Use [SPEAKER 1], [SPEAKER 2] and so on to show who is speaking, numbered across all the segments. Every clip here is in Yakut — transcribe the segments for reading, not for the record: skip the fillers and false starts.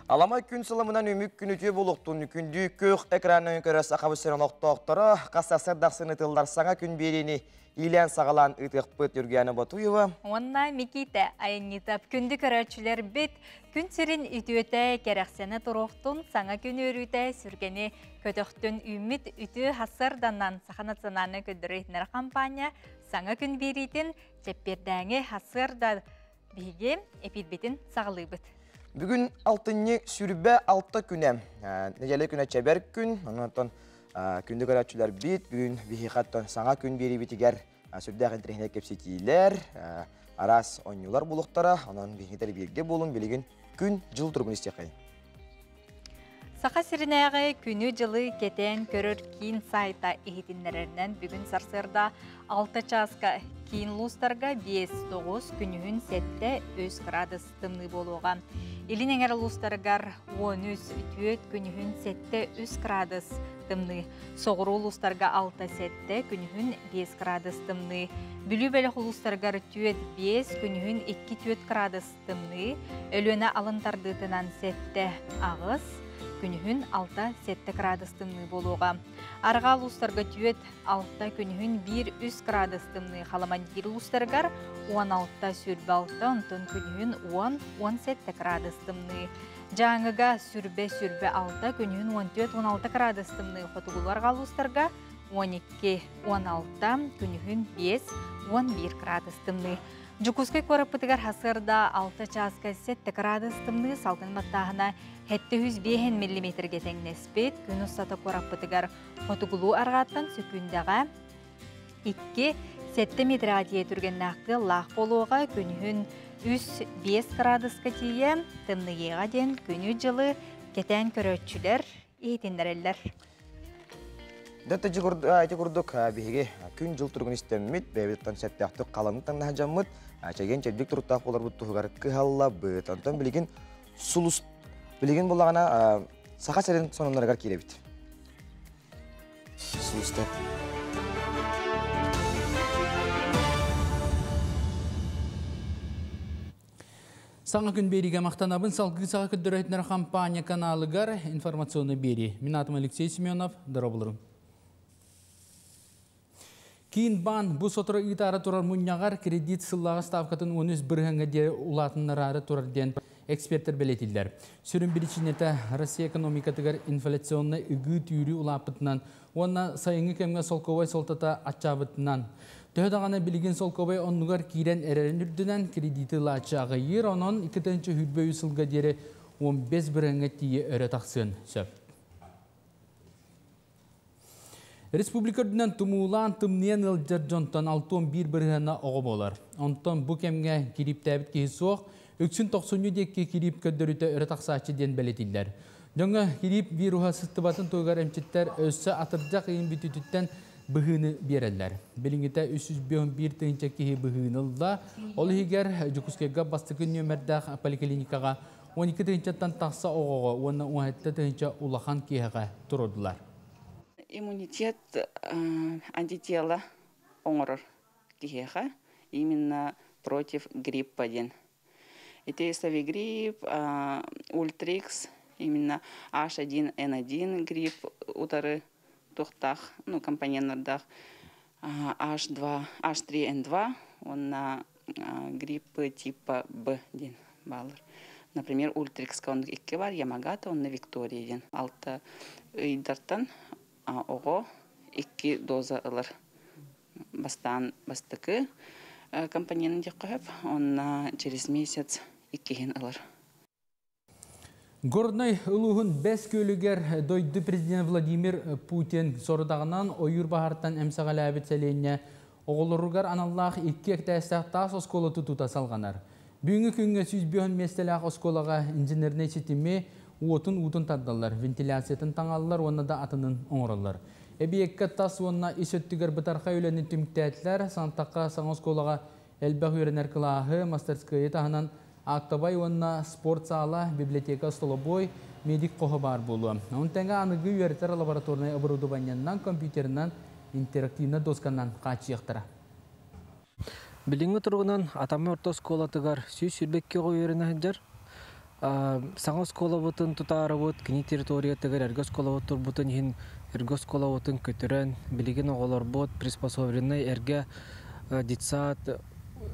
[SPEAKER 1] Аламай күн сылымынан үмүк күн үтүө буолуохтун күндүү күөх экранын көрө сахабыт сирин олохтоохторо хас сарсыардахсын ытыллар саҥа күн биэриини иилээн саҕалаан ыытыахпыт Юргиана Ботуева
[SPEAKER 2] Уонна Микита Айанньытап күндү көрөөччүлэрбит күн сирин үтүөтэ кэрэхсэнэ туруохтун саҥа күн үөрүүтэ сүргэни көтөхтүн үүммүт үтүө хасыарданан Саха национальнай көрдөрөр иһитиннэрэр хампаанньа саҥа күн биэриитин чэппиэрдээҥи хасыарда биһиги эпиирбитин саҕалыыбыт.
[SPEAKER 1] Бүгүн алтынньы сүрбэ алта күнэ. Нэдиэлэ күнэ чэбэр күн. Онон күндү көрөөччүлэрбит бүгүн биһиэхэ саҥа күн биэриибитигэр сүрдээх интэриэһинэй кэпсэтиилэр, араас оонньуулар булуохтара. Онон биһигитэр бииргэ буолун билигин күн дьыл туругун истиэххэйин.
[SPEAKER 2] Саха сиринээҕи күнү-дьылы кэтээн көрөр киин сайта иһитиннэрэринэн бүгүн сарсыарда 6 чааска киин улуустарга 5-9, күнүһүн 7-3 градус тымныы буолуоҕа. Илин эҥэр улуустарыгар 13-4, күнүһүн 7-3 градус тымныы. Соҕуруу улуустарга 6-7, күнүһүн 5 градус тымныы. Бүлүү бөлөх улуустарыгар 4-5, күнүһүн 2-4 градус тымныы. Өлүөнэ алын тардыытынан 7-8, күнүһүн 6-7 градус тымныы буолуоҕа. Арҕаа улуустарга 4-6, күнүһүн 1-3 градус тымныы. Халамандир улуустарыгар 16-26, онтон күнүһүн 10-17 градус тымныы. Дьааҥыга сүрбэ-сүрбэ 6, күнүһүн 14-16 градус тымныы. Хотугулуу арҕаа улуустарга 12-16, күнүһүн 5-11 градус тымныы. Дьокуускай куораппытыгар хасыарда 6 чааска 7 градус тымныы, салгын баттааһына 705 миллиметрге тэҥнэспит. Күн устата куораппытыгар хотугулуу арҕааттан сөкүүндэҕэ 2-7 метрға тиийэ түргэннээх тыаллаах буолуоҕа. Күнүһүн 3-5 градуска тиийэ тымныйыаҕа диэн күнү-дьылы кэтээн көрөөччүлэр иһитиннэрэллэр.
[SPEAKER 1] Дьэ ити курдук биһиги күн-дьыл туругун истэммит, бэйэбититтэн сөптөөхтүк халаны таҥнаһа дьаммыт, чэгиэн-чэбдик туруктаах буоларбыт туһугар кыһаллабыт. Онтон билигин сулус билигин буллаҕына Саха сирин сонуннарыгар киирэбит. Сулустар.
[SPEAKER 3] Саҥа күн биэриигэ махтанабын салгыы саха көрдөрөһүтүнэр хампаанньа каналыгар информационный биэрии. Мин аатым Алексей Семенов, дорооболорум. Киин баан бу сотору ыытаары турар мунньаҕар кредит сыллааҕы ставкатын 13 бырыһыаҥҥа диэри улаатыннараары турар диэн экспертэр бэлиэтииллэр. Сүрүн биричиинэтэ Россия экономикатыгар инфляционнай ыгыы-түүрүү улааппытынан уонна сайыҥҥы кэмҥэ солкуобай суолтата аччаабытынан. Төһө даҕаны билигин солкуобай оннугар киирэн эрэрин үрдүнэн кредити ылааччы аҕыйыыр, онон 2023 сылга диэри 15 бырыһыаҥҥа тиийэ өрө тахсыан сөп. Республика үрдүнэн тумуулаан тымныйан ыалдьар дьонтон 61 бырыһыана оҕо буолар. Онтон бу кэмҥэ кирииптээбит киһи суох, үксүн тохсунньу диэки кириип көрдөрүүтэ өрө тахсааччы диэн бэлиэтииллэр. Дьоҥҥо кириип вируһа сыстыбатын туһугар эмчиттэр өссө атырдьах ыйын бүтүүтүттэн быһыыны биэрэллэр. Билиҥҥитэ 351 тыһыынча киһи быһыыны ылла. Ол иһигэр Дьокуускайга бастакы нүөмэрдээх поликлиникаҕа 12 тыһыынчаттан тахса оҕоҕо уонна 17 тыһыынча улахан киһиэхэ туруордулар.
[SPEAKER 4] Иммунитет антитела оҥорор киһиэхэ именно против гриппа диэн. Ити Совигрипп, Ультрикс, именно H1N1 грипп утары туохтаах, ну, компоненнардаах H2, H3N2 уонна гриппы типа Б диэн бааллар. Например, Ультрикска оннук икки бар, Ямагата уонна Виктория диэн. Алта ыйдартан оҕо икки доза ылар. Бастаан бастакы компоненын диэххэ сөп, онно через месяц иккиһин ылар.
[SPEAKER 3] Горнай улууһун Бэс Күөлүгэр дойду президент Владимир Путин сорудаҕынан ойуур баһартан эмсэҕэлээбит сэлиэнньэ оҕолоругар аналлаах икки этээстээх таас оскуола тутуута салҕанар. Бүгүҥҥү күҥҥэ 105 миэстэлээх оскуолаҕа инженернэй ситими уотун уутун тардаллар, вентиляциятын таҥаллар уонна да атынын оҥороллор. Эбийиэккэ тас уонна ис өттүгэр бытархай үлэни түмүктээтилэр. Сантахха саҥа оскуолаҕа элбэх үөрэнэр кылааһы, мастерскойу таһынан актовай уонна спорт саала, библиотека, столобуой, медик хоһо баар буолуо. Ону тэҥэ аныгы үөрэтэр лабораторнай оборудованиенан, компьютерынан, интерактивнай досканан хааччыйыахтара.
[SPEAKER 5] Билиҥҥи туругунан Атамай орто оскуолатыгар 122 оҕо үөрэнэ сылдьар. Саҥа оскуолабытын тутаарыбыт, кини территориятыгар эргэ оскуолабыт турбутун иһин эргэ оскуолабытын көтүрэн, билигин оҕолорбут приспособленнай эргэ детсад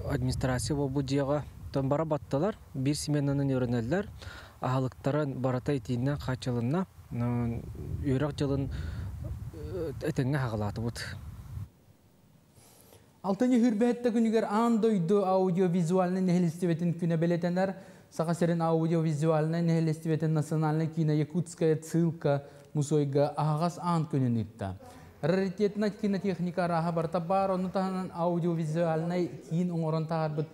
[SPEAKER 5] администрация буолбут дьиэҕэ тон бара баттылар, биир сменанан үөрэнэллэр, аһылыктарын барыта итииннэн хааччылынна, үөрэх дьылын этэҥҥэ хаҕалаатыбыт.
[SPEAKER 3] Алтынньы хүрбэһэттэ күнүгэр аан дойду аудиовизуальнай нэһилиэстибэтин күнэ бэлиэтэнэр. Саха сирин аудиовизуальнай нэһилиэстибэтин национальнай киинэ Якутская ссылка мусуойга аһаҕас аан күнүн ыытта. Раритетнай кинотехника арааһа барыта баар, ону таһынан аудиовизуальнай киин оҥорон таһаарбыт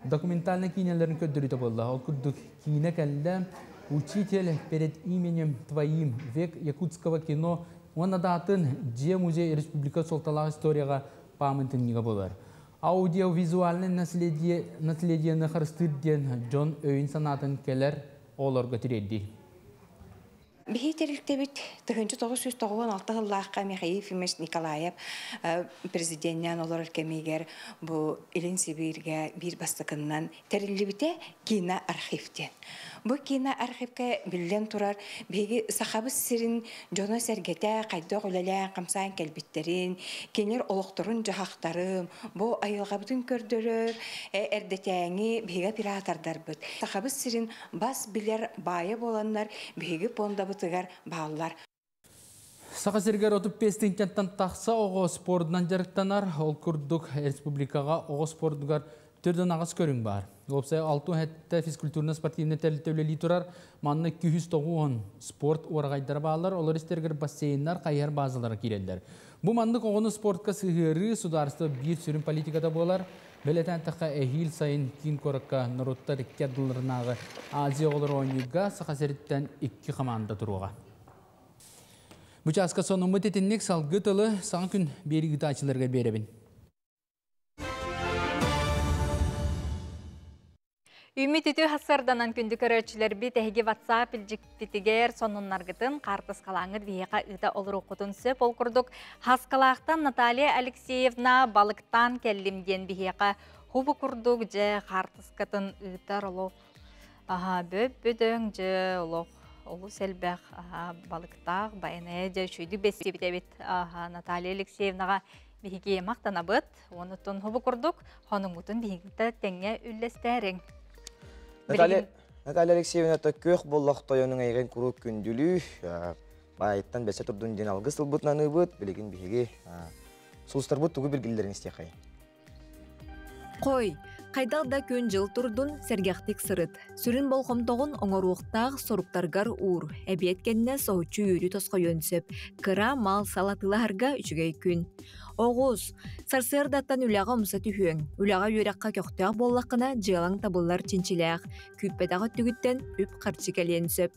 [SPEAKER 3] документальнай киинэлэрин көрдөрүүтэ буолла. Ол курдук киинэ кэллэ «Учитель перед именем твоим. Век якутского кино» уонна даатын Дьиэ музей республика суолталаах историяҕа пааматынньыга буолар. Аудиовизуальнай наследие, наследиены харыстыыр диэн дьон өйүн-санаатын кэлэр оҕолорго тириэрдии.
[SPEAKER 6] Биһи тэрилтэбит 1996 сыллаахха Михаил Ефимович Николаев президеннээн олорор кэмигэр бу Илин Сибииргэ биир бастакыннан тэриллибитэ киноархив диэн. Бу киноархивка биллэн турар биһиги Сахабыт сирин дьоно-сэргэтэ хайдах үлэлээн хамсаан кэлбиттэрин, кинилэр олохторун-дьаһахтарын, бу айылҕабытын көрдөрөр эрдэтээҥи биһиги оператордарбыт. Сахабыт сирин бас билэр баайа буоланнар биһиги пуондабытыгар бааллар.
[SPEAKER 3] Саха сиригэр 35 тыһыынчаттан тахса оҕо спордунан дьарыктанар. Ол курдук республикаҕа оҕо спордугар төрдөн аҕыс көрүҥ баар. Уопсай 67 физкультурно-спортивнай тэрилтэ үлэлии турар. Манна 290 спорт уораҕайдара бааллар. Олор истэригэр бассейннар, хайыһар базалара киирэллэр. Бу маннык оҕону спортка сыһыарыы судаарыстыба биир сүрүн политиката буолар. Бэлиэтээн эттэххэ, эһиил сайын киин куоракка норуоттар икки ардыларынааҕы Азия оҕолоро оонньууга Саха сириттэн икки хамаанда туруоҕа. Бу чааска сонуммут итинник салгыы тылы саҥа күн биэрии ыытааччыларга биэрэбин.
[SPEAKER 2] Үмит үтүө сарсыарданан күндү көрөөччүлэрбит эһиги WhatsApp илдьикпитигэр сонуннаргытын хаартыскалааҥҥыт биһиэхэ ыыта олоруоххутун сөп. Ол курдук Хаскалаахтан Наталья Алексеевна балыктаан кэллим диэн биһиэхэ хубу курдук дьэ хаартыскатын ыытар олох аха бөп-бөдөҥ дьэ олох олус элбэх балыктаах байанайа дьэ үчүгэйдик бэссибит эбит Наталья Алексеевнаҕа биһиги махтанабыт. Онутун хубу курдук хонуҥҥутун биһигитэ тэҥҥэ үллэстээриҥ.
[SPEAKER 1] Наталья, Наталья Алексеевна күөх боллох тойонуҥ эйигин куруук күндүлүү, баайыттан бэсэ турдун диэн алгыс ылбытынан ыыбыт, билигин биһиги сулустарбыт тугу билгэллэрин истиэхэй.
[SPEAKER 7] Хой, хайдах да күн-дьыл турдун, сэргэхтик сырыт. Сүрүн болҕомтоҕун оҥоруохтаах соруктаргар уур. Эбиэт кэннэ соһуччу үөрүү тосхойуон сөп. Кыра мал салатылаһарга үчүгэй күн. Оҕус, сарсыардаттан үлэҕэ умса түһүөҥ. Үлэҕэ үөрэххэ көхтөөх буоллаххына, дьыалаҥ табыллар чинчилээх. Күүппэтэх өттүгүттэн үп-харчы кэлиэн сөп.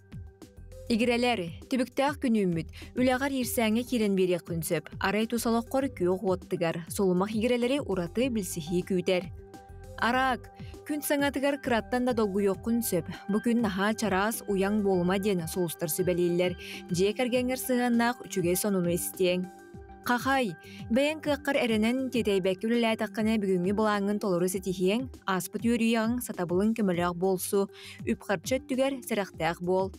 [SPEAKER 7] Игирэлэр, түбүктээх күн үүммүт. Үлэҕэр иирсээҥҥэ киирэн биэриэххин сөп. Арай тус олоххор күөх уот тыгар. Сулумах игирэлэри ураты билсиһии күүтэр. Араак, күн саҥатыгар кыраттан да долгуйуоххун сөп. Бу күн наһаа чараас, уйаҥ буолума диэн сулустар сүбэлииллэр. Дьиэ кэргэҥҥэр сыһыаннаах үчүгэй сонуну истиэҥ. Хахай, бэйэҥ кыаххар эрэнэн тиэтэйбэккэ үлэлээтэххинэ бүгүҥҥү былааҥҥын толору ситиһиэҥ, ааспыт үөрүйэҕиҥ, сатабылыҥ көмөлөөх буолсу, үп-харчы өттүгэр сэрэхтээх буол.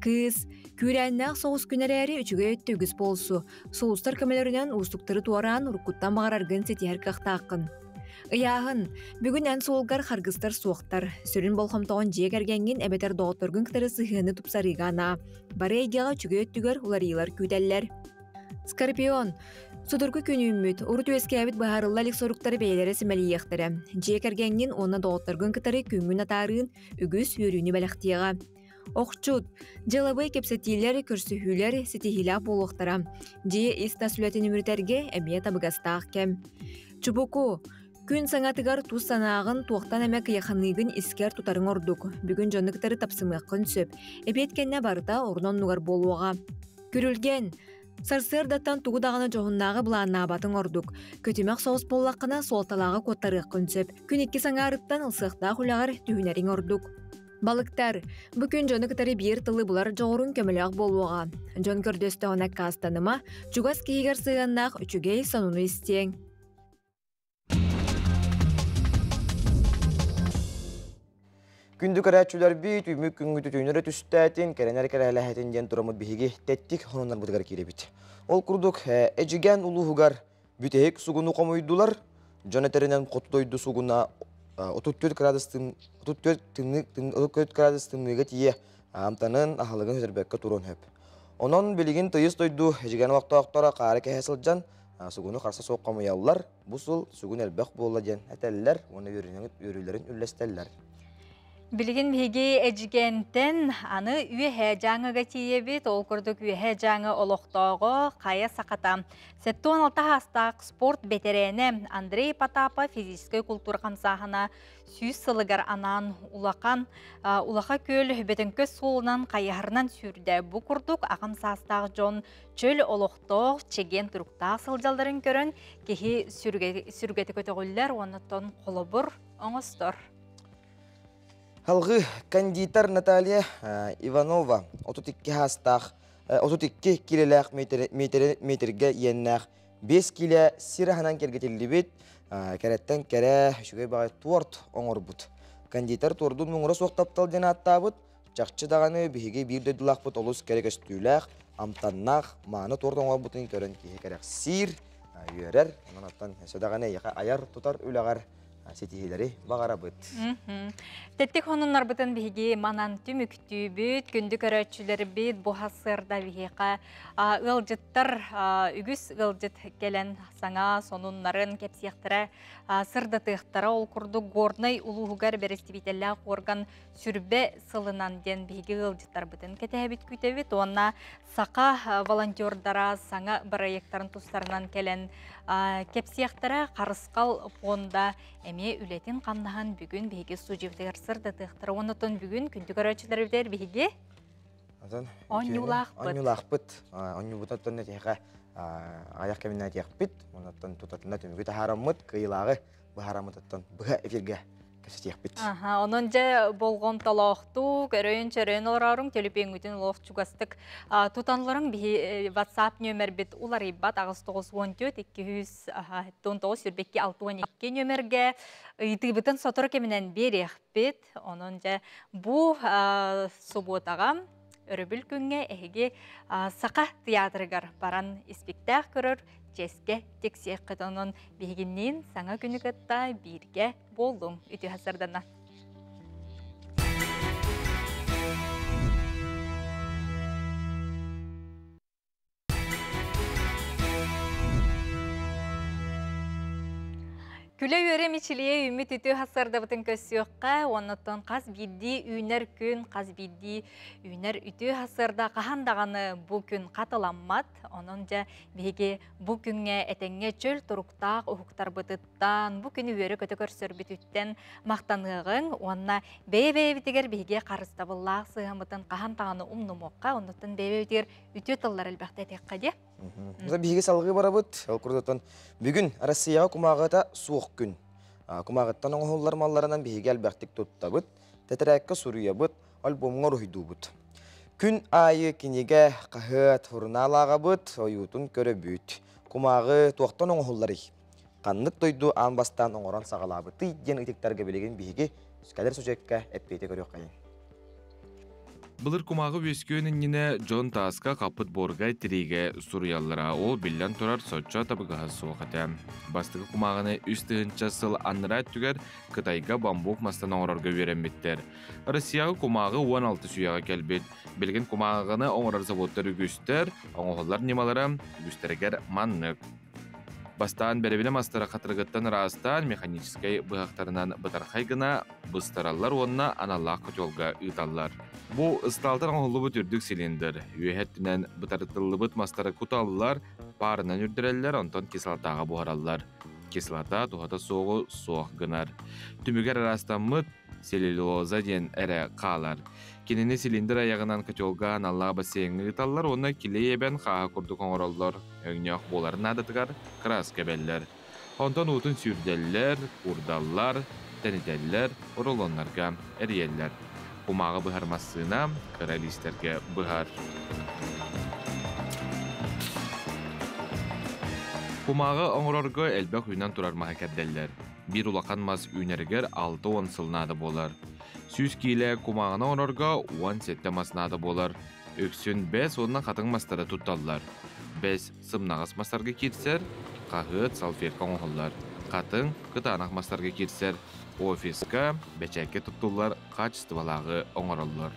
[SPEAKER 7] Кыыс, күүрээннээх соҕус күн эрээри үчүгэй өттө үгүс буолсу, сулустар көмөлөрүнэн уустуктары туораан уруккуттан баҕараргын ситиһэр кыахтааххын. Ыйааһын, бүгүн эн суолгар харгыстар суохтар, сүрүн болҕомтоҕун дьиэ кэргэҥҥин эбэтэр доҕотторгун кытары сыһыаны тупсарыыга анаа. Бары эйгэҕэ үчүгэй өттүгэр уларыйыылар күүтэллэр. Скорпион, судургу күн үүммүт, урут үөскээбит быһаарылла илик соруктары бэйэлэрэ симэлийиэхтэрэ. Дьиэ кэргэҥҥин уонна доҕотторгун кытары күҥҥүн атаарыын үгүс үөрүүнү бэлэхтиэҕэ. Охчут, дьыалабыай кэпсэтиилэр, көрсүһүүлэр ситиһиилээх буолуохтара. Дьиэ ис-тас үлэтин үмүрүтэргэ эмиэ табыгастаах кэм. Чубуку, күн саҥатыгар тус санааҕын туохтан эмэ кыйаханыыгын искэр тутарыҥ ордук. Бүгүн дьону кытары тапсымыаххын сөп. Эбиэт кэннэ барыта орун-оннугар буолуоҕа. Күрүлгэн, сарсыардаттан тугу даҕаны дьоһуннааҕы былааннаабатыҥ ордук. Көтүмэх соҕус буоллаххына, суолталааҕы куоттарыаххын сөп. Күн иккис аҥаарыттан ылсыахтаах үлэҕэр түһүнэриҥ ордук. Балыктар, бу күн дьону кытары биир тылы булар дьоҕуруҥ көмөлөөх буолуоҕа. Дьон көрдөстөҕүнэ аккаастаныма, чугас киһигэр сыһыаннаах үчүгэй сонуну истиэҥ.
[SPEAKER 1] Күндү көрөөччүлэрбит, үмүк күҥҥүтү түүнөрө түстээтин, кэрэнэр кэрээлэһэтин диэн тураммыт биһиги тэттик хонуннарбытыгар киирэбит. Ол курдук, Эдьигээн улууһугар бүтэһик сугуну хомуйдулар. Дьон этэринэн хоту дойду сугуна 34 градус 34 градус тымныыга тиийэ амтанын, аһылыгын сүтэрбэккэ туруон сөп. Онон билигин тыйыс дойду Эдьигээн олохтоохторо хаары кэһэ сылдьан сугуну харса суох хомуйаллар. Бу сыл сүгүн элбэх буолла диэн этэллэр уонна үөрүүлэрин үллэстэллэр.
[SPEAKER 2] Билигин биһиги Эдьигээнтэн аны Үөһээ Дьааҥыга тиийэбит. Ол курдук Үөһээ Дьааҥы олохтооҕо Хайа Сахата 76 аастаах спорт бэтэрээнэ Андрей Потапов физическэй култуура хамсааһына 100 сылыгар анаан улахан Улаха күөл Бөтөҥкөс суолунан хайыһарынан сүүрдэ. Бу курдук аҕам саастаах дьон чөл олохтоох, чэгиэн туруктаах сылдьалларын көрөн киһи сүргэтэ көтөҕүллэр уонна тон холобур оҥостор.
[SPEAKER 1] Алгы кондитер Наталья Иванова 32 саастаах 32 килэлээх метрге иэннээх 5 килэ сир аһынан кэргэтиллибит кэрэттэн кэрэ үчүгэй баҕайы торт оҥорбут. Кондитер тордун муҥура суох таптал диэн ааттаабыт. Чахчы даҕаны биһиги биир дойдулаахпыт олус кэрэ көстүүлээх, амтаннаах, мааны торт оҥорбутун көрөн киһи кэрэхсиир, үөрэр. Онон оттон өссө даҕаны эйиэхэ айар-тутар үлэҕэр ситиһиилэри баҕарабыт.
[SPEAKER 2] Тэттик хонуннарбытын биһиги манан түмүктүүбүт, күндү көрөөччүлэрбит бу сарсыарда биһиэхэ ыалдьыттар үгүс ыалдьыт кэлэн саҥа сонуннарын кэпсиэхтэрэ, сырдатыахтара. Ол курдук Горнай улууһугар бэрэстэбиитэллээх орган сүрбэ сылынан диэн биһиги ыалдьыттарбытын кэтэһэбит күүтэбит уонна саха волонтердара саҥа бырайыактарын тустарынан кэлэн кэпсиэхтэрэ. Харысхал пуонда эмиэ үлэтин-хамнаһын бүгүн биһиги студиябытыгар сырдатыахтара. Уонна оттон бүгүн күндү көрөөччүлэрбитигэр биһиги
[SPEAKER 1] Онньуулаахпыт. Онньуулаахпыт. Онньуубутуттан этиэхэ айах кэминэ этиэхпит. Оннуттан тутатына түмүгү таһаараммыт, кыайыылааҕы быһаараммытыттан быһа эфиргэ кэпсэтиэхпит.
[SPEAKER 2] Аха, онон дьэ болҕомтолоохтук, өрөйөн-чөрөйөн олороруҥ, төлөпүөҥҥүтүн олох чугастык тутанларыҥ биһи WhatsApp нүөмэрбит уларыйбат 894 219 22 62 нүөмэргэ ыйытыыбытын сотору кэминэн биэриэхпит. Онон дьэ бу субуотаҕа өрөбүл күҥҥэ эһиги Саха театрыгар баран испиктээх көрөр чиэскэ тиксиэххит. Онон биһигинниин саҥа күнү кытта бииргэ буоллуҥ. Үтүө сарсыардана. Күлэ-үөрэ мичилийэ үүммүт үтүө сарсыардабытын көрсүөххэ, оннуттан хас биирдии үүнэр күн, хас биирдии үүнэр үтүө сарсыарда хаһан даҕаны бу күн хатыламмат. Онон дьэ биһиги бу күҥҥэ этэҥҥэ чөл туруктаах уһуктарбытыттан, бу күнү үөрэ-көтө көрсөрбүтүттэн махтаныаҕыҥ уонна бэйэ-бэйэбитигэр биһиги харыстабыллаах сыһыаммытын хаһан даҕаны умнумуохха, оннуттан бэйэ-бэйэбитигэр үтүө тыллар элбэхтэ этиэххэ диэ.
[SPEAKER 1] Биһиги салгыы барабыт. Ол курдуктан бүгүн Россияҕа кумааҕыта суох күн. Кумааҕыттан оҥоһуллар малларынан биһиги элбэхтик туттабыт, тэтэрээккэ суруйабыт, альбомҥа уруһуйдуубут. Күн аайы кинигэ, хаһыат, сурунаал ааҕабыт, ойуутун көрөбүт. Кумааҕы туохтан оҥоһулларый? Ханнык дойду аан бастаан оҥорон саҕалаабытый диэн ыйытыктарга билигин биһиги кэлэр сюжекка эппиэти көрүөххэйиҥ.
[SPEAKER 8] Былыр кумааҕы үөскүөн иннинэ дьон тааска хаппыт буорга тириигэ суруйаллара. Ол биллэн турар соччо табыгаһа суох этэ. Бастакы кумааҕыны 3000 сыл аннараа өттүгэр Кытайга бамбук мастан оҥорорго үөрэммиттэр. Россияҕа кумааҕы 16 үйэҕэ кэлбит. Билигин кумааҕыны оҥорор заводтар үгүстэр, оҥоһуллар ньымалара үгүстэригэр маннык. Бастаан бэрэбинэ мастара хатырыгыттан ыраастаан механическай быһахтарынан бытархай гына быстараллар уонна аналлаах котелга ыыталлар. Бу ыстаалтан оҥоһуллубут үрдүк цилиндр. Үөһэ өттүнэн бытарытыллыбыт мастары куталлар, паарынан үрдэрэллэр, онтон кислотаҕа буһараллар. Кислота туһата суоҕу суох гынар. Түмүгэр ыраастаммыт целлюлоза диэн эрэ хаалар. Кинини цилиндр айаҕынан котелга аналлаах бассейҥҥа ыыталлар уонна килиэй эбэн хааһы курдук оҥороллор. Өҥнөөх буолар наадатыгар кырааска эбэллэр. Онтон уутун сүүрдэллэр, куурдаллар, тэнитэллэр, рулоннарга эрийэллэр. Кумааҕы быһар массыына кыра лиистэргэ быһар. Кумааҕы оҥорорго элбэх үүнэн турар маһы кэрдэллэр. Биир улахан мас үүнэригэр 60 сыл наада буолар. 100 киилэ кумааҕыны оҥорорго 17 мас наада буолар. Үксүн бэс уонна хатыҥ мастары тутталлар. Бэс сымнаҕас мастарга киирсэр, хаһыат, салфетка оҥоһуллар. Хатыҥ кытаанах мастарга киирсэр, офиска, бэчээккэ туттуллар хаачыстыбалааҕы оҥороллор.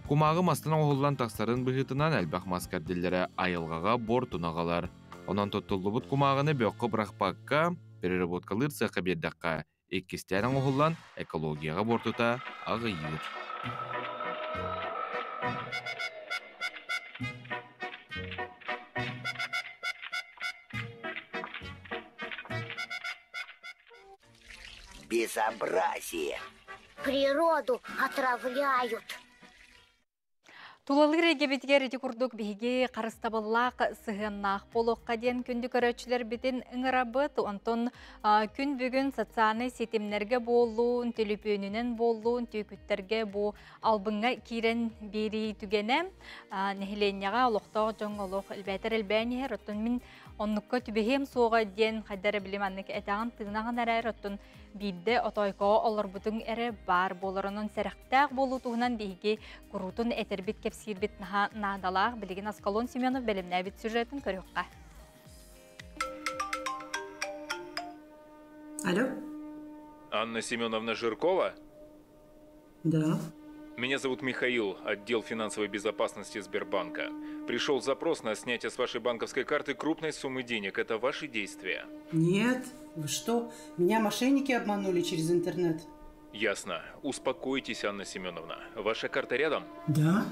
[SPEAKER 8] Кумааҕы мастан оҥоһуллан тахсарын быһыытынан элбэх мас кэрдиллэрэ айылҕаҕа буортуну аҕалар. Онон туттуллубут кумааҕыны бөххө бырахпакка, переработкалыыр сыахха биэрдэххэ, иккистээн оҥоһуллан экологияҕа буортута аҕыйыыр.
[SPEAKER 9] Безобразие! Природу отравляют!
[SPEAKER 2] Тулалыыр эйгэбитигэр ити курдук биһиги харыстабыллаах сыһыаннаах буолуохха диэн күндү көрөөччүлэрбитин ыҥырабыт. Онтон күн бүгүн социальнай ситимнэргэ буоллун, төлөпүөнүнэн буоллун, түөкүттэргэ бу албыҥҥа киирэн биэрии түгэнэ нэһилиэнньэҕэ олохтоох дьоҥҥо олох элбээтэр элбээн иһэр. Оттон мин оннукка түбэһиэм суоҕа диэн хайда эрэ билим аннык этэҕин тыынаҕын эрээр оттон биирдэ отоойкоҕо олорбутуҥ эрэ баар буолар. Онон сэрэхтээх буолуу туһунан биһиги куруутун этэрбит, кэпсиирбит наһаа наадалаах. Билигин Аскалон Семенов бэлэмнээбит сюжетын көрүөххэ.
[SPEAKER 10] Алло.
[SPEAKER 11] Анна Семеновна Жиркова?
[SPEAKER 10] Да.
[SPEAKER 11] Меня зовут Михаил, отдел финансовой безопасности Сбербанка. Пришел запрос на снятие с вашей банковской карты крупной суммы денег. Это ваши действия?
[SPEAKER 10] Нет. Вы что? Меня мошенники обманули через интернет.
[SPEAKER 11] Ясно. Успокойтесь, Анна Семеновна. Ваша карта рядом?
[SPEAKER 10] Да.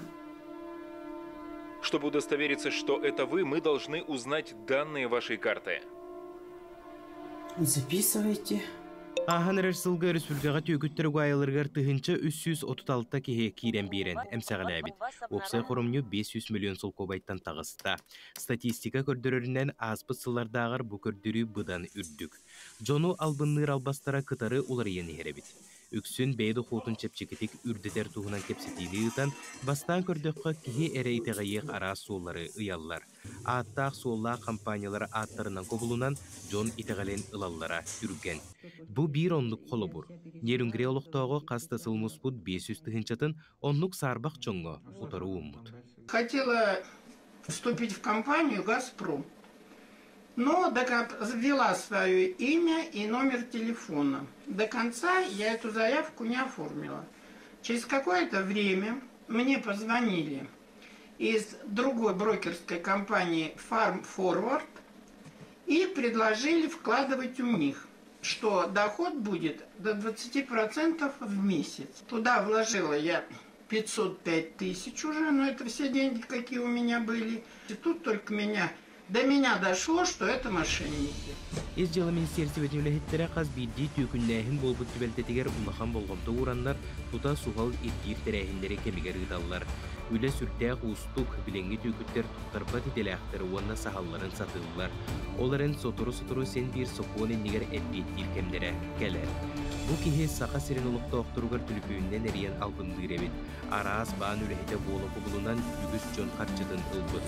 [SPEAKER 11] Чтобы удостовериться, что это вы, мы должны узнать данные вашей карты.
[SPEAKER 10] Записывайте.
[SPEAKER 12] Ааһан эрэр сылга өрөспүүбүлүкэҕэ түөкүттэр угаайыларыгар 1336 киһи киирэн биэрэн эмсэҕэлээбит. Уопсай хоромньу 500 миллион солкуобайтан таҕыста. Статистика көрдөрөрүнэн, ааспыт сыллардааҕар бу көрдөрүү быдан үрдүк. Дьону албынныыр албастара кытары уларыйан иһэр эбит. Үксүн бэйэ дохуотун чэпчэкитик үрдэтэр туһунан кэпсэтиини ыытан, бастаан көрдөххө, киһи эрэ итэҕэйиэх араас суоллары ыйаллар. Ааттаах-суоллаах хампаанньалар ааттарынан кубулунан дьон итэҕэлин ылаллара түргэн. Бу биир оннук холобур. Нерюнгри олохтооҕо хас да сыл муспут 500 тыһыынчатын оннук саарбах дьоҥҥо утары ууммут.
[SPEAKER 13] Хотела вступить в компанию «Газпром», но ввела свое имя и номер телефона. До конца я эту заявку не оформила. Через какое-то время мне позвонили из другой брокерской компании Farm Forward и предложили вкладывать у них, что доход будет до 20% в месяц. Туда вложила я 505 тысяч уже, но это все деньги, какие у меня были. И тут только меня до меня дошло, что это мошенники.
[SPEAKER 12] Ис дьыала министиэристибэтин үлэһиттэрэ хас биирдии түөкүннээһин буолбут түбэлтэтигэр улахан болҕомто уураннар, тута суһал ирдиир тэрээһиннэри кэмигэр ыыталлар. Үлэ сүрдээх уустук, билиҥҥи түөкүттэр туттарбат идэлээхтэр уонна саһалларын сатыыллар. Ол эрэн сотору-сотору син биир сокуон иннигэр эппиэттиир кэмнэрэ кэлэр. Бу киһи Саха сирин олохтоохторугар түлүпүөнүнэн эрийэн албынныыр эбит. Араас баан үлэһитэ буола кубулунан үгүс дьон харчытын ылбыт.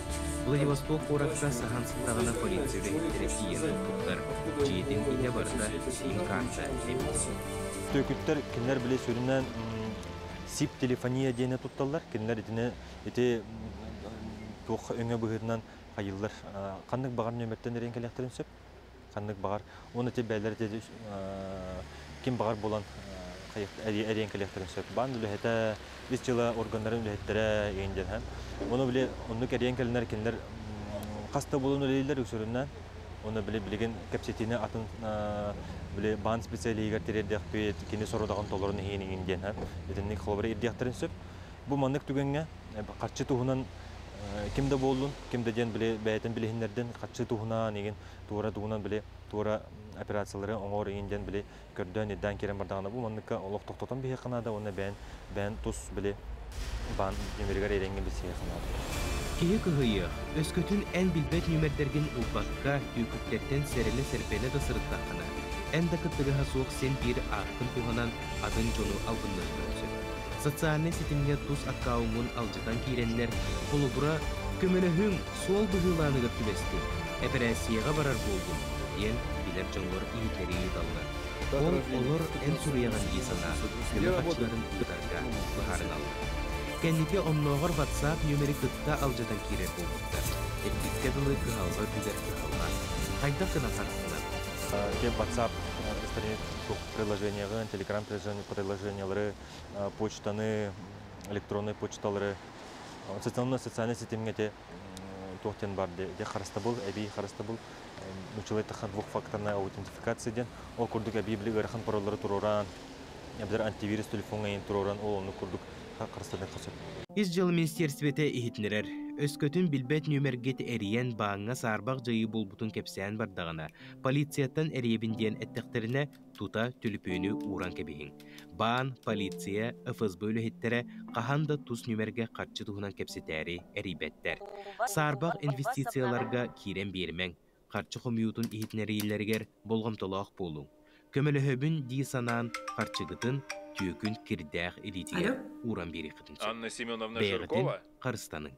[SPEAKER 12] Владивосток куоракка саһан сыттаҕына полиция үлэһиттэрэ тиийэн туппуттар. Дьиэтин иһэ барыта сим-карта эбит.
[SPEAKER 14] Түөкүттэр кинилэр били сүрүннээн СИП телефония диэни тутталлар. Кинилэр итини ити туох өҥө быһыытынан хайыыллар. Ханнык баҕар нөмөртөн эрийэн кэлиэхтэрин сөп. Ханнык баҕар. Уонна ити бээлэр ити ким баҕар булан эрийэн кэлиэхтэрин сөп. Баан үлэһитэ, ис дьыала органнарын үлэһиттэрэ иэн диэн. Ону били оннук эрийэн кэлинэр кинилэр хас да буолан үлэлииллэр үксүрүнэн. Оны били билигин кэпсэтиини атын били баан специалиһигэр тириэрдиэхпит, кини сорудаҕын толорун иһиин диэн. Итинник холобура ирдиэхтэрин сөп. Бу маннык түгэҥҥэ харчы туһунан ким да буоллун, ким да диэн били бэйэтин билиһиннэрдин, харчы туһунан игин туора туһунан били туора операциялары оҥор игин диэн били көрдөөн ирдээн киирэн бардаҕына бу манныкка олох тохтотон биһиэхэ наада уонна бэйэн бэйэн тус били баан нөмеригэр эрэҥҥэ билсиэхэ наада.
[SPEAKER 12] Киһи кыһыйыах, өскөтүн эн билбэт нүмердэргин ылбакка, түөкүттэртэн сэрэнэ-сэрбэнэ да сырыттаххына, эн да кыттыгаһа суох син биир ааккын туһанан атын дьону албынныахтарын сөп. Социальнай ситимҥэ тус аккауҥҥун алдьатан киирэннэр, холобура, көмөлөһүҥ, суол быһыылааныгар түбэстим, эпэрээссийэҕэ барар буоллум диэн билэр дьоҥҥор иһитиннэрии ыыталлар. Ол олор эн суруйаҕын дии санаан, көмө харчыларын ыытарга быһаарыналлар. Кэнники оннооҕор WhatsApp нүөмэри кытта алдьатан киирэр буолбуттар. Эппиккэ дылы кыһалҕа үрдүгэр кыһалҕа. Хайдах гынан харыстанар?
[SPEAKER 14] Те WhatsApp приложениеҕын, Telegram приложениелары, почтаны, электронный почталары, социальный социальный ситимҥэ те туох диэн бар де харыстабыл, эбии харыстабыл, нучалай тахан двухфакторная аутентификация диэн, ол курдук эбии били ыарахан пароллары туруоран, эбэтэр антивирус телефоҥҥа иин туруоран, ол оннук курдук харыстаныахха сөп.
[SPEAKER 12] Ис дьыала министиэристибэтэ иһитиннэрэр. Өскөтүн билбэт нүөмэргит эрийэн бааҥҥа саарбах дьайыы буолбутун кэпсээн бардаҕына, полицияттан эрийэбин диэн эттэхтэринэ, тута түлүпүөнү ууран кэбиһиҥ. Баан, полиция, ФСБ үлэһиттэрэ хаһан да тус нүөмэргэ харчы туһунан кэпсэтээри эрийбэттэр. Саарбах инвестицияларга киирэн биэримэҥ, харчы хомуйуутун иһитиннэриилэригэр болҕомтолоох буолуҥ. Көмөлөһөбүн дии санаан харчыгытын түөкүн кирдээх илиитигэр ууран биэриэххитин сөп.
[SPEAKER 11] Анна Семеновна
[SPEAKER 12] Бэйэҕитин
[SPEAKER 11] Жиркова?
[SPEAKER 12] харыстаныҥ.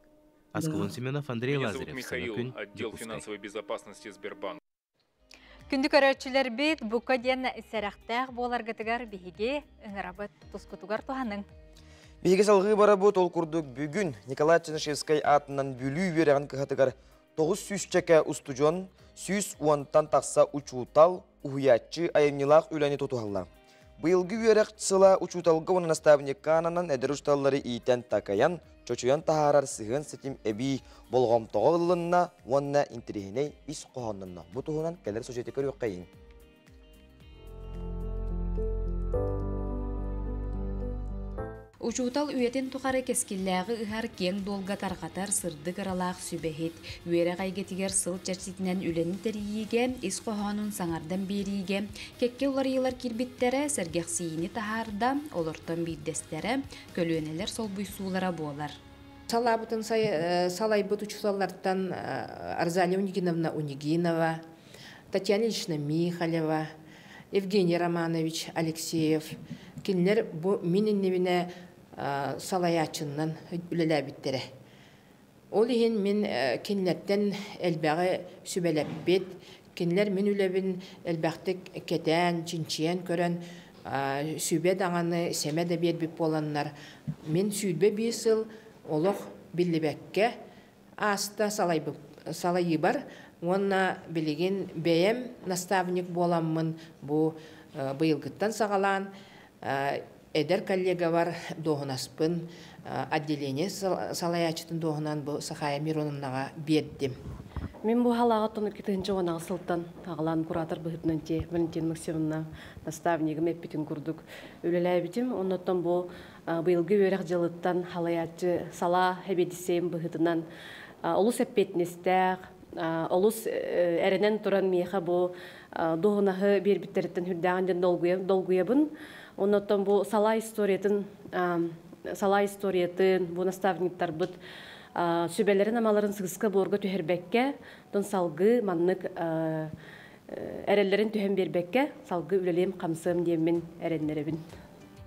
[SPEAKER 12] Аскалон Семенов, Андрей
[SPEAKER 11] Меня зовут
[SPEAKER 12] Лазарев,
[SPEAKER 11] Михаил,
[SPEAKER 12] Саҥа күн,
[SPEAKER 11] отдел
[SPEAKER 12] Дьокуускай.
[SPEAKER 11] финансовой безопасности Сбербанк.
[SPEAKER 2] Күндү көрөөччүлэрбит, бука диэн сэрэхтээх буоларгытыгар биһиги ыҥырабыт тускутугар туһаныҥ.
[SPEAKER 1] Биһиги салгыы барабыт ол курдук бүгүн Николай Чернышевскай аатынан Бүлүү үөрэҕин кыһатыгар 900 чэкэ устудьуон, 110-тан тахса учуутал, уһуйааччы айымньылаах үлэни тутуһаллар. Быйылгы үөрэх сыла учууталга уонна наставникка ананан эдэр учууталлары иитэн-такайан, чочуйан таһаарар сыһыан ситим эбии болҕомтоҕо ылылынна уонна интэриэһинэй ис хоһооннонно. Бу туһунан кэлэр сюжеты көрүөххэйиҥ.
[SPEAKER 15] Учуутал үйэтин тухары кэскиллээҕи ыһар, киэҥ дуолга тарҕатар сырдык ыралаах сүбэһит. Үөрэх эйгэтигэр сыл чэрчитинэн үлэни тэрийиигэ, ис хоһоонун саҥардан биэриигэ кэккэ уларыйыылар киирбиттэрэ сэргэхсийиини таһаарда, олортон биирдэстэрэ көлүөнэлэр солбуйсуулара буолар.
[SPEAKER 16] Салаабытын салайбыт учууталлартан Розалия Унигиновна Унигинова, Татьяна Ильична Михалева, Евгений Романович Алексеев кинилэр бу мин иннибинэ салайааччыннан үлэлээбиттэрэ. Ол иһин мин кинилэртэн элбэҕи сүбэлэппит, кинилэр мин үлэбин элбэхтик кэтээн, чинчийэн көрөн сүбэ даҕаны, сэмэ да биэрбит буоланнар, мин 21 сыл олох биллибэккэ ааста салайыыбар уонна билигин бэйэм наставник буоламмын бу быйылгыттан саҕалаан эдэр коллегабар дуоһунаспын отделение салайааччытын дуоһунан бу Сахая Мироновнаҕа биэрдим.
[SPEAKER 17] Мин бу халаҕа 2016 сылтан аҕалаан куратор быһыытынан те Валентина Максимовна наставнигым эппитин курдук үлэлээбитим. Оннуттан бу быйылгы үөрэх дьылыттан халайааччы салаа эбиэдиссэйим быһыытынан олус эппиэтинэстээх, олус эрэнэн туран миэхэ бу дуоһунаһы биэрбиттэриттэн хүрдээҕин диэн долгуйабын. Оннуттан бу салаа историятын салаа историятын бу наставниктарбыт сүбэлэрин амаларын сыгыска буорга түһэрбэккэ, тон салгыы маннык эрэллэрин түһэн биэрбэккэ, салгыы үлэлиэм хамсыам диэммин эрэннэрэбин.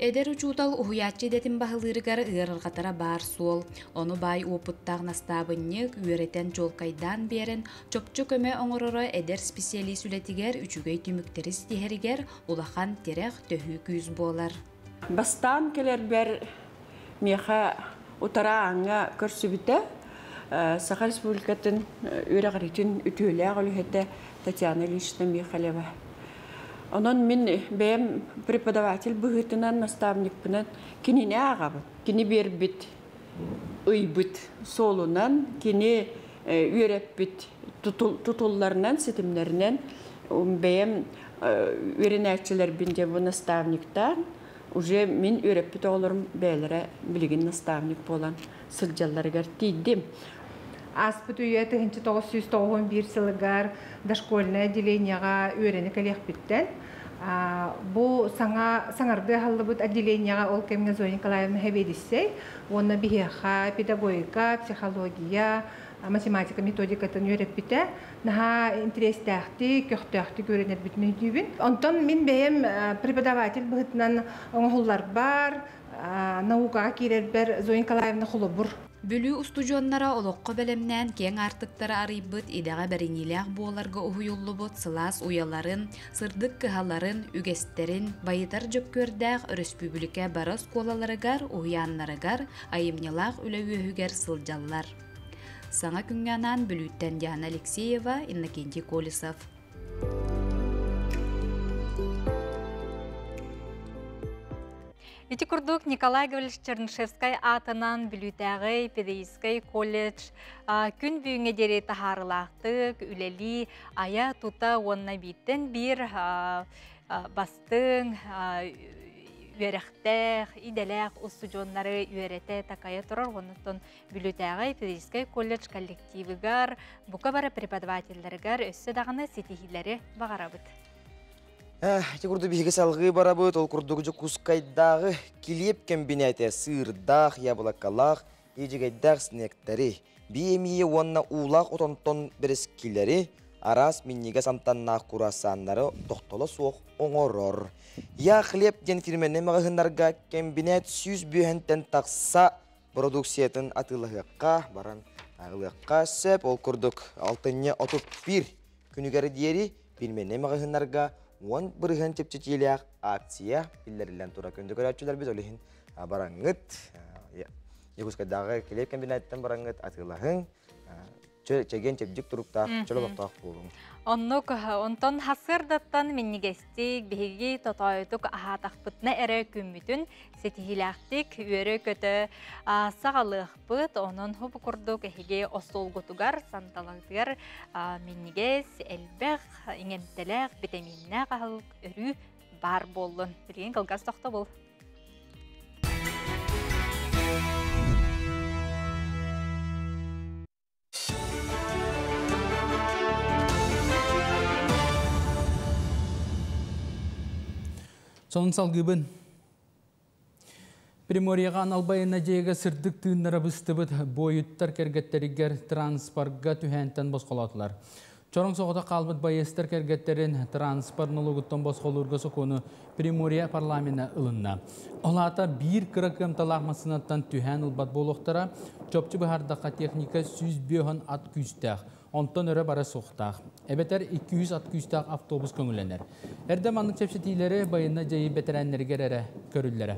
[SPEAKER 15] Эдэр учуутал уһуйааччы идэтин баһылыырыгар ыарырҕатара баар суол. Ону баай уопуттаах настаабынньык үөрэтэн чуолкайдаан биэрэн, чопчу көмө оҥороро эдэр специалист үлэтигэр үчүгэй түмүктэри ситиһэригэр улахан тирэх, төһүү күүс буолар.
[SPEAKER 18] Бастаан кэлэрбэр миэхэ утара ааҥҥа көрсүбүтэ Саха Республикатын үөрэҕиритин үтүөлээх үлэһитэ Татьяна Ильична Михалева. Онон мин бэйэм преподаватель быһыытынан, наставникпынан кинини ааҕабын. Кини биэрбит ыйбыт суолунан, кини үөрэппит тутулларынан, ситимнэринэн бэйэм үөрэнээччилэрбин дьэ бу наставниктаан, уже мин үөрэппит оҕолорум бэйэлэрэ билигин наставник буолан сылдьалларыгар тиийдим.
[SPEAKER 19] Ааспыт үйэ 1991 сылыгар дошкольное отделениеҕа үөрэнэ кэлиэхпиттэн бу саҥа саҥардыы аһыллыбыт отделениеҕа ол кэмҥэ Зоя Николаевна сэбиэдиссэй уонна биһиэхэ педагогика, психология, математика методикатын үөрэппитэ. Наһаа интэриэстээхтик, көхтөөхтүк үөрэнэрбитин өйдүүбүн. Онтон мин бэйэм преподаватель быһыытынан оҥоһулларбар, наукаҕа киирэрбэр Зоя Николаевна холобур.
[SPEAKER 15] Бүлүү устудьуоннара олоххо бэлэмнээн киэҥ аартыктары арыйбыт, идэҕэ бэриниилээх буоларга уһуйуллубут сылаас уйаларын, сырдык кыһаларын, үгэстэрин байытар дьөккүөрдээх өрөспүүбүлүкэ бары оскуолаларыгар, уһуйааннарыгар айымньылаах үлэ үөһүгэр сылдьаллар. Саҥа күҥҥэ анаан Бүлүүттэн Диана Алексеева, Иннокентий Колесов.
[SPEAKER 2] Ити курдук Николай Гаврилович Чернышевскай аатынан Бүлүүтээҕи педагогическай колледж күн бүгүҥҥэ диэри таһаарылаахтык үлэлии, айа-тута уонна бииртэн биир бастыҥ үөрэхтээх, идэлээх устудьуоннары үөрэтэ такайа турар. Оннуттан Бүлүүтээҕи педагогическай колледж коллективыгар, бука бары преподавателлэригэр өссө даҕаны ситиһиилэри баҕарабыт.
[SPEAKER 1] Ити курдук биһиги салгыы барабыт, ол курдук Дьокуускайдааҕы килиэп кэмбинээтэ сыырдаах, яблокалаах, иэдьэгэйдээх снектэри, бии эмиийэ уонна уулаах отонтон бэрэскилэри, араас минньигэс амтаннаах круассаннары тохтоло суох оҥорор. Я хлеб диэн фирменнэй маҕаһыыннарга кэмбинээт 100 бүөһэнтэн тахса продукциятын атыылаһыахха, баран ылыахха сөп. Ол курдук алтынньы 31 күнүгэр диэри пельменнэй маҕаһыыннарга 10% чэпчэтиилээх акция биллэриллэн турар. Күндү көрөөччүлэрбит ол иһин бараҥҥыт, Якутскайдааҕы килиэп кэмбинээтиттэн бараҥҥыт атыылаһыҥ, чэгиэн чэбдик туруктаах, чөл олохтоох буолуҥ.
[SPEAKER 2] Оннук, онтон хасыардаттан минньигэстик, биһиги тотоойутук аһаатахпытына эрэ күммүтүн ситиһиилээхтик үөрэ-көтө саҕалыахпыт. Онон бу курдук эһиги остуолгутугар, сандалыгытыгар минньигэс, элбэх, иҥэмтэлээх, битэмииннээх аһылык өрүү баар буоллун. Билигин кылгас тохтобул.
[SPEAKER 3] Сонун салгыыбын. Приморьеҕа анал байыаннай дьайыыга сырдык тыыннара быстыбыт буойуттар кэргэттэригэр транспорга түһээнтэн босхолоотулар. Чороҥ соҕотох хаалбыт байыастар кэргэттэрин транспорт нолуогуттан босхолуурга сокуону Приморье парламена ылынна. Ол аата биир кыра кыамталаах массыынаттан түһээн ылбат буолуохтара. Чопчу быһаардахха техника 105 ат күүстээх, онтон өрө бара суохтаах. Эбэтэр 200 ат күүстээх автобус көҥүллэнэр. Эрдэ маннык чэпчэтиилэри байыаннай дьайыы бэтэрээннэригэр эрэ көрүллэрэ.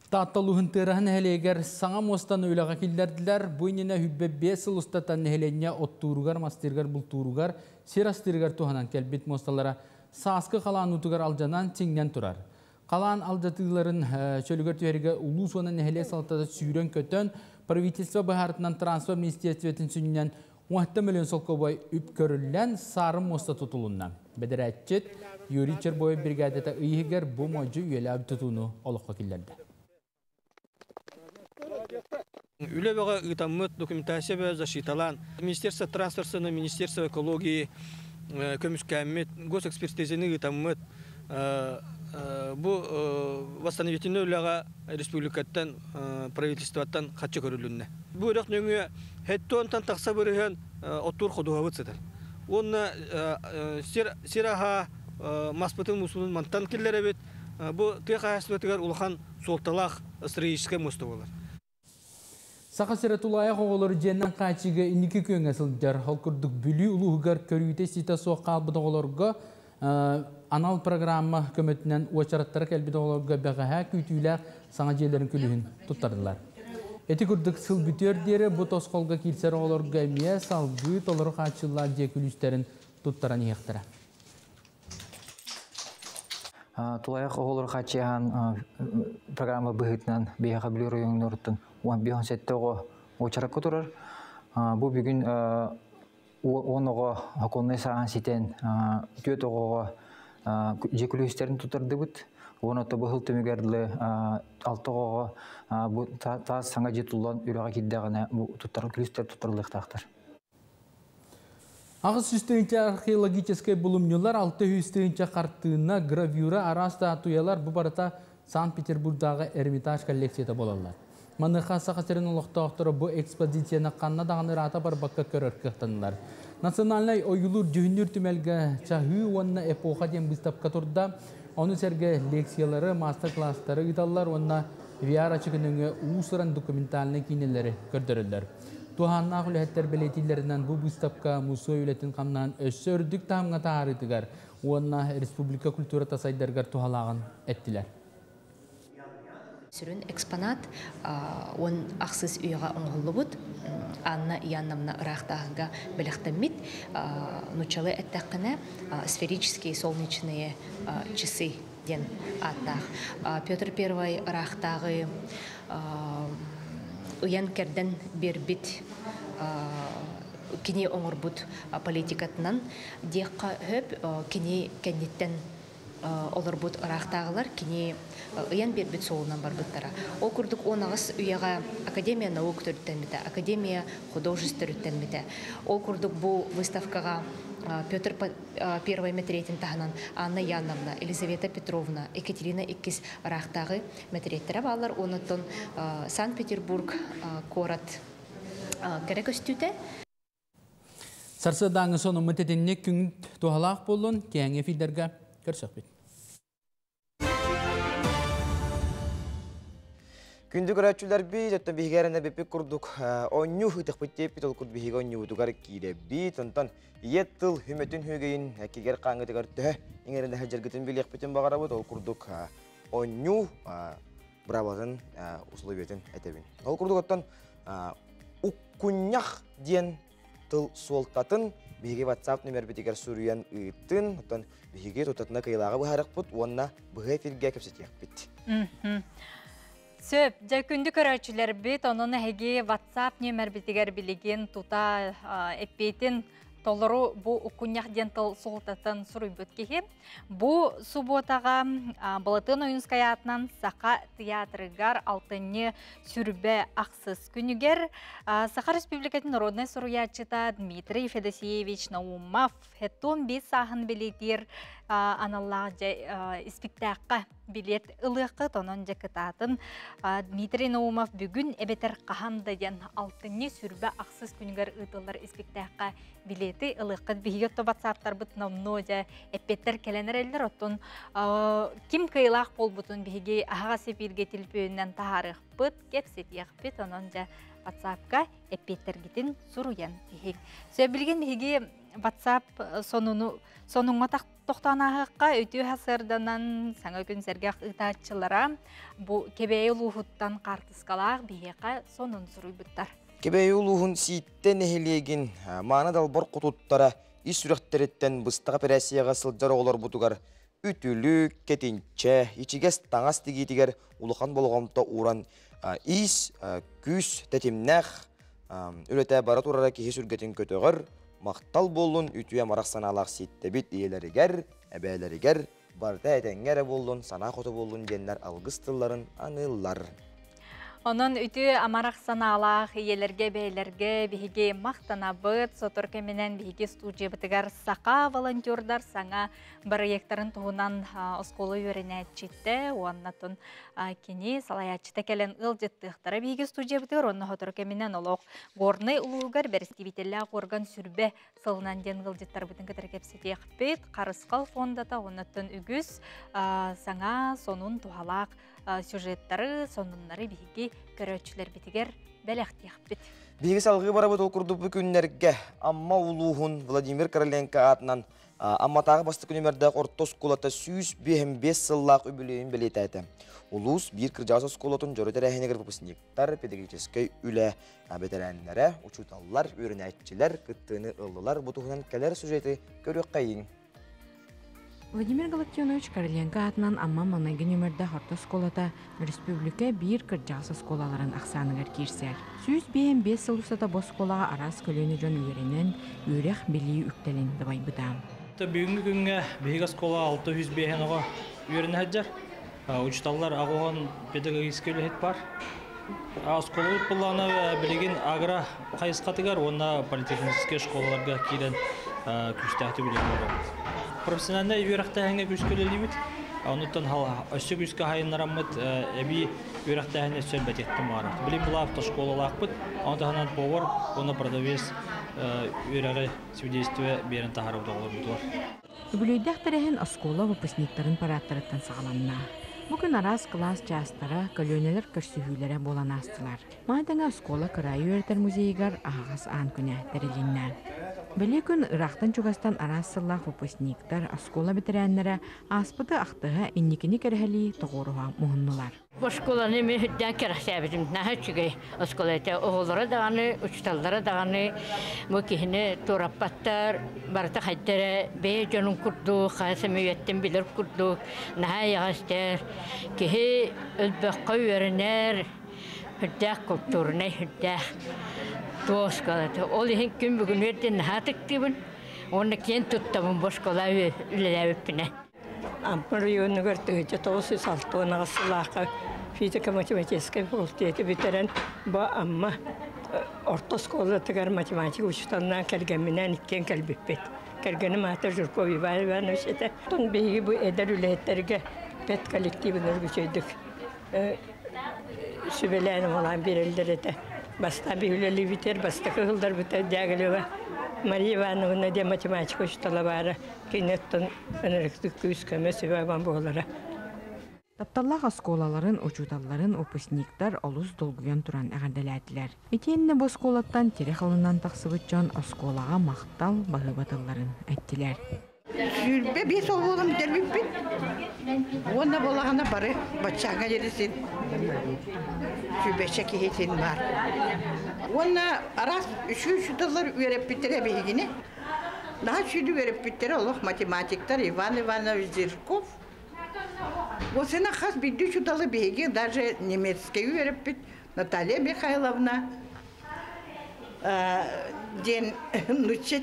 [SPEAKER 3] Таатта улууһун Тыараһа нэһилиэгэр саҥа муостаны үлэҕэ киллэрдилэр. Бу иннинэ 25 сыл устата нэһилиэнньэ оттууругар, мастыырыгар, бултууругар, сир астыырыгар туһанан кэлбит муосталара сааскы халаан уутугар алдьанан, чиҥнэн турар. Халаан алдьатыыларын чөлүгэр түһэргэ улуус уонна нэһилиэк салалтата сүүрэн-көтөн, правительство быһаарытынан транспорт министиэристибэтин сүнньүнэн 17 миллион солкуобай үп көрүллэн, саарын муоста тутулунна. Бэдэрээтчит Юрий Чербоев бригадата ый иһигэр бу модьу үйэлээх тутууну олоххо киллэрдэ.
[SPEAKER 20] Үлэ бөҕө ыытаммыт, документация бөҕө защиталаан, Министерство транспорта, Министерство экологии көмүскээммит, госэкспертизаны ыытаммыт, бу восстановительнай үлэҕэ республикаттан, правительствоттан хаччы көрүлүннэ. Бу үрэх нөҥүө хеттуонтан тахса бырыһыан оттуур ходуһабыт сытар. Уонна сир, сир аһа маспытын мусунун мантан киллэрэбит. Бу тыа хаһаайыстыбатыгар улахан суолталаах стратегическай муоста буолар.
[SPEAKER 3] Саха сирэ тулаайах оҕолору дьиэннэн хааччыйыыга инники күөҥҥэ сылдьар. Ол курдук Бүлүү улууһугар көрүүтэ-истиитэ суох хаалбыт оҕолорго анал программа көмөтүнэн уочараттара кэлбит оҕолорго бэҕэһээ күүтүүлээх саҥа дьиэлэрин күлүүһүн туттардылар. Ити курдук сыл бүтүөр диэри бу тосхолго киирсэр оҕолорго эмиэ салгыы толору хааччыллаах дьиэ күлүүстэрин туттаран иһиэхтэрэ.
[SPEAKER 21] Тулайах оҕолору хааччыйаһан программа быһыытынан биһиэхэ Бүлүү оройуонуттан 17 оҕо уочаракка турар. Бу бүгүн 10 оҕо оконнай сааһын ситэн, 4 оҕоҕо дьиэ күлүүстэрин тутардыбыт. Уон бу сыл түмүгэр дылы 6 оҕоҕо бу таас саҥа дьиэ туллан үлэҕэ киирдэҕинэ бу туттар күлүүстэр туттарыллыахтаахтар.
[SPEAKER 3] 800 археологическай булумньулар, 600 хартыына, гравюра, араас статуялар бу барыта Санкт-Петербургдааҕы Эрмитаж коллекцията буолаллар. Маныаха Саха сирин олохтоохторо бу экспозицияны ханна даҕаны ыраата барбакка көрөр кыахтаннылар. Национальнай ойуулуур-дьүһүннүүр түмэлгэ Чаһыы уонна эпоха диэн быыстапка турда. Ону сэргэ лекциялары, маастар-класстары ыыталлар уонна VR ачыгы уус-уран документальнай киинэлэри көрдөрөллөр. Туһааннаах үлэһиттэр бэлиэтииллэринэн, бу быыстапка мусуой үлэтин хамнаһын өссө үрдүк таһымҥа таһаарыытыгар уонна республика культурата сайдарыгар туһалааҕын эттилэр.
[SPEAKER 4] Сүрүн экспонат 16 үйэҕэ оҥоһуллубут Анна Иоанновна ыраахтааҕыга бэлэхтэммит, нууччалыы эттэххинэ, сферические солнечные часы диэн ааттаах. Петр Первый ыраахтааҕы ыйан кэрдэн биэрбит, кини оҥорбут политикатынан диэххэ сөп, кини кэнниттэн олорбут ыраахтааҕылар кини ыйан биэрбит суолунан барбыттара. Ол курдук 18 үйэҕэ Академия наук төрүттэммитэ, Академия художеств төрүттэммитэ. Ол курдук бу выставкаҕа Петр Первый мэтириэтин таһынан Анна Яновна, Елизавета Петровна, Екатерина Иккис ыраахтааҕы мэтириэттэрэ бааллар. Онон Санкт-Петербург куорат кэрэ көстүүтэ.
[SPEAKER 3] Сарсыардааҥы сонуммут итинник. Күн туһалаах буоллун, киэҥ эфирдэргэ көрсөхпүт.
[SPEAKER 1] Күндү көрөөччүлэрбит, оттон биһиги эрэнэ биппит курдук оонньуу ыытыахпыт диэппит, ол курдук биһиги оонньуубутугар киирэбит. Онтон ийэ тыл хүмөтүн хүөгэйин кигэр хааңытыгар төһө иҥэринэ сылдьаргытын билиэхпитин баҕарабыт. Ол курдук оонньуу быраабатын условиятын этэбин. Ол курдук оттон уккунньах диэн тыл суолтатын биһиги WhatsApp нөмербитигэр суруйан ыыттын, оттон биһиги тутатына кыйылааҕы быһаарыахпыт уонна быһа эфиргэ кэпсэтиэхпит.
[SPEAKER 2] Сөп, дьэ күндү көрөөччүлэрбит, онон эһиги WhatsApp нөмербитигэр билигин тута эппиэтин толору бу уккунньах диэн тыл суолтатын суруйбут киһи. Бу субуотаҕа Былатыан Ойуунскай аатынан Саха театрыгар алтынньы 28 күнүгэр Саха Республикатын народнай суруйааччыта Дмитрий Федосеевич Наумов 75 сааһын бэлиэтиир аналлаах испиктээххэ билет ылыаххыт, онон дьэ кытаатын. Дмитрий Наумов бүгүн эбэтэр хаһан да диэн алтынньы 28 күнүгэр ыытыллар испиктээххэ билети ылыаххыт. Биһиги отто ватсаптарбыт номнуо дьэ эппиэттэр кэлэн эрэллэр, оттон ким кыайыылаах буолбутун биһиги аһаҕас эфиргэ телефонунан таһаарыахпыт, кэпсэтиэхпит, онон дьэ ватсапка эппиэттэргитин суруйан иһиҥ. Сөп, билигин биһиги WhatsApp сонуну сонуҥҥа тохтоон ааһыахха. Үтүө сарсыарданан, саҥа күн сэргэх ыытааччылара, бу Кэбээйи улууһуттан хаартыскалаах биһиэхэ сонун суруйбуттар.
[SPEAKER 1] Кэбээйи улууһун Сииттэ нэһилиэгин мааны далбар хотуттара ис сүрэхтэриттэн быстах операцияҕа сылдьар оҕолорбутугар үтүлүк, кэтинчэ, ичигэс таҥас тигиитигэр улахан болҕомто ууран иис, күүс тэтимнээх үлэтэ бара турара киһи сүргэтин көтөҕөр, махтал буоллун үтүө амарах санаалаах Сииттэбит ийэлэригэр, эбээлэригэр, барыта этэҥҥэ эрэ буоллун, санаа хоту буоллун диэннэр алгыс тылларын аныыллар.
[SPEAKER 2] Онон үтүө амарах санаалаах ийэлэргэ, эбээлэргэ биһиги махтанабыт. Сотору кэминэн биһиги студиябытыгар саха волонтердар саҥа бырайыактарын туһунан оскуола үөрэнээччитэ уонна кини салайааччыта кэлэн ыалдьыттыахтара биһиги студиябытыгар, онно сотору кэминэн олох Горнай улууһугар бэрэстэбиитэллээх орган 20 сылынан диэн ыалдьыттарбытын кытары кэпсэтиэхпит. Харысхал фондата оннуттан үгүс саҥа сонун туһалаах сюжеттары, сонуннары биһиги көрөөччүлэрбитигэр бэлэхтиэхпит.
[SPEAKER 1] Биһиги салгыы барабыт. Ол курдук бу күннэргэ Амма улууһун Владимир Короленко аатынан Амматааҕы бастакы нүөмэрдээх орто оскуолата 155 сыллаах үбүлүөйүн бэлиэтээтэ. Улуус биир кырдьаҕас оскуолатын дьоро тэрээһинигэр выпускниктар, педагогическай үлэ бэтэрээннэрэ, учууталлар, үөрэнээччилэр кыттыыны ыллылар. Бу туһунан кэлэр сюжети көрүөххэйиҥ.
[SPEAKER 22] Владимир Галактионович Короленко аатынан Амма маҥнайгы нүөмэрдээх орто оскуолата республика биир кырдьаҕас оскуолаларын ахсааныгар киирсэр. 155 сыл устата бу оскуолаҕа араас көлүөнэ дьон үөрэнэн, үөрэх билии үктэлин дабайбыта.
[SPEAKER 23] Бүгүҥҥү күҥҥэ биһиги оскуола 605 оҕо үөрэнэ сылдьар. Учууталлар 80, педагогическай үлэһит баар. Оскуолабыт былаана билигин агро хайысхатыгар уонна политехническай школаларга киирэн күүстээхтик үлэлиир буолабыт. Профессиональнай үөрэхтээһиҥҥэ күүскэ үлэлиибит. Онуттан өссө күүскэ хайыннараммыт эбии үөрэхтээһини өссө элбэтиэхпитин баҕарабыт. Билигин була автошколалаахпыт, ону таһынан повар уонна продавец үөрэҕи свидетельство биэрэн таһаарабыт оҕолорбутугар.
[SPEAKER 22] Үбүлүөйдээх тэрээһин оскуола выпускниктарын парадтарыттан саҕаланна. Бу күн араас кылаас чаастара, көлүөнэлэр көрсүһүүлэрэ буолан аастылар. Маны тэҥэ оскуола кыраайы үөрэтэр музейыгар аһаҕас аан күнэ тэрилиннэ. Бэлиэ күн ыраахтан-чугастан араас сыллаах выпускниктар, оскуола бэтэрээннэрэ ааспыты ахтыһа, инникини кэрэһэлии тоҕуоруһа муһуннулар.
[SPEAKER 5] Оскуоланы эмиэ үрдээн кэрэхсээбитим. Наһаа үчүгэй оскуола этэ. Оҕолоро даҕаны, учууталлара даҕаны бу киһини туораппаттар, барыта хайда эрэ бэйэ дьонун курдук, хайа эмэ билэр курдук, наһаа эйэҕэстэр. Киһи өлбөххө үөрэнэр, үрдээх култуурунай, үрдээх туох оскуолата. Ол иһин күн бүгүнүгэр диэн наһаа ытыктыыбын уонна киэн туттабын бу оскуола үлэлээбиппинэ.
[SPEAKER 6] Амма оройуонугар 1968 сыллаахха физико-математическай факультеты бүтэрэн, бу Амма орто оскуолатыгар математика учууталынан кэргэмминээн иккиэн кэлбиппит. Кэргэним аата Жирков Иван Иванович этэ. Оттон биһиги бу эдэр үлэһиттэргэ пед коллективын өргүчөйдүк сүбэлээн оҥолоон биэрэллэр этэ. Бастаан биһи үлэлиибитигэр бастакы сылларбыта Дягилева Мария Ивановна диэн математика учуутала баара. Кини оттон ынырыктык күүс-көмө сүбэ-ама буолара.
[SPEAKER 22] Тапталлаах оскуолаларын, учууталларын выпускниктар олус долгуйан туран эҕэрдэлээтилэр. Итиэннэ бу оскуолаттан тирэх ылынан тахсыбыт дьон оскуолаҕа махтал, баһыыба тылларын эттилэр.
[SPEAKER 7] 25 ол буолан бүтэрбиппит. Уонна буолаҕына бары баччааҥҥа диэри син сүүрбэччэ киһи син баар. Уонна араас үчүгэй учууталлар үөрэппиттэрэ биһигини. Наһаа үчүгэйдик үөрэппиттэрэ олох математиктар Иван Иванович Зирков. Осына хас биирдии учууталы биһиги даже немецкэй үөрэппит Наталья Михайловна диэн нучча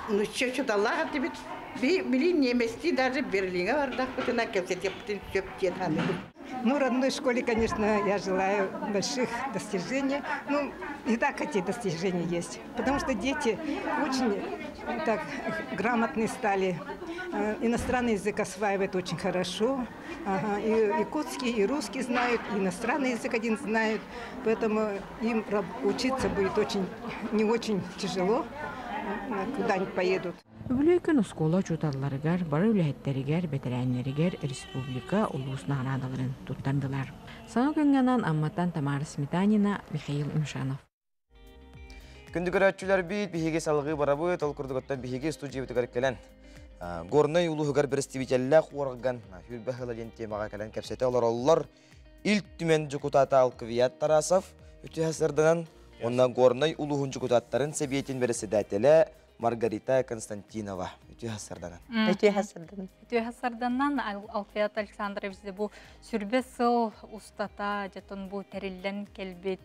[SPEAKER 7] нучча учууталлаах этибит. Били немецтии даже Берлиҥҥэ бардахпытына кэпсэтиэхпитин сөп диэн саныыбын.
[SPEAKER 24] Ну, родной школе, конечно, я желаю больших достижений. Ну, и так эти достижения есть. Потому что дети очень так грамотные стали. Иностранный язык осваивают очень хорошо. Ага, и якутский, и русский знают, и иностранный язык один знают. Поэтому им учиться будет очень, не очень тяжело, куда-нибудь поедут.
[SPEAKER 22] Үбүлүөй күн оскуола учууталларыгар, бары үлэһиттэригэр, бэтэрээннэригэр республика улуус наҕараадаларын туттардылар. Саҥа күҥҥэ анаан Амматтан Тамара Сметанина, Михаил Мишанов.
[SPEAKER 1] Күндү көрөөччүлэрбит, биһиги салгыы барабыт, ол курдук оттон биһиги студиябытыгар кэлэн Горнай улууһугар бэрэстэбиитэллээх уорган Хүрбэ сыла диэн темаҕа кэлэн кэпсэтэ олороллор. Ил Түмэн дьокутаата Алквият Тарасов үтүө сырданан, уонна Горнай улууһун дьокутааттарын сэбиэтин бэрэссэдээтэлэ Маргарита Константинова үтүө сарданан.
[SPEAKER 2] Үтүө сарданан. Үтүө сарданан Алфеят Александрович бу сүрбэ сыл устата жетон бу тэриллэн кэлбит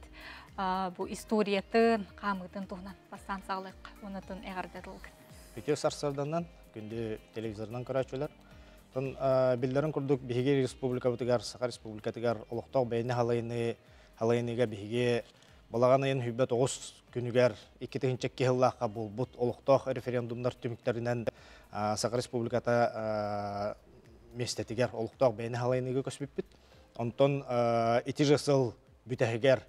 [SPEAKER 2] бу историятын, хаамыытын туһунан бастаан саҕалык онотун эҕэрдэ тылгын.
[SPEAKER 25] Үтүө сарсарданан күндү телевизорынан көрөөччүлэр. Тон биллэрин курдук биһиги республикабытыгар, Саха республикатыгар олохтоох бэйэни халайыны халайыныга биһиги Балаҕан ыйын 29 күнүгэр 2002 сыллаахха буолбут олохтоох референдумнар түмүктэринэн Саха Республиката миэстэтигэр олохтоох бэйэни халайыныыга көспүппүт. Онтон ити же сыл бүтэһигэр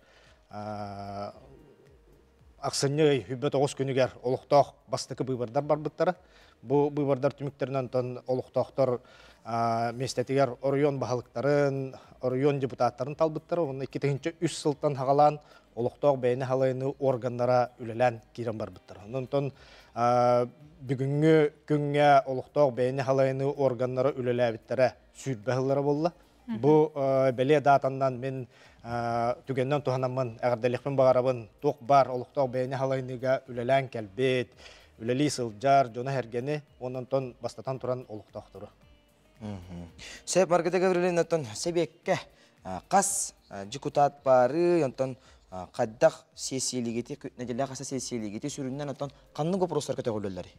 [SPEAKER 25] ахсынньы ый 29 күнүгэр олохтоох бастакы быыбардар барбыттара. Бу быыбардар түмүктэринэн онтон олохтоохтор миэстэтигэр оройуон баһылыктарын, оройуон депутаттарын талбыттара уонна 2003 сылтан хагалаан олохтоох бэйэни халайыны органнара үлэлээн киирэн барбыттара. Онтон бүгүҥҥү күҥҥэ олохтоох бэйэни халайыны органнара үлэлээбиттэрэ 20 сыллара буолла. Бу бэлиэ даатаннан мин түгэннэн туһанаммын эҕэрдэлиэхпин баҕарабын. Туох баар олохтоох бэйэни халайыныыга үлэлээн кэлбит, үлэлии сылдьар дьону-сэргэни уонна онтон бастатан туран олохтоохтору.
[SPEAKER 1] Сөп, Маргарита Гаврильевна, оттон сэбиэккэ хас депутат баары, онтон хайдах сессиялигити, нэдиэлэ хаса сессиялигити сүрүннэн оттон ханнык вопростарга көтөҕүллэллэрий?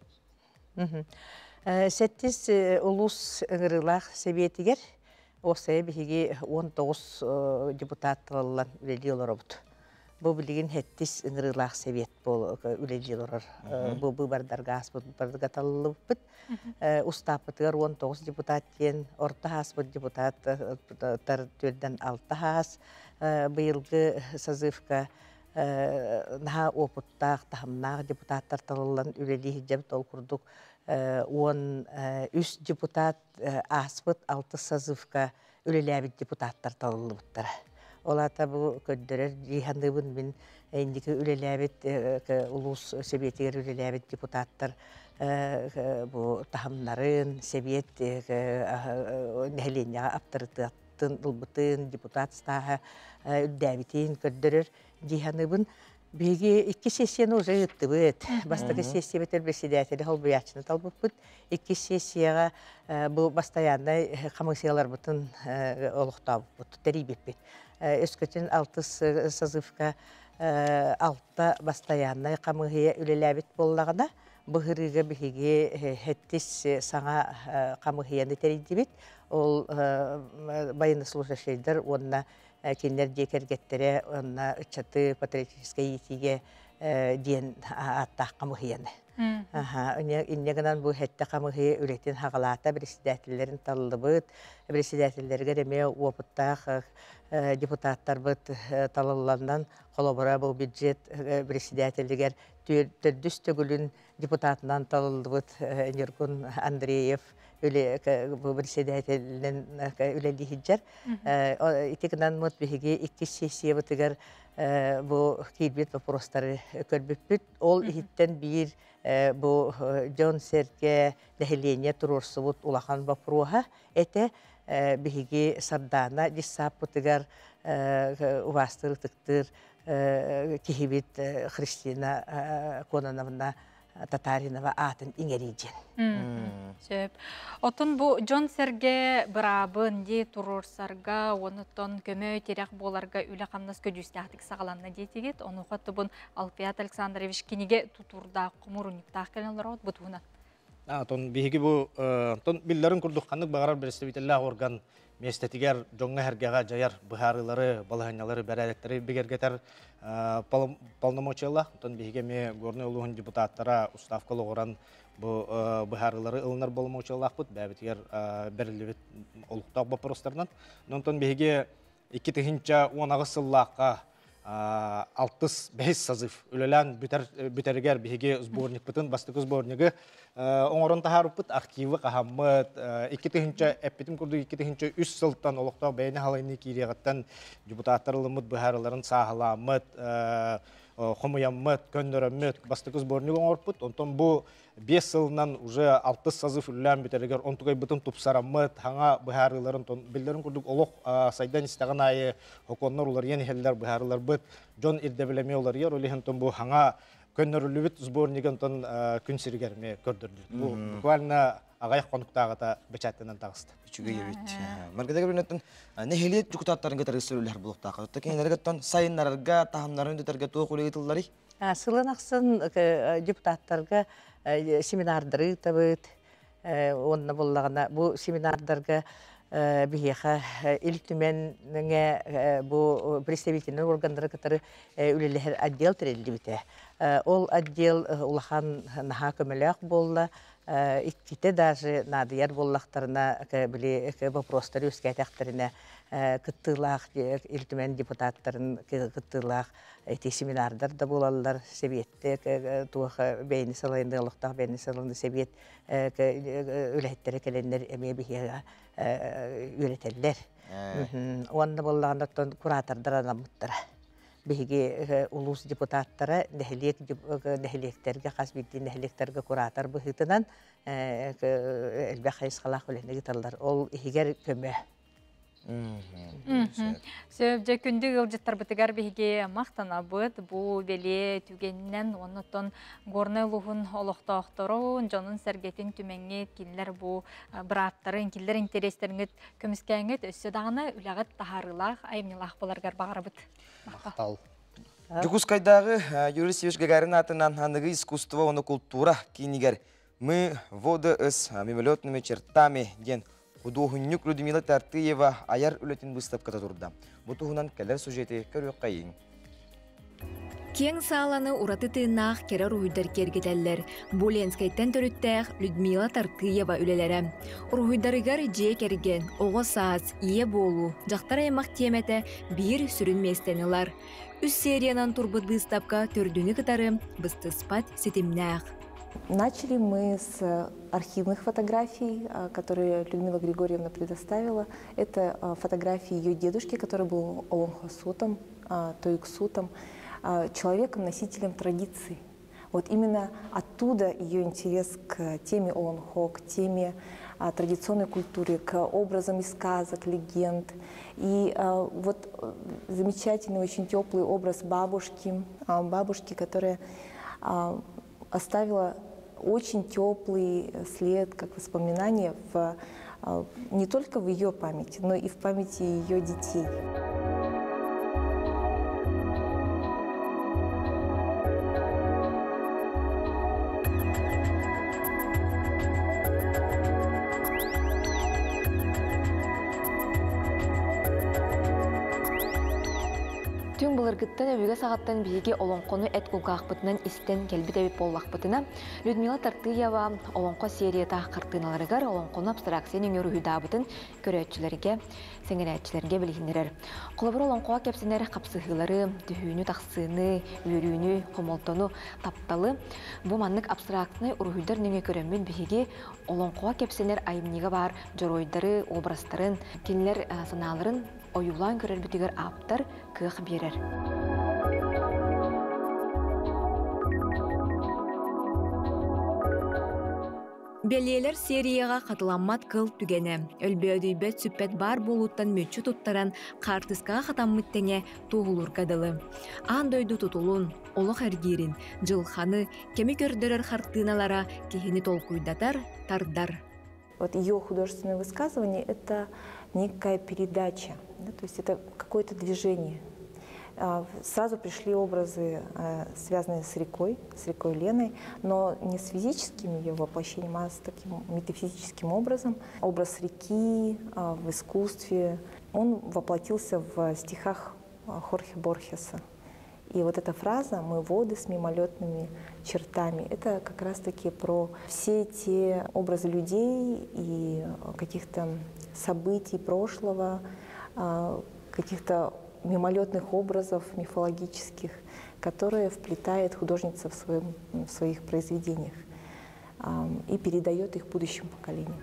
[SPEAKER 16] Сэттис улуус ыҥырыылаах сэбиэтигэр уопсайа биһиги 19 депутат талыллан үлэлии олоробут. Бу билигин сэттис ыҥырыылаах сэбиэт үлэлии олорор. Бу быыбардарга ааспыт быыбардарга талыллыбыппыт. Устааппытыгар 19 депутат диэн орто ааспыт депутаттар түөрдэн алта хаас. Быйылгы созывка наһаа уопуттаах, таһымнаах депутаттар талыллан үлэлии сылдьабыт. Ол курдук 13 депутат ааспыт алты созывка үлэлээбит депутаттар талыллыбыттара. Ол аата бу көрдөрөр дии саныыбын мин инники үлэлээбит улуус сэбиэтигэр үлэлээбит депутаттар бу таһымнарын, сэбиэт нэһилиэнньэҕэ аптарытыатын ылбытын, депутат стааһа үрдээбитин көрдөрөр дии саныыбын. Биһиги икки сессияны уже ыыттыбыт. Бастакы сессиябытыгар председатели холбуйааччыны талбыппыт. Иккис сессияҕа бу бастайааннай хамыысыйаларбытын олохтообуппут, тэрийбиппит. Өскөтүн алтыс созывка алта бастайааннай хамыыһыйа үлэлээбит буоллаҕына, бу ырыыга биһиги сэттис саҥа хамыыһыйаны тэрийдибит. Ол военнослужащайдар уонна кинилэр дьиэ кэргэттэрэ уонна ыччаты патриотическай иитиигэ диэн ааттаах хамыһыйаны. Инньэ гынан бу сэттэ хамыһыйа үлэтин хаҕалаата, председателлэрин таллыбыт. Председателлэригэр эмиэ уопуттаах депутаттарбыт талылланан, холобура бу бюджет председателигэр төрдүс төгүлүн депутатынан талыллыбыт Ньургун Андреев бу председателинэн үлэлии сылдьар. Ити гынан мут биһиги иккис сессиябытыгар бу киирбит вопростары көрбүппүт. Ол иһиттэн биир бу дьон-сэргэ, нэһилиэнньэ туруорсубут улахан боппуруоһа этэ. Биһиги Сардаана дьыссааппытыгар убаастыыр, ытыктыыр киһибит Христина Кононовна Татаринова аатын иҥэрии диэн.
[SPEAKER 2] Сөп. Оттон бу дьон-сэргэ быраабын дии туруорсарга, онуттан көмө тирэх буоларга үлэ-хамнас көдьүүстээхтик саҕаланна диэтигит. Онуоха тубун Алпиат Александрович кинигэ тутуурдаах, хомуурунньуктаах кэлэн олороҕут бу туһунан.
[SPEAKER 25] Тон биһиги бу тон биллэрин курдук ханнык баҕарар представителлээх орган миэстэтигэр дьоҥҥо-сэргэҕэ дьайар быһаарыылары, балаһыанньалары, бэрээдэктэри бигэргэтэр полномочиялаах. Онтон биһиги эмиэ Горнай улууһун депутаттара уставка олоҕуран бу быһаарыылары ылынар боломуочуйалаахпыт, бэйэбитигэр бэриллибит олохтоох боппуруостарынан. Онтон биһиги 2018 сыллаахха алтыс бэһис созыв үлэлээн бүтэр бүтэригэр биһиги сборникпытын бастакы сборнигы оҥорон таһаарбыппыт архивы хаһаммыт 2000 эппитим курдук 2003 сылтан олохтоох бэйэни халайыныы киириэҕиттэн депутаттар ылыммыт быһаарыларын сааһылааммыт хомуйаммыт көннөрөммүт бастакы сборник оҥорпут. Онтон бу 5 сылынан уже алтыс созыв үлэлээн бүтэригэр онтукайбытын тупсараммыт, хаҥа быһаарыыларын биллэрин курдук олох сайдан истэҕин аайы хокуоннар уларыйан иһэллэр, быһаарыыларбыт дьон ирдэбилэ эмиэ уларыйар, ол иһин бу хаҥа көннөрүллүбүт сборнигы онтон күн сиригэр эмиэ көрдөрдүбүт. Бу буквально аҕыйах хонуктааҕыта бэчээттэнэн таҕыста.
[SPEAKER 1] Үчүгэй эбит. Маргарита Гавриловнаттан нэһилиэк дьокутааттарын кытары сүрүлэһэр буолуохтаах. Оттон кинилэргэ сайыннарарга, таһымнарын үрдэтэргэ туох үлэ ыытылларый?
[SPEAKER 16] Сылын ахсын депутаттарга семинардары ыытабыт. Уонна буллаҕына бу семинардарга биһиэхэ Ил Түмэҥҥэ бу представительнай органнары кытары үлэлэһэр отдел тэриллибитэ. Ол отдел улахан наһаа көмөлөөх буолла. Иккитэ даже наадыйар буоллахтарына, били вопростары үөскээтэхтэринэ кыттыылаах Ил Түмэн депутаттарын кыттыылаах ити семинардар да буолаллар, сэбиэтте туох бэйэни салайыныы олохтоох бэйэни салайыныы сэбиэт үлэһиттэрэ кэлэннэр эмиэ биһиэхэ үөрэтэллэр. Уонна буоллаҕына оттон куратордар анаммыттара. Биһиги улуус депутаттара нэһилиэк нэһилиэктэргэ хас биирдии нэһилиэктэргэ куратор быһыытынан элбэх хайысхалаах үлэни ыыталлар. Ол иһигэр көмө.
[SPEAKER 2] Сөп, дьэ күндү ыалдьыттарбытыгар биһиги махтанабыт. Бу бэлиэ түгэнинэн оннуттан Горнай улууһун олохтоохторун, дьонун-сэргэтин түмэҥҥит, кинилэр бу бырааптарын, кинилэр интэриэстэриҥит көмүскээҥҥит өссө даҕаны үлэҕит таһаарыылаах, айымньылаах буоларгар баҕарабыт.
[SPEAKER 25] Махтал.
[SPEAKER 1] Дьокуускайдааҕы Юрий Севич Гагарин аатынан аныгы искусство уонна култуура киинигэр «Мы воды с мимолетными чертами» диэн худуоһунньук Людмила Тартыева айар үлэтин быыстапката турда. Бу туһунан кэлэр сюжети көрүөххэйиҥ.
[SPEAKER 8] Киэҥ сааланы ураты тыыннаах кэрэ уруһуйдар киэргэтэллэр. Бу Ленскэйтэн төрүттээх Людмила Тартыева үлэлэрэ. Уруһуйдарыгар дьиэ кэргэн, оҕо саас, ийэ буолуу, дьахтар аймах тиэмэтэ биир сүрүн миэстэни ылар. Үс сериянан турбут быыстапка төрдүнү кытары быстыспат ситимнээх.
[SPEAKER 9] Начали мы с архивных фотографий, которые Людмила Григорьевна предоставила. Это фотографии ее дедушки, который был олонхосутом, тойксутом, человеком, носителем традиций. Вот именно оттуда ее интерес к теме олонхо, к теме традиционной культуры, к образам из сказок, легенд. И вот замечательный, очень теплый образ бабушки, бабушки, которая оставила очень теплый след, как воспоминание, не только в ее памяти, но и в памяти ее детей.
[SPEAKER 8] Түн былыргыттан өбүгэ саҕаттан биһиги олоҥхону эт кулгаахпытынан истэн кэлбит эбит буоллахпытына, Людмила Тартыева олоҥхо серията хартыыналарыгар олоҥхону абстракция нөҥүө уруһуйдаабытын көрөөччүлэргэ, сэҥэрээччилэргэ билиһиннэрэр. Холобур олоҥхоҕо кэпсэнэр хапсыһыылары, түһүүнү-тахсыыны, үөрүүнү, хомолтону, тапталы бу маннык абстрактнай уруһуйдар нөҥүө көрөммүт биһиги олоҥхоҕо кэпсэнэр айымньыга баар дьоруойдары, образтарын, кинилэр санааларын ойуулаан көрөрбүтүгэр ааптар кыах биэрэр. Бэлиэлэр серияҕа хатыламмат кыл түгэнэ, өлбөөдүйбэт сүппэт баар буолууттан мүччү туттаран хаартыскаҕа хатаммыт тэҥэ туоһулуурга дылы. Аан дойду тутулун, олох эргиирин, дьылханы, кэми көрдөрөр хартыыналара киһини толкуйдатар, тардар.
[SPEAKER 9] Вот ее художественное высказывание – это некая передача, да, то есть это какое-то движение. Сразу пришли образы, связанные с рекой Леной, но не с физическим ее воплощением, а с таким метафизическим образом. Образ реки в искусстве, он воплотился в стихах Хорхе Борхеса. И вот эта фраза «мы воды с мимолетными чертами» — это как раз-таки про все те образы людей и каких-то событий прошлого, каких-то мимолетных образов мифологических, которые вплетает художница в своих произведениях и передает их будущим поколениям.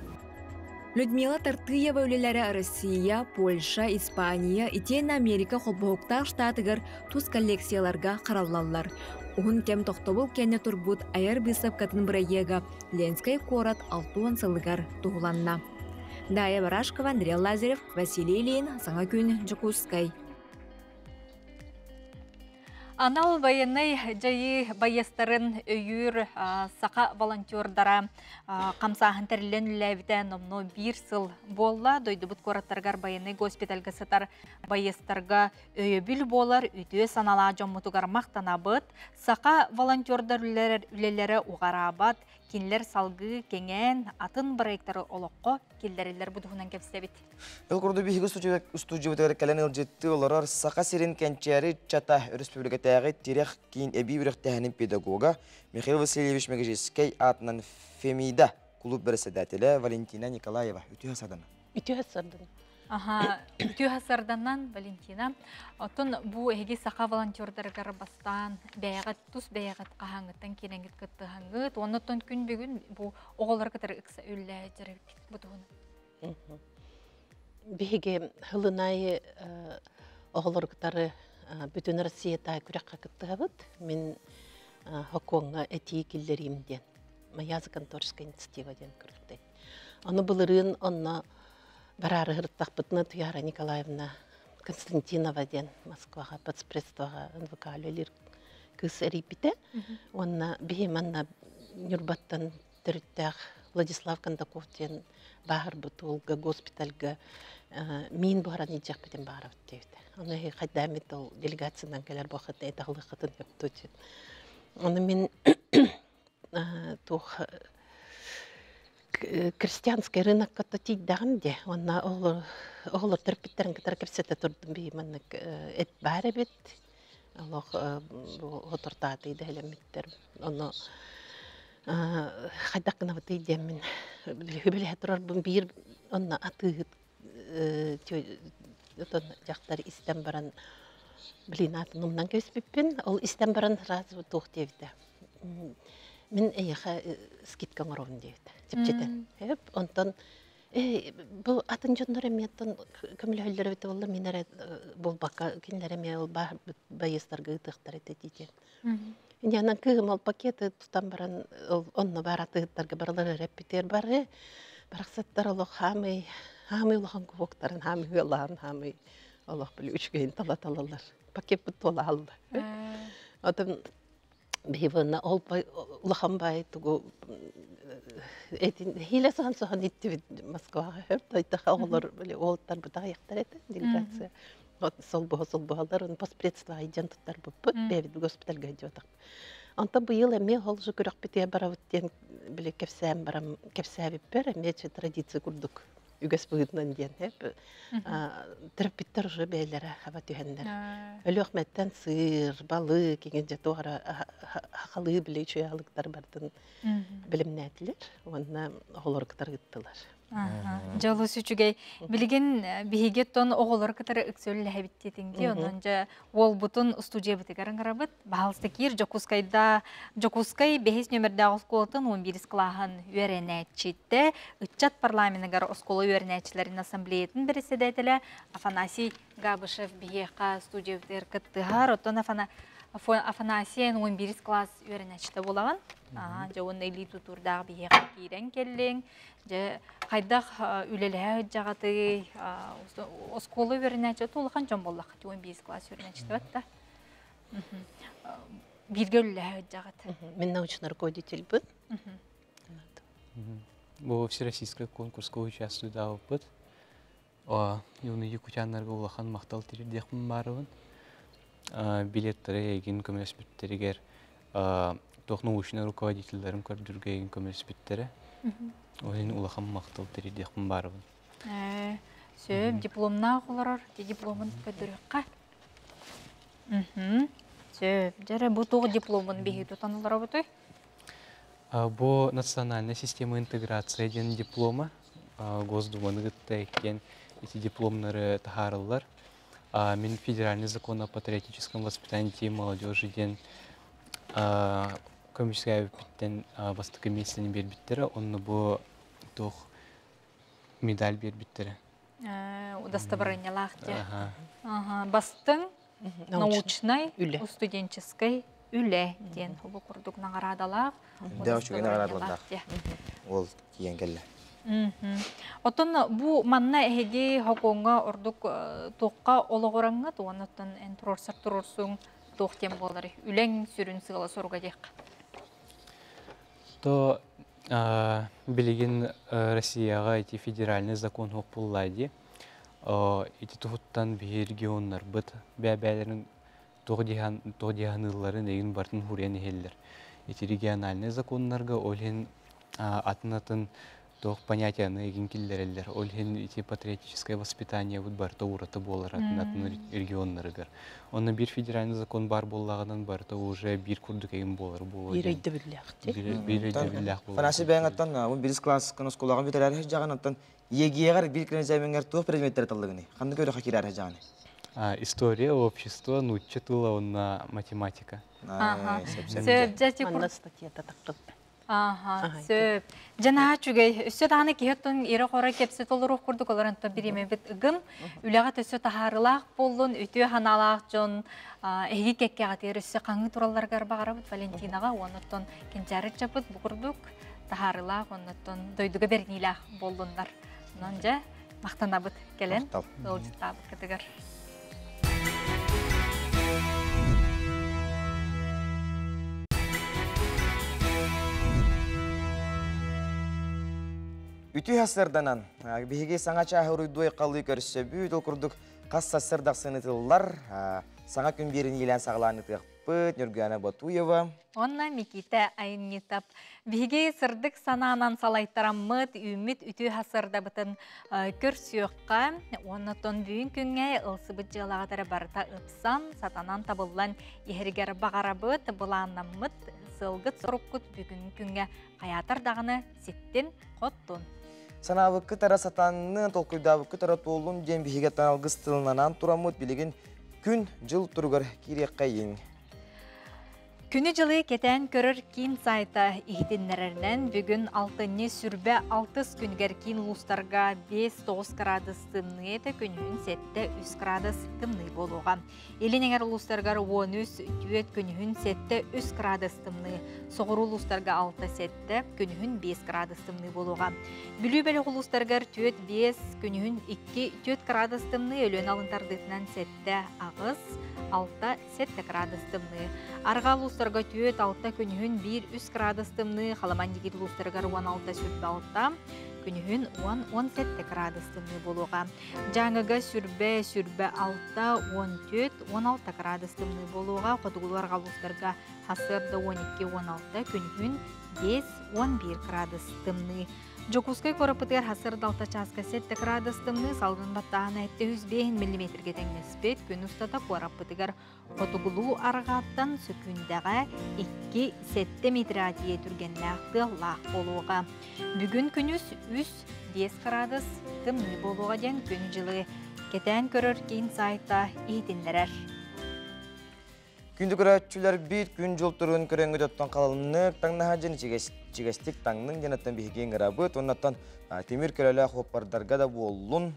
[SPEAKER 8] Людмила Тартыева үлэлэрэ Россия, Польша, Испания, итиэннэ Америка холбоһуктаах штатыгар тус коллекцияларга хараллаллар. Уһун кэм тохтобул кэннэ турбут айар быысапкатын бырайыага Ленскэй куорат 60 сылыгар туһуланна. Дая Барашкова, Андрей Лазарев, Василий Ильин, Саҥа күн, Дьокуускай.
[SPEAKER 2] Анал военный дьайыы байыастарын өйүүр саха волонтердара хамсааһын тэриллэн үлэлээбитэ номнуо биир сыл буолла. Дойдубут куораттарыгар байыаннай госпитальга сытар байыастарга өйөбүл буолар үтүө санаалаах дьоммутугар махтанабыт. Саха волонтердар үлэлэрэ уҕараабат, кинилэр салгыы кэҥээн атын проекттары олоххо киллэрэллэр бу туһунан кэпсэбит.
[SPEAKER 1] Ыл курдук биһиги устудьуйабытыгар кэлэн ыалдьыттыы олорор Саха сирин кэнчээри ыччата өрөспүүбүлүкэтээҕи тирэх киин эбии үөрэхтээһинин педагога Михаил Васильевич Мегежескэй аатынан Фемида кулууп бэрэссэдээтэлэ Валентина Николаева. Үтүө сарданан.
[SPEAKER 10] Үтүө сарданан.
[SPEAKER 2] Аха, үтүө сарданан Валентина. Оттон бу эһиги саха волонтердарыгар бастаан бэйэҕит тус бэйэҕит хаһааҥҥыттан киирэҥҥит кыттыһаҥҥыт, оннуттан күн бүгүн бу оҕолору кытары ыкса үллээ дьарык бу туһунан.
[SPEAKER 10] Биһиги хылынайы оҕолору кытары бүтүн Россията күрэххэ кыттыһабыт. Мин Хокуоҥҥа этии киллэриим диэн. Моя законотворческая инициатива диэн көрүлтэй. Ону былырыын онно бараары сырыттахпытына Туяра Николаевна Константинова диэн Москваҕа подспредствоҕа НВК үлэлиир кыыс эрийбитэ. Уонна биһи манна Ньурбаттан төрүттээх Владислав Кондаков диэн бааһырбыт уолга госпитальга миин буһаран илдьэхпитин баарабыт диэбитэ. Ону хайдааммыт ол делегациянан кэлэр буохатын этаҕылыаххытын сөптүү диэн. Ону мин туох крестьянский рынокка то тиийдэҕим дии. Уонна оҕолор төрөппүттэрин кытары кэпсэтэ турдум бии маннык эт баар эбит. Олох бу хотортаатый да элэммиттэр. Ону хайдах гынабытый диэммин хүбэлэһэ турарбын биир онно атыыһыт отон дьахтар истэн баран блин аатын умнан кэбиспиппин. Ол истэн баран сразу туох диэбитэ. Мин эйиэхэ скидка оҥоробун диэбитэ. Чэпчэтэн. Хөп, онтон бу атын дьоннор эмиэ көмөлөһөллөр эбитэ буолла, мин эрэ буолбакка кинилэр эмиэ ол байыастарга ыытыахтар этэ диэн. Иньянан кыыһым ол пакеты тутан баран онно баар атыыһыттарга барылар эрэппитигэр бары барахсаттар олох хаамый хаамый улахан кубоктарын хаамый ыалаан хаамый олох били үчүгэйин тала талалар пакеппыт туола алла. Отон биһи ол улахан баай тугу этин хиле сахан сохан иттибит Москваҕа хөп тойтаха оҕолор били уолтар бытаҕайахтар этэ делегация солбуһа солбуһалар он постпредство айдьан туттарбыппыт бэйэбит госпитальга дьуотах. Онтон быйыл эмиэ ол же күрэхпитигэр барабыт диэн били кэпсээн барам кэпсээбиппэр эмиэ традиция курдук үгэс быһыытынан диэн төрөппүттэр уже бэйэлэрэ хаба түһэннэр Өлүөхмэттэн сыыр, балык, иҥин дьэ туох эрэ хахалыы били үчүгэй аһылыктар бардын билимнээтилэр уонна оҕолору кытары ыыттылар.
[SPEAKER 2] Дьэ олус үчүгэй. Билигин биһиги тон оҕолору кытары ыкса үлэлэһэбит диэтиҥ онон дьэ уолбутун студиябытыгар ыҥырабыт. Баһаалыста киир Дьокуускайда Дьокуускай бэһис нөмердээх оскуолатын 11 кылааһын үөрэнээччитэ, ыччат парламеныгар оскуола үөрэнээччилэрин ассамблеятын бэрэссэдээтэлэ Афанасий Габышев биһиэхэ студиябытыгар кыттыһар. Оттон Афанасий 11 класс үөрэнээччитэ буолаҕын. Дьэ уонна илии тутуурдаах биһиэхэ киирэн кэллиҥ. Дьэ хайдах үлэлэһэ сылдьаҕытый? Оскуола үөрэнээччитэ улахан дьон буоллахха 11 класс үөрэнээччитэ батта. Бииргэ үлэлэһэ сылдьаҕыт.
[SPEAKER 10] Мин научный руководительбын.
[SPEAKER 11] Бу всероссийскай конкурска участвую даабыппыт. Юный якутяннарга улахан махтал тириэрдиэхпин баарыбын. Билеттары эйигин көмөлөспүттэригэр туох научный руководителлэрин көрдүргэ эйигин көмөлөспүттэрэ. Ол иһин улахан махтал тириэрдиэхпин баарыбын.
[SPEAKER 2] Сөп, дипломнаах олорор, дипломун көрдөрүөххэ. Сөп, дьэрэ бу туох дипломун биһиги тутан олоробутуй?
[SPEAKER 11] Бу национальная система интеграция диэн диплома Госдуманы кытта иккиэн ити дипломнары таһаарыллар. Мин федеральный закон о патриотическом воспитании детей и молодежи диэн көмүскээбиппиттэн бастакы миэстэни биэрбиттэрэ. Онно бу туох медаль биэрбиттэрэ.
[SPEAKER 2] Удостоверениялаах дии. Бастыҥ научнай студенческий үлэ диэн бу курдук наҕараадалаах.
[SPEAKER 1] Да, үчүгэй наҕараадалаах. Ол тиийэн кэллэ.
[SPEAKER 2] Оттон бу манна эһиги хокуоҥҥа ордук туохха олоҕураҥҥыт уонна оттон эн туруорсар туруорсуҥ туох диэн буоларый? Үлэҥ сүрүн сыала соруга диэххэ.
[SPEAKER 11] То билигин Россияҕа ити федеральный закон суох дии. Ити туһуттан биһи регионнарбыт бэйэ-бэйэлэрин туох диһаныылларын эйин барытын хуруйан иһэллэр. Ити региональный законнарга ол иһин атын-атын туох понятияны игин киллэрэллэр. Ол иһин ити патриотическое воспитание барыта ураты буолар атын-атын регионнарыгар. Онно биир федеральный закон бар буоллаҕынан барыта уже биир курдук эгин буолар буолуо.
[SPEAKER 10] Биир өйдөбүллээх.
[SPEAKER 11] Биир өйдөбүллээх буолар.
[SPEAKER 1] Фанасий бэйэҥ оттон он бирис класс оскуолаҕын бүтэрэр дьаҕан оттон ЕГЭ-гэр биир экзамеҥҥар туох предметтери таллыгыный? Ханнык үөрэххэ киирэр дьаҕаны?
[SPEAKER 11] История, общество, нуучча тыла уонна математика.
[SPEAKER 2] Сөп, дьэ
[SPEAKER 10] Манна статьята таххып.
[SPEAKER 2] Аха, сөп. Дьэ наһаа үчүгэй. Өссө даҕаны киһи оттон ирэ-хоро кэпсэтэ олоруох курдук олорон оттон бириэмэбит ыгым. Үлэҕэ өссө таһаарылаах буоллун, үтүө санаалаах дьон эһиги кэккэҕитигэр өссө хаҥыы туралларыгар баҕарабыт Валентинаҕа уонна оттон кэнчээри ыччаппыт бу курдук таһаарылаах уонна оттон дойдуга бэриниилээх буоллуннар. Онон дьэ махтанабыт кэлэн ыалдьыттаабыккытыгар.
[SPEAKER 1] Үтүө сарсыарданан биһиги саҥа чааһы уруйдуой қалыы көрсөбүт, ол курдук хас сарсыардахсын ытыллар саҥа күн биэрин иилээн саҕалаан ытыахпыт Нюргуяна Ботуева.
[SPEAKER 2] Онна Микита Айымньытап. Биһиги сырдык санаанан салайтараммыт, үүммүт үтүө сарсыардабытын көрсүөххэ, уонна тон бүгүн күҥҥэ ылсыбыт дьыалаҕытара барыта ыпсан, сатанан табыллан иһэригэр баҕарабыт, былааннаммыт сылгыт соруккут бүгүн күҥҥэ хайаатар даҕаны ситтин, хоттун.
[SPEAKER 1] Санаабыккыт эрэ сатаннын, толкуйдаабыккыт эрэ туоллун диэн биһиги алгыс тылынан тураммыт билигин күн-дьыл туругар киириэххэйиҥ.
[SPEAKER 2] Күнү-дьылы кэтээн көрөр киин сайта иһитиннэрэринэн бүгүн алтынньы сүрбэ алтыс күнүгэр киин улуустарга 5-9 градус тымныы этэ, күнүһүн 7-3 градус тымныы буолуоҕа. Илин эҥэр улуустарыгар 13 4 күнүһүн 7-3 градус тымныы, соҕуруу улуустарга 6-7, күнүһүн 5 градус тымныы буолуоҕа. Бүлүү бөлөх улуустарыгар 4-5, күнүһүн 2-4 градус тымныы, Өлүөнэ алын тардыытынан 7-8, 6-7 градус тымныы. Арҕаа улуустарга 4-6 күнүһүн 1-3 градус тымныы, Халаман дигир улуустарыгар 16-26, күнүһүн 10-17 градус тымныы буолуоҕа. Дьааҥыга сүрбэ, сүрбэ 6, 14, 16 градус тымныы буолуоҕа. Хотугулуу арҕаа улуустарга хасыарда 12-16, күнүһүн 5-11 градус тымныы. Дьокуускай куораппытыгар хасыр далта чааска 7 градус тымныы, салгын баттааһына 705 миллиметрге тэҥнэспит. Күн устата куораппытыгар хотугулуу арҕааттан сөкүүндэҕэ 2-7 метр тиийэ түргэннээх тыаллаах буолуоҕа. Бүгүн күнүс 3-5 градус тымныы буолуоҕа диэн күн-дьылы кэтээн көрөр киин сайта иһитиннэрэр.
[SPEAKER 1] Күндү көрөөччүлэрбит күн дьыл туругун көрөҥҥүт оттон халыннык таҥнаһа дьин ичигэстик таҥныҥ диэн оттон биһиги ыҥырабыт. Оннуттан тимир көлөлөөх уоппардарга да буоллун,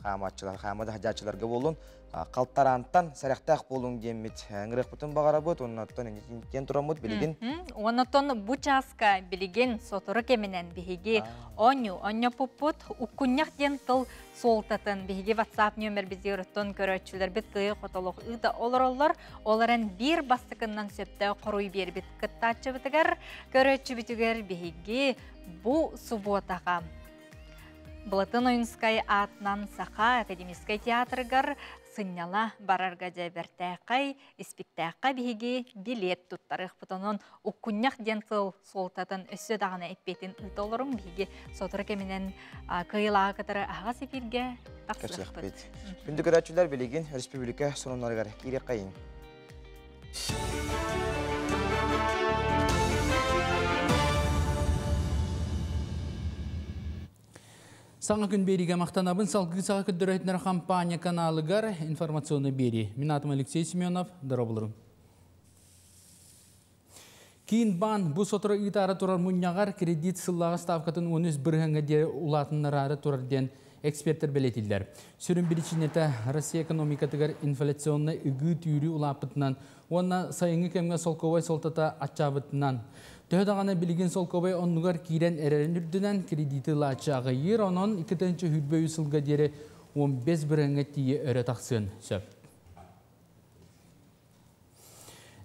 [SPEAKER 1] хаамааччылар, хаама да хадьааччыларга буоллун, халтараантан сэрэхтээх буолуҥ диэммит ыҥырыахпытын баҕарабыт. Оннуттан иннитин тураммыт билигин.
[SPEAKER 2] Оннуттан бу чааска билигин сотору кэминэн биһиги оонньуу онньоппуппут уккунньах диэн тыл суолтатын биһиги WhatsApp нүөмэрбитигэр оттон көрөөччүлэрбит кыайы хотолох ыыта олороллор. Ол эрэн биир бастакыннан сөптөөх хоруй биэрбит кыттааччыбытыгар, көрөөччүбүтүгэр биһиги бу субуотаҕа Былатын Ойунскай аатынан Саха академическай театрыгар сынньала барарга дьэ бэртээхэй испиктээххэ биһиги билиэт туттарыахпыт. Онон уккунньах диэн тыл суолтатын өссө даҕаны эппиэтин ыыта олоруҥ. Биһиги сотору кэминэн кыайыылааҕы кытары аһаҕас эфиргэ тахсыахпыт.
[SPEAKER 1] Күндү көрөөччүлэр билигин республика сонуннарыгар киириэххэйиҥ.
[SPEAKER 3] Саҥа күн биэриигэ махтанабын салгыы саҕа көрдөрөһүтүнэр компания каналыгар информационный биэрии. Мин атым Алексей Семенов, дорооболорум. Киин баан бу сотору ыытаары турар мунньаҕар кредит сыллааҕы ставкатын 13 бырыһыаҥҥа диэри улаатыннараары турар диэн экспертэр бэлиэтииллэр. Сүрүн биричиинэтэ Россия экономикатыгар инфляционнай ыгыы-түүрүү улааппытынан уонна сайыҥҥы кэмҥэ солкуобай суолтата аччаабытынан. Төһө даҕаны билигин солкуобай оннугар киирэн эрэрин үрдүнэн кредити ылааччы аҕыйыыр, онон 2023 сылга диэри 15 бырыһыаҥҥа тиийэ өрө тахсыан сөп.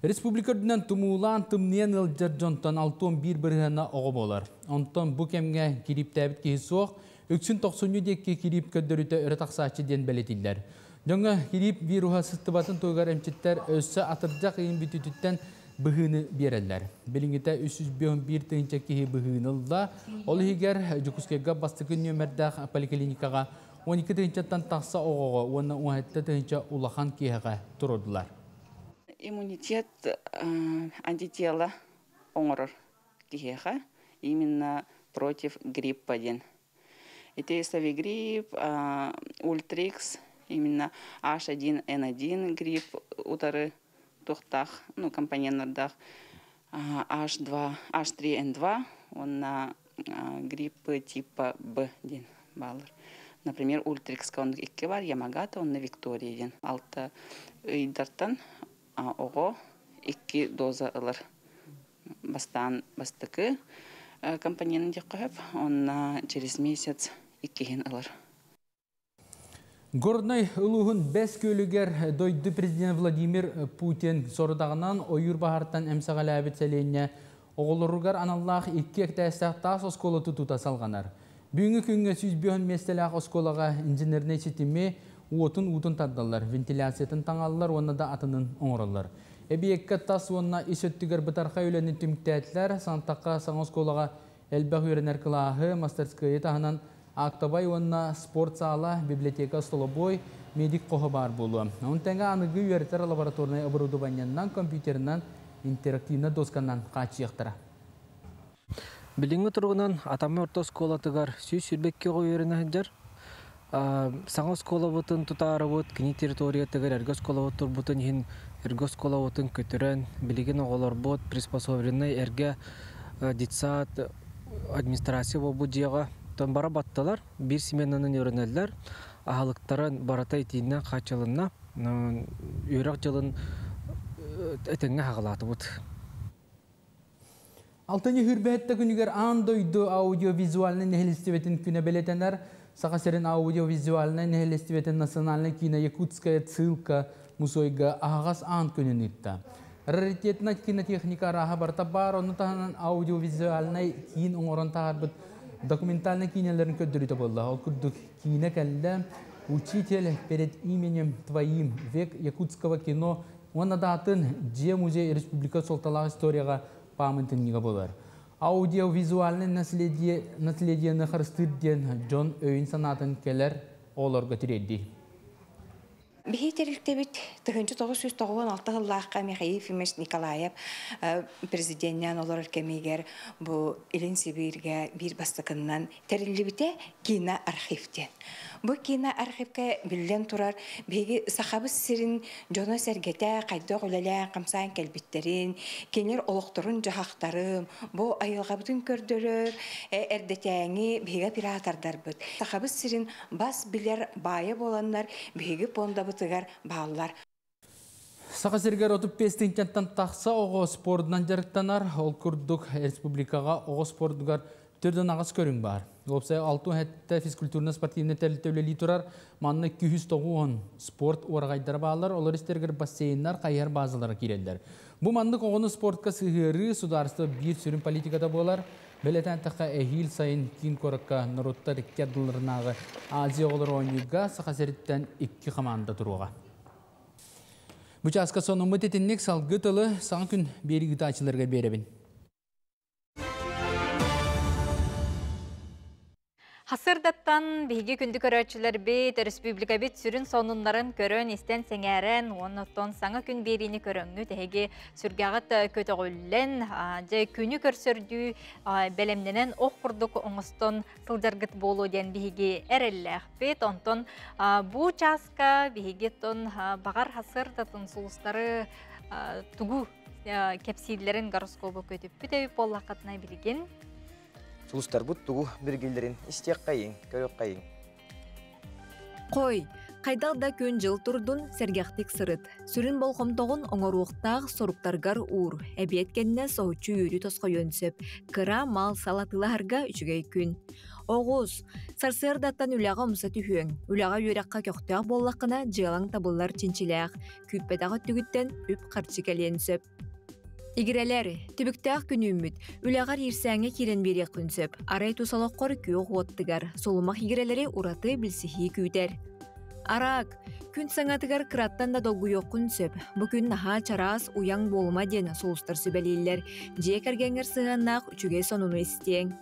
[SPEAKER 3] Республика үрдүнэн тумуулаан тымныйан ыалдьар дьонтон 61 бырыһыана оҕо буолар. Онтон бу кэмҥэ кирииптээбит киһи суох, үксүн тохсунньу диэки кириип көрдөрүүтэ өрө тахсааччы диэн бэлиэтииллэр. Дьоҥҥо кириип вируһа сыстыбатын туһугар эмчиттэр өссө атырдьах ыйын бүтүүтүттэн быһыыны биэрэллэр. Билиҥҥитэ 351 тыһыынча киһи быһыыны ылла. Ол иһигэр Дьокуускайга бастакы нүөмэрдээх поликлиникаҕа 12 тыһыынчаттан тахса оҕоҕо уонна 17 тыһыынча улахан киһиэхэ туруордулар.
[SPEAKER 12] Иммунитет антитела оҥорор киһиэхэ именно против гриппа диэн. Ити Совигрипп, Ультрикс, именно H1N1 грипп утары туохтаах, ну, компоненнардаах H2, H3N2 уонна гриппы типа Б диэн бааллар. Например, Ультрикска оннук икки бар, Ямагата уонна Виктория диэн. Алта ыйдартан оҕо икки доза ылар. Бастаан бастакы компоненын диэххэ сөп, онно через месяц иккиһин ылар.
[SPEAKER 3] Горнай улууһун Бэс күөлүгэр дойду президент Владимир Путин сорудаҕынан ойуур баһартан эмсэҕэлээбит сэлиэнньэ оҕолоругар аналлаах икки этээстээх таас оскуола тутуута салҕанар. Бүгүҥҥү күҥҥэ 105 миэстэлээх оскуолаҕа инженернэй ситими уотун уутун тардаллар, вентиляциятын таҥаллар уонна да атынын оҥороллор. Эбийиэккэ тас уонна ис өттүгэр бытархай үлэни түмүктээтилэр. Сантахха саҥа оскуолаҕа элбэх үөрэнэр кылааһы, мастерскойу таһынан актовай уонна спорт саала, библиотека, остолобуой, медик хоһо баар буолуо. Ону тэҥэ аныгы үөрэтэр лабораторнай оборудованиеннан, компьютерынан, интерактивнай досканан хааччыйыахтара.
[SPEAKER 13] Билиҥҥи туругунан Атамай орто оскуолатыгар 122 оҕо үөрэнэ сылдьар. Саҥа оскуолабытын тутаарыбыт, кини территориятыгар эргэ оскуолабыт турбутун иһин Эргэ оскуолабытын көтүрэн, билигин оҕолорбут приспособленнай эргэ детсад администрация буолбут дьиэҕэ тон бара баттылар, биир сменанан үөрэнэллэр, аһылыктарын барыта итииннэн хааччылынна. Үөрэх дьылын этэҥҥэ хаҕалаатыбыт.
[SPEAKER 3] Алтынньы хүрбэһэтте күнүгэр аан дойду аудиовизуальнай нэһилиэстибэтин күнэ бэлиэтэнэр. Саха сирин аудиовизуальнай нэһилиэстибэтин национальнай киинэ Якутская ссылка мусуойга аһаҕас аан күнүн ыытта. Раритетнай кинотехника арааһа барыта баар, ону таһынан аудиовизуальнай киин оҥорон таһаарбыт документальнай киинэлэрин көрдөрүүтэ буолла. Ол курдук киинэ кэллэ «Учитель перед именем твоим. Век якутского кино» уонна даатын Дьиэ музей республика суолталаах историяҕа пааматынньыга буолар. Аудиовизуальное наследие, наследиены харыстыыр диэн дьон өйүн-санаатын кэлэр оҕолорго тириэрдии.
[SPEAKER 14] Биһи тэрилтэбит 1996 сыллаахха Михаил Ефимович Николаев президеннээн олорор кэмигэр бу Илин Сибииргэ биир бастакыннан тэриллибитэ киноархив диэн. Бу киноархивка биллэн турар биһиги Сахабыт сирин дьоно-сэргэтэ хайдах үлэлээн хамсаан кэлбиттэрин, кинилэр олохторун-дьаһахтарын, бу айылҕабытын көрдөрөр эрдэтээҥи биһиги оператордарбыт. Сахабыт сирин бас билэр баайа буоланнар биһиги пуондабытыгар бааллар.
[SPEAKER 3] Саха сиригэр 35 тыһыынчаттан тахса оҕо спордунан дьарыктанар. Ол курдук республикаҕа оҕо спордугар төрдөн аҕыс көрүҥ баар. Уопсай 67 физкультурно-спортивнай тэрилтэ үлэлии турар. Манна 290 спорт уораҕайдара бааллар. Олор истэригэр бассейннар, хайыһар базалара киирэллэр. Бу маннык оҕону спортка сыһыарыы судаарыстыба биир сүрүн политиката буолар. Бэлиэтээн эттэххэ, эһиил сайын киин куоракка норуоттар икки ардыларынааҕы Азия оҕолоро оонньууга Саха сириттэн икки хамаанда туруоҕа. Бу чааска сонуммут итинник салгыы тылы саҥа күн биэрии ыытааччыларга биэрэбин.
[SPEAKER 2] Хасырдаттан биһиги күндү көрөөччүлэрбит, республикабит сүрүн сонуннарын көрөн, истэн, сэҥээрэн, уонна оттон саҥа күн биэриини көрөҥҥүт эһиги сүргэҕит көтөҕүллэн, дьэ күнү көрсөрдүү бэлэмнэнэн ох курдук оҥостон сылдьаргыт буолуо диэн биһиги эрэллээхпит. Онтон бу чааска биһиги тон баҕар хасырдатын сулустары тугу кэпсииллэрин гороскобу көтүппүт эбит буоллаххытына билигин
[SPEAKER 1] Сулустарбыт тугу биргиллэрин истиэххэйиҥ, көрүөххэйиҥ.
[SPEAKER 8] Хой, хайдах да күн-дьыл турдун, сэргэхтик сырыт. Сүрүн болҕомтоҕун оҥоруохтаах соруктаргар уур. Эбиэт кэннэ соһуччу үөрүү тосхойуон сөп. Кыра мал-сал атыылаһарга үчүгэй күн. Оҕус, сарсыардаттан үлэҕэ умса түһүөҥ. Үлэҕэ үөрэххэ көхтөөх буоллаххына, дьыалаҥ табыллар чинчилээх. Күүппэтэх өттүгүттэн үп-харчы кэлиэн сөп. Игирэлэр, түбүктээх күн үүммүт, үлэҕэр иирсээҥҥэ киирэн биэриэххин сөп. Арай тус олоххор күөх уот тыгар, сулумах игирэлэри ураты билсиһии күүтэр. Араак, күн саҥатыгар кыраттан да долгуйуоххун сөп. Бу күн наһаа чараас, уйаҥ буолума диэн сулустар сүбэлииллэр. Дьиэ кэргэҥҥэр сыһыаннаах үчүгэй сонуну истиэҥ.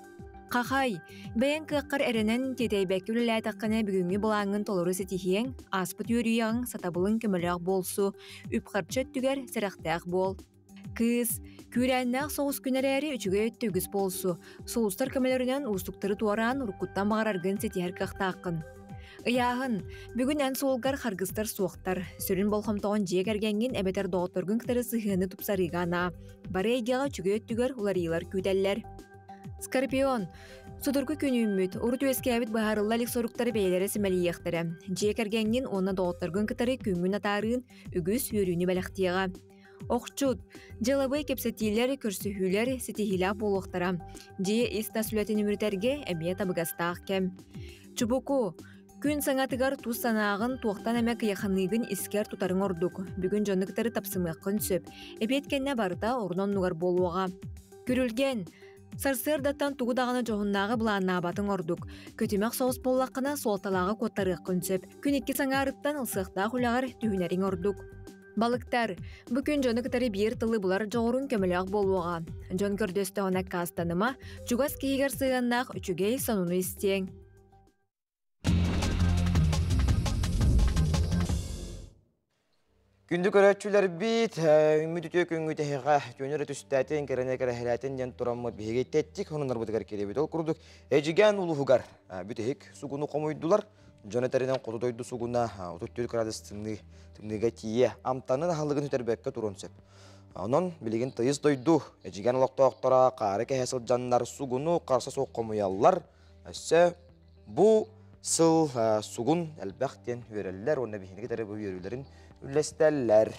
[SPEAKER 8] Хахай, бэйэҥ кыаххар эрэнэн тиэтэйбэккэ үлэлээтэххинэ бүгүҥҥү былааҥҥын толору ситиһиэҥ, ааспыт үөрүйэҕиҥ, сатабылыҥ көмөлөөх буолсу, үп-харчы өттүгэр сэрэхтээх буол. Кыыс, күүрээннээх соҕус күн эрээри үчүгэй өттө үгүс буолсу, сулустар көмөлөрүнэн уустуктары туораан уруккуттан баҕараргын ситиһэр кыахтааххын. Ыйааһын, бүгүн эн суолгар харгыстар суохтар, сүрүн болҕомтоҕун дьиэ кэргэҥҥин эбэтэр доҕотторгун кытары сыһыаны тупсарыыга анаа. Бары эйгэҕэ үчүгэй өттүгэр уларыйыылар күүтэллэр. Скорпион, судургу күн үүммүт, урут үөскээбит быһаарылла илик соруктары бэйэлэрэ симэлийиэхтэрэ. Дьиэ кэргэҥҥин уонна доҕотторгун кытары күҥҥүн атаарыын үгүс үөрүүнү бэлэхтиэҕэ. Охчут, дьыалабыай кэпсэтиилэр, көрсүһүүлэр ситиһиилээх буолуохтара. Дьиэ ис-тас үлэтин үмүрүтэргэ эмиэ табыгастаах кэм. Чубуку, күн саҥатыгар тус санааҕын туохтан эмэ кыйаханыыгын искэр тутарыҥ ордук. Бүгүн дьону кытары тапсымыаххын сөп. Эбиэт кэннэ барыта орун-оннугар буолуоҕа. Күрүлгэн, сарсыардаттан тугу даҕаны дьоһуннааҕы былааннаабатыҥ ордук. Көтүмэх соҕус буоллаххына, суолталааҕы куоттарыаххын сөп. Күн иккис аҥаарыттан ылсыахтаах үлэҕэр түһүнэриҥ ордук. Балыктар, бу күн дьону кытары биир тылы булар дьоҕуруҥ көмөлөөх буолуоҕа. Дьон көрдөстөҕүнэ аккаастаныма, чугас киһигэр сыһыаннаах үчүгэй сонуну истиэҥ.
[SPEAKER 1] Күндү көрөөччүлэрбит, үммүт үтүө күҥҥүт эһиэхэ түөнү эрэ түстээтин, кэрэни кэрэһэлээтин диэн тураммыт биһиги тэттик хонунарбытыгар киирэбит. Ол курдук Эдьигээн улууһугар бүтэһик сугуну хомуйдулар. Дьон этэринэн хоту дойду сугуна 34 градус тымныы тымныыга тиийэ амтанын аһылыгын сүтэрбэккэ туруон сөп. Онон билигин тыйыс дойду Эдьигээн олохтоохторо хаары кэһэ сылдьаннар сугуну харса суох хомуйаллар. Өссө бу сыл сугун элбэх диэн үөрэллэр уонна биһиги кытары бу үөрүүлэрин үллэстэллэр.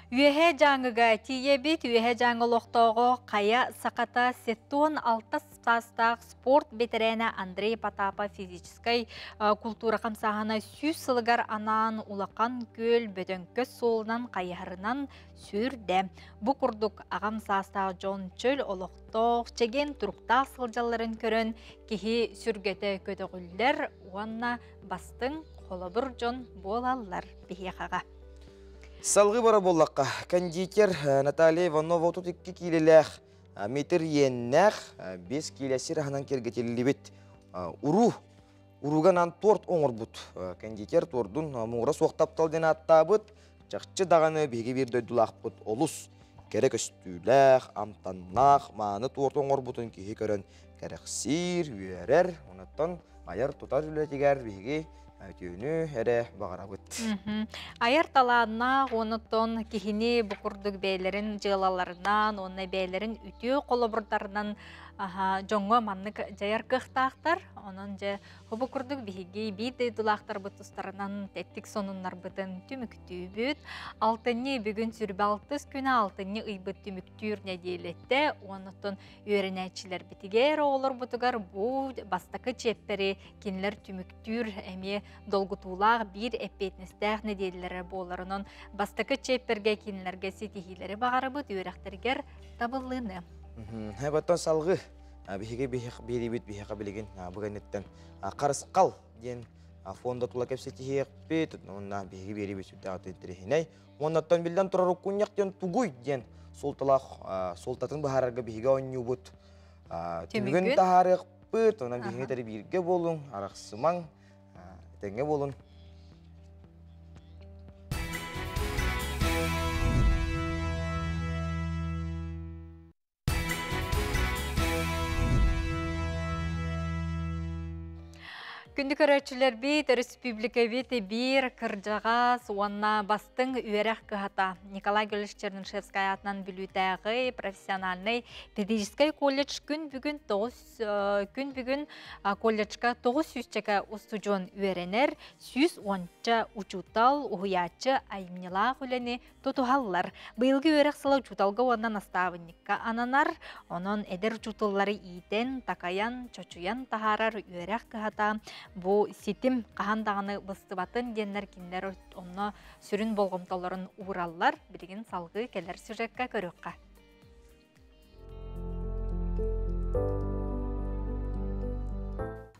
[SPEAKER 2] Үөһээ Дьааҥыга тиийэбит. Үөһээ Дьааҥы олохтооҕо Хайа Сахата 76 саастаах спорт бэтэрээнэ Андрей Потапов физическэй култуура хамсааһына 100 сылыгар анаан Улахан Күөл Бөтөҥкөс суолунан хайыһарынан сүүрдэ. Бу курдук аҕам саастаах дьон чөл олохтоох, чэгиэн туруктаах сылдьалларын көрөн киһи сүргэтэ көтөҕүллэр уонна бастыҥ холобур дьон буолаллар биһиэхэҕэ.
[SPEAKER 1] Салгыы бара буоллахха, кондитер Наталья Иванова 32 киилэлээх метр иэннээх 5 киилэ сир аһынан киэргэтиллибит уруу Уруганан торт оҥорбут кондитер тордун муҥура суох таптал диэн ааттаабыт. Чахчы даҕаны биһиги биир дойдулаахпыт олус кэрэ көстүүлээх, амтаннаах мааны торт оҥорбутун киһи көрөн кэрэхсиир, үөрэр. Онуттан айар-тутар үлэтигэр биһиги үтүөнү эрэ баҕарабыт.
[SPEAKER 2] Айар талааннаах онуттан киһини бу курдук бэйэлэрин дьыалаларынан уонна бэйэлэрин үтүө холобурдарынан дьоҥҥо маннык дьайар кыахтаахтар. Онон дьэ бу курдук биһиги биир дойдулаахтарбыт тустарынан тэттик сонуннарбытын түмүктүүбүт. Алтынньы бүгүн сүрбэ алтыс күнэ алтынньы ыйбыт түмүктүүр нэдиэлэтэ. Оннуттан үөрэнээччилэрбитигэр, оҕолорбутугар бу бастакы чиэппэри кинилэр түмүктүүр эмиэ долгутуулаах биир эппиэтинэстээх нэдиэлэлэрэ буолар. Онон бастакы чиэппэргэ кинилэргэ ситиһиилэри баҕарабыт, үөрэхтэригэр табыллыыны.
[SPEAKER 1] Эбэтэн салгыы биһиги биэрибит биһиэхэ билигин бу кэнниттэн Харысхал диэн фонда тула кэпсэтиһиэхпит уонна биһиги биэрибит сүрдээх интэриэһинэй. Уоннаттан биллэн турар уккунньах диэн тугуй диэн суолталаах суолтатын быһаарарга биһиги оонньуубут түмүгүн таһаарыахпыт. Онон биһиги тэри бииргэ буолуҥ, арахсымаҥ, этэҥҥэ буолун.
[SPEAKER 2] Күндү көрөөччүлэрбит, өрөспүүбүлүкэбит биир кырдьаҕас уонна бастыҥ үөрэх кыһата Николай Григорьевич Чернышевскай аатынан Бүлүүтээҕи профессиональнай педагогическай колледж күн бүгүн 9 күн бүгүн колледжка 900-чэкэ устудьуон үөрэнэр, 110-ча учуутал, уһуйааччы айымньылаах үлэни тутуһаллар. Быйылгы үөрэх сыла учууталга уонна настаабынньыкка ананар. Онон эдэр учууталлары иитэн, такайан, чочуйан таһаарар үөрэх кыһата бу ситим хаһан даҕаны быстыбатын диэннэр кинилэр онно сүрүн болҕомтолорун уураллар. Билигин салгыы кэлэр сюжекка көрүөххэ.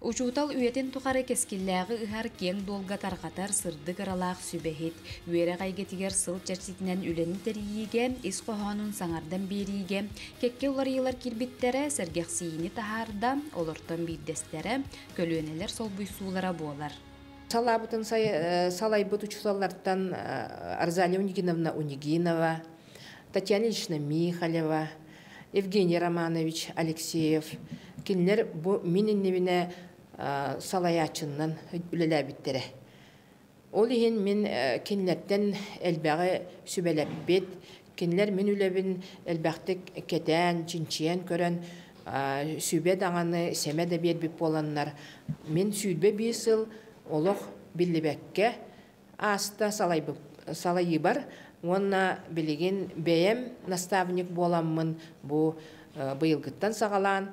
[SPEAKER 15] Учуутал үйэтин тухары кэскиллээҕи ыһар, киэҥ дуолга тарҕатар сырдык ыралаах сүбэһит. Үөрэх эйгэтигэр сыл чэрчитинэн үлэни тэрийиигэ, ис хоһоонун саҥардан биэриигэ кэккэ уларыйыылар киирбиттэрэ сэргэхсийиини таһаарда, олортон биирдэстэрэ көлүөнэлэр солбуйсуулара буолар.
[SPEAKER 17] Салаабытын салайбыт учууталлартан Розалия Унигиновна Унигинова, Татьяна Ильична Михалева, Евгений Романович Алексеев кинилэр бу мин иннибинэ салайааччыннан үлэлээбиттэрэ. Ол иһин мин кинилэртэн элбэҕи сүбэлэппит, кинилэр мин үлэбин элбэхтик кэтээн, чинчийэн көрөн сүбэ даҕаны, сэмэ да биэрбит буоланнар, мин 21 сыл олох биллибэккэ ааста салайыыбар уонна билигин бэйэм наставник буоламмын бу быйылгыттан саҕалаан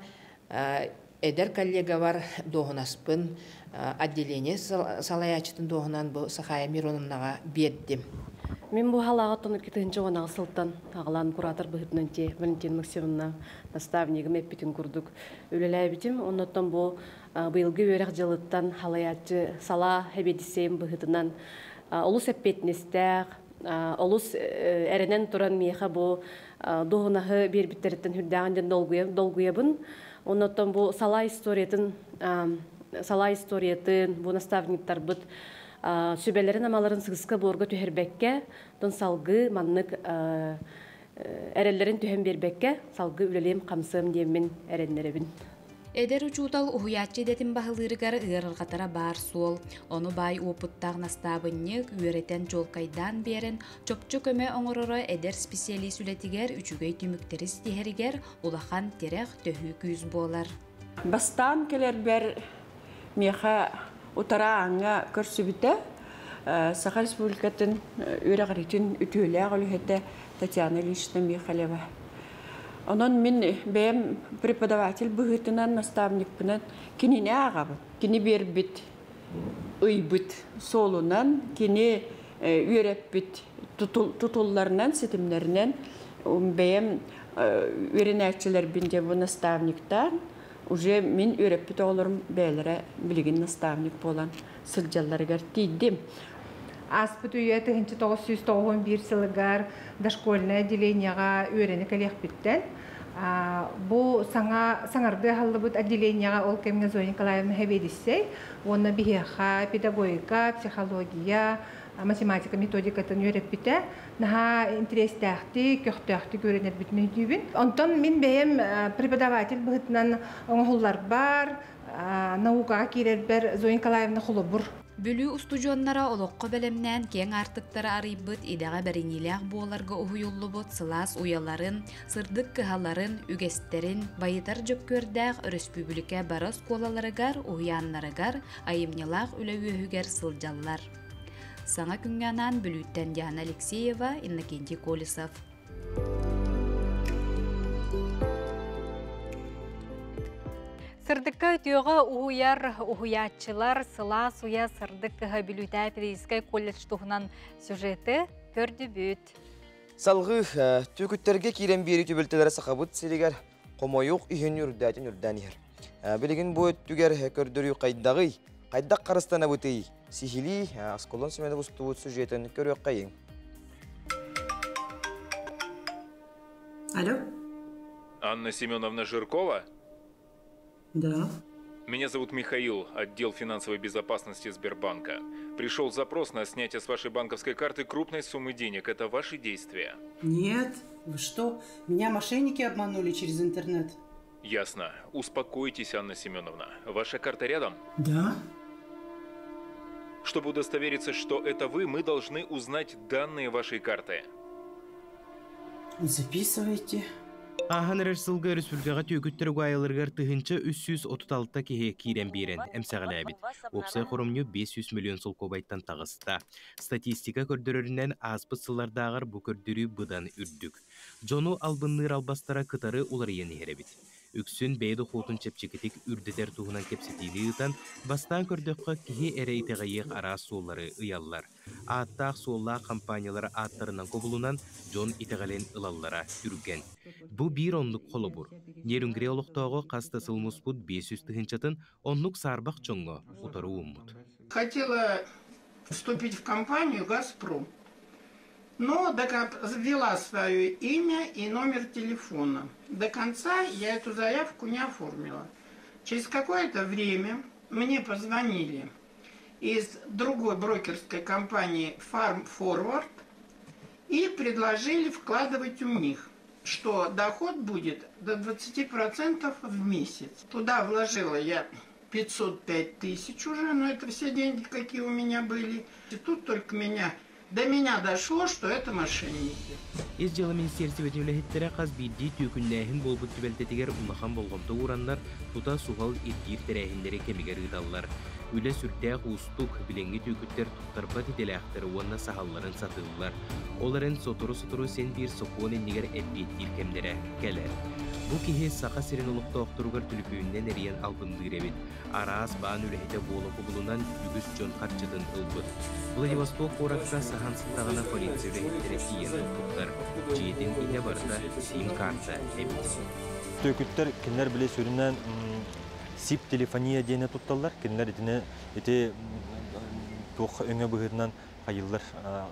[SPEAKER 17] эдэр коллегабар дуоһунаспын отделение салайааччытын дуоһунан бу Сахая Мироновнаҕа биэрдим.
[SPEAKER 18] Мин бу халаҕа 2010 сылтан аҕалаан куратор быһыытынан те Валентина Максимовна наставнигым эппитин курдук үлэлээбитим. Оннуттан бу быйылгы үөрэх дьылыттан халайааччы салаа эбиэдиссэйим быһыытынан олус эппиэтинэстээх, олус эрэнэн туран миэхэ бу дуоһунаһы биэрбиттэриттэн хүрдээҕин диэн долгуйабын. Оннуттан бу салаа историятын салаа историятын бу наставниктарбыт сүбэлэрин амаларын сыгыска буорга түһэрбэккэ, тон салгыы маннык эрэллэрин түһэн биэрбэккэ салгыы үлэлиэм хамсыам диэммин эрэннэрэбин.
[SPEAKER 15] Эдэр учуутал уһуйааччы идэтин баһылыырыгар ыарырҕатара баар суол. Ону баай уопуттаах настаабынньык үөрэтэн чуолкайдаан биэрэн, чопчу көмө оҥороро эдэр специалист үлэтигэр үчүгэй түмүктэри ситиһэригэр улахан тирэх, төһүү күүс буолар.
[SPEAKER 4] Бастаан кэлэрбэр миэхэ утара ааҥҥа көрсүбүтэ Саха Республикатын үөрэҕиритин үтүөлээх үлэһитэ Татьяна Ильична Михалева. Онон мин бэйэм преподаватель быһыытынан, наставникпынан кинини ааҕабын. Кини биэрбит ыйбыт суолунан, кини үөрэппит тутулларынан, ситимнэринэн бэйэм үөрэнээччилэрбин дьэ бу наставниктаан, уже мин үөрэппит оҕолорум бэйэлэрэ билигин наставник буолан сылдьалларыгар тиийдим.
[SPEAKER 19] Ааспыт үйэ 1991 сылыгар дошкольное отделениеҕа үөрэнэ кэлиэхпиттэн бу саҥа саҥардыы аһыллыбыт отделениеҕа ол кэмҥэ Зоя Николаевна сэбиэдиссэй уонна биһиэхэ педагогика, психология, математика методикатын үөрэппитэ. Наһаа интэриэстээхтик, көхтөөхтүк үөрэнэрбитин өйдүүбүн. Онтон мин бэйэм преподаватель быһыытынан оҥоһулларбар, наукаҕа киирэрбэр Зоя Николаевна холобур.
[SPEAKER 15] Бүлүү устудьуоннара олоххо бэлэмнээн киэҥ аартыктары арыйбыт, идэҕэ бэриниилээх буоларга уһуйуллубут сылаас уйаларын, сырдык кыһаларын, үгэстэрин байытар дьөккүөрдээх өрөспүүбүлүкэ бары оскуолаларыгар, уһуйааннарыгар айымньылаах үлэ үөһүгэр сылдьаллар. Саҥа күҥҥэ анаан Бүлүүттэн Диана Алексеева, Иннокентий Колесов.
[SPEAKER 2] Сырдыкка үтүөҕэ уһуйар уһуйааччылар сылаас уйа сырдык кыһа Бүлүүтээ педагогическай колледж туһунан сюжеты көрдүбүт.
[SPEAKER 1] Салгыы түкүттэргэ киирэн биэри түбэлтэлэрэ сахабыт сиригэр хомойуох иһин үрдээтин үрдээн иһэр. Билигин бу өттүгэр көрдөрүү хайдаҕый? Хайдах харыстанабытый? Сиһилии Асколон Семенов устубут сюжетын көрүөххэйиҥ.
[SPEAKER 20] Алло.
[SPEAKER 21] Анна Семеновна Жиркова?
[SPEAKER 20] Да.
[SPEAKER 21] Меня зовут Михаил, отдел финансовой безопасности Сбербанка. Пришел запрос на снятие с вашей банковской карты крупной суммы денег. Это ваши действия?
[SPEAKER 20] Нет. Вы что? Меня мошенники обманули через интернет.
[SPEAKER 21] Ясно. Успокойтесь, Анна Семеновна. Ваша карта рядом?
[SPEAKER 20] Да.
[SPEAKER 21] Чтобы удостовериться, что это вы, мы должны узнать данные вашей карты.
[SPEAKER 20] Записывайте.
[SPEAKER 23] Ааһан эрэр сылга өрөспүүбүлүкэҕэ түөкүттэр угаайыларыгар 1336 киһи киирэн биэрэн эмсэҕэлээбит. Уопсай хоромньу 500 миллион солкуобайтан таҕыста. Статистика көрдөрөрүнэн, ааспыт сыллардааҕар бу көрдөрүү быдан үрдүк. Дьону албынныыр албастара кытары уларыйан иһэр эбит. Үксүн бэйэ дохуотун чэпчэкитик үрдэтэр туһунан кэпсэтиини ыытан, бастаан көрдөххө, киһи эрэ итэҕэйиэх араас суоллары ыйаллар. Ааттаах-суоллаах хампаанньалар ааттарынан кубулунан дьон итэҕэлин ылаллара түргэн. Бу биир оннук холобур. Нерюнгри олохтооҕо хас да сыл муспут 500 тыһыынчатын оннук саарбах дьоҥҥо утары ууммут.
[SPEAKER 26] Хотела вступить в компанию «Газпром», но ввела свое имя и номер телефона. До конца я эту заявку не оформила. Через какое-то время мне позвонили из другой брокерской компании Farm Forward и предложили вкладывать у них, что доход будет до 20% в месяц. Туда вложила я 505 тысяч уже, но это все деньги, какие у меня были. И тут только меня до меня дошло, что это мошенники.
[SPEAKER 23] Ис дьыала министиэристибэтин үлэһиттэрэ хас биирдии түөкүннээһин буолбут түбэлтэтигэр улахан болҕомто уураннар, тута суһал ирдиир тэрээһиннэри кэмигэр ыыталлар. Үлэ сүрдээх уустук, билиҥҥи түөкүттэр туттарбат идэлээхтэр уонна саһалларын сатыыллар. Ол эрэн сотору-сотору син биир сокуон иннигэр эппиэттиир кэмнэрэ кэлэр. Бу киһи Саха сирин олохтоохторугар түлүпүөнүнэн эрийэн албынныыр эбит. Араас баан үлэһитэ буола кубулунан үгүс дьон харчытын ылбыт. Владивосток куоракка саһан сыттаҕына полиция үлэһиттэрэ тиийэн туппуттар. Дьиэтин иһэ барыта сим-карта эбит.
[SPEAKER 27] Түөкүттэр кинилэр били сүрүннээн сип телефония диэни тутталлар. Кинилэр итини ити туох өҥө быһыытынан хайыыллар.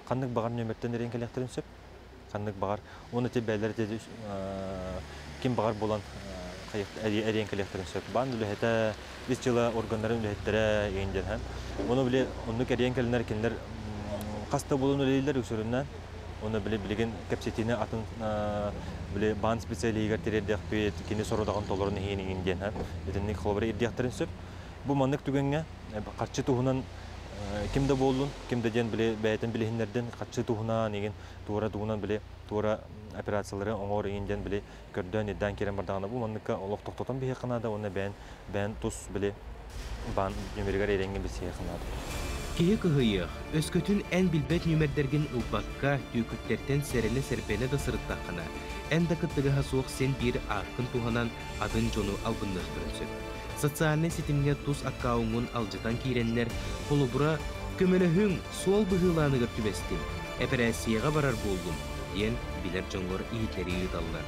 [SPEAKER 27] Ханнык баҕар нөмөртөн эрийэн кэлиэхтэрин сөп. Ханнык баҕар. Уонна ити бэйэлэр ити ким баҕар булан эрийэн кэлиэхтэрин сөп. Баан үлэһитэ, ис дьыала органнарын үлэһиттэрэ иин диэн. Ону били оннук эрийэн кэлинэр кинилэр хас да буолан үлэлииллэр үксүрүнэн. Оны били билигин кэпсэтиини атын били баан специалиһигэр тириэрдиэхпит, кини сорудаҕын толорон иһиэн диэн итинник холобура ирдиэхтэрин сөп. Бу маннык түгэҥҥэ харчы туһунан ким да буоллун, ким да диэн били бэйэтин билиһиннэрдин, харчы туһунан игин туора туһунан били туора операциялары оҥор игин диэн били көрдөөн ирдээн киирэн бардаҕына бу манныкка олох тохтотон биһиэхэ наада уонна бэйэн бэйэн тус били баан нөмеригэр эрэҥҥэ билсиэхэ наада.
[SPEAKER 23] Киһи кыһыйыах, өскөтүн эн билбэт нүмердэргин ылбакка, түөкүттэртэн сэрэнэ-сэрбэнэ да сырыттаххына, эн да кыттыгаһа суох син биир ааккын туһанан атын дьону албынныахтарын сөп. Социальнай ситимҥэ тус аккауҥҥун алдьатан киирэннэр, холобура, «Көмөлөһүҥ, суол быһыылааныгар түбэстим, эпэрээссийэҕэ барар буоллум» диэн билэр дьоҥҥор иһитиннэрии ыыталлар.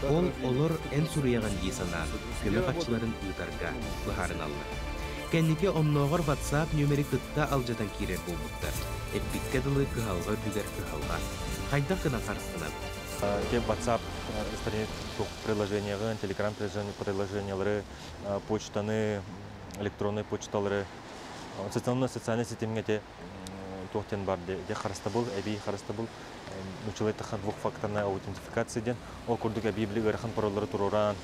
[SPEAKER 23] Ол олор эн суруйаҕын дии санаан, көмө харчыларын ыытарга быһаарыналлар. Кэнники оннооҕор WhatsApp нүөмэри кытта алдьатан киирэр буолбуттар. Эппиккэ дылы кыһалҕа үрдүгэр кыһалҕа. Хайдах гынан харыстанабыт?
[SPEAKER 27] Те WhatsApp приложениеҕын, Telegram приложениелары, почтаны, электронный почталары, социальный социальный ситимҥэ те туох диэн бар де харыстабыл, эбии харыстабыл, нучалай тахан двухфакторная аутентификация диэн, ол курдук эбии били ыарахан пароллары туруоран,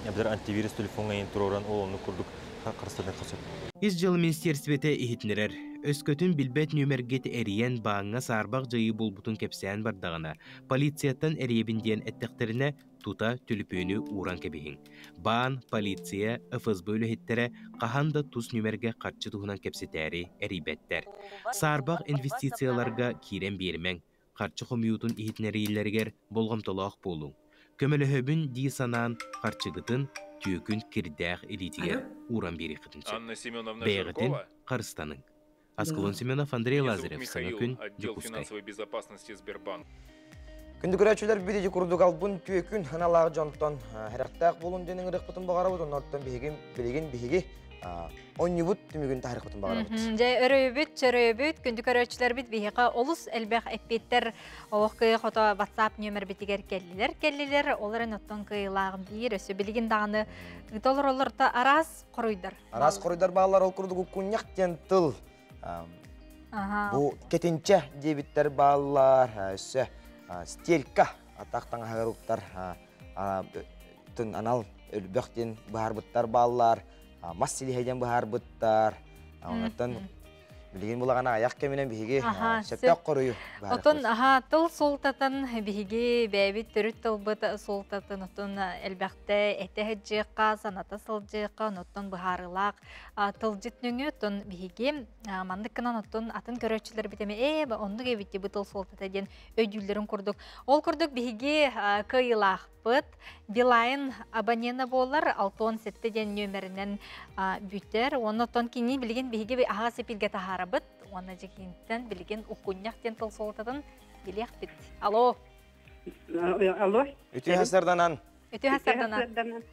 [SPEAKER 27] эбэтэр антивирус телефоҥҥа иин туруоран, ол оннук курдук харыстаныахха сөп.
[SPEAKER 23] Ис дьыала министиэристибэтэ иһитиннэрэр. Өскөтүн билбэт нүөмэргит эрийэн бааҥҥа саарбах дьайыы буолбутун кэпсээн бардаҕына, полицияттан эрийэбин диэн эттэхтэринэ, тута түлүпүөнү ууран кэбиһиҥ. Баан, полиция, ФСБ үлэһиттэрэ хаһан да тус нүмергэ харчы туһунан кэпсэтээри эрийбэттэр. Саарбах инвестицияларга киирэн биэримэҥ, харчы хомуйуутун иһитиннэриилэригэр болҕомтолоох буолуҥ. Көмөлөһөбүн дии санаан харчыгытын түөкүн кирдээх илиитигэр ууран биэриэххитин сөп.
[SPEAKER 21] Анна Семеновна
[SPEAKER 23] Бэйэҕитин
[SPEAKER 21] Жиркова?
[SPEAKER 23] харыстаныҥ. Аскалон Семенов, Андрей
[SPEAKER 21] Меня зовут
[SPEAKER 23] Лазарев. Саҥа
[SPEAKER 21] Михаил,
[SPEAKER 23] күн,
[SPEAKER 21] отдел
[SPEAKER 23] Дьокуускай.
[SPEAKER 21] финансовой безопасности Сбербанк.
[SPEAKER 1] Күндү көрөөччүлэр бириди курдук албын түөкүн аналаах дьонтон хэрэхтээх буолун диэн ыҥырыахпытын баҕарабыт, оннортон биһиги билигин биһиги онньубут түмүгүн таһарыахпытын баҕарабыт.
[SPEAKER 2] Дьэ, өрөйүбүт, чөрөйүбүт, күндү көрөөччүлэрбит биһиэхэ олус элбэх эппиэттэр олох кыйы хото WhatsApp нүөмэрбитигэр кэллилэр кэллилэр. Ол эрэн оттон кыайыылаах биир өссө билигин даҕаны ыыта олороллор да араас хоруйдар.
[SPEAKER 1] Араас хоруйдар бааллар, ол курдук уккунньах диэн тыл бу кетинчэ диэбиттэр бааллар, өссө стелька атах таҥаһыгар уктар тын анал өлбөх диэн быһаарбыттар бааллар, мас силиһэ диэн быһаарбыттар. Онтон билигин булаҕана аяқ кэминэн биһиги сөптөөх хоруйу
[SPEAKER 2] Отон аха тыл суолтатын биһиги бэйэбит төрүт тылбыт суолтатын отон элбэхтэ этэ сылдьыахха, саната сылдьыахха, оттон быһаарыылаах тылдьыт нөҥүө оттон биһиги маннык гынан оттон атын көрөөччүлэрбит эми ээ оннук эбит бу тыл суолтата диэн өйдүүллэрин курдук. Ол курдук биһиги кыайыылаахпыт Билайн абонена буолар 67 диэн нүөмэринэн бүтэр. Онон оттон кини билигин биһиги аһаҕас эпиргэ таһаарабыт. Уонна дьикинтэн билигин уккунньах диэн тыл суолтатын билиэхпит. Алло.
[SPEAKER 5] Алло.
[SPEAKER 1] Үтүө хасарданан.
[SPEAKER 2] Үтүө хасарданан.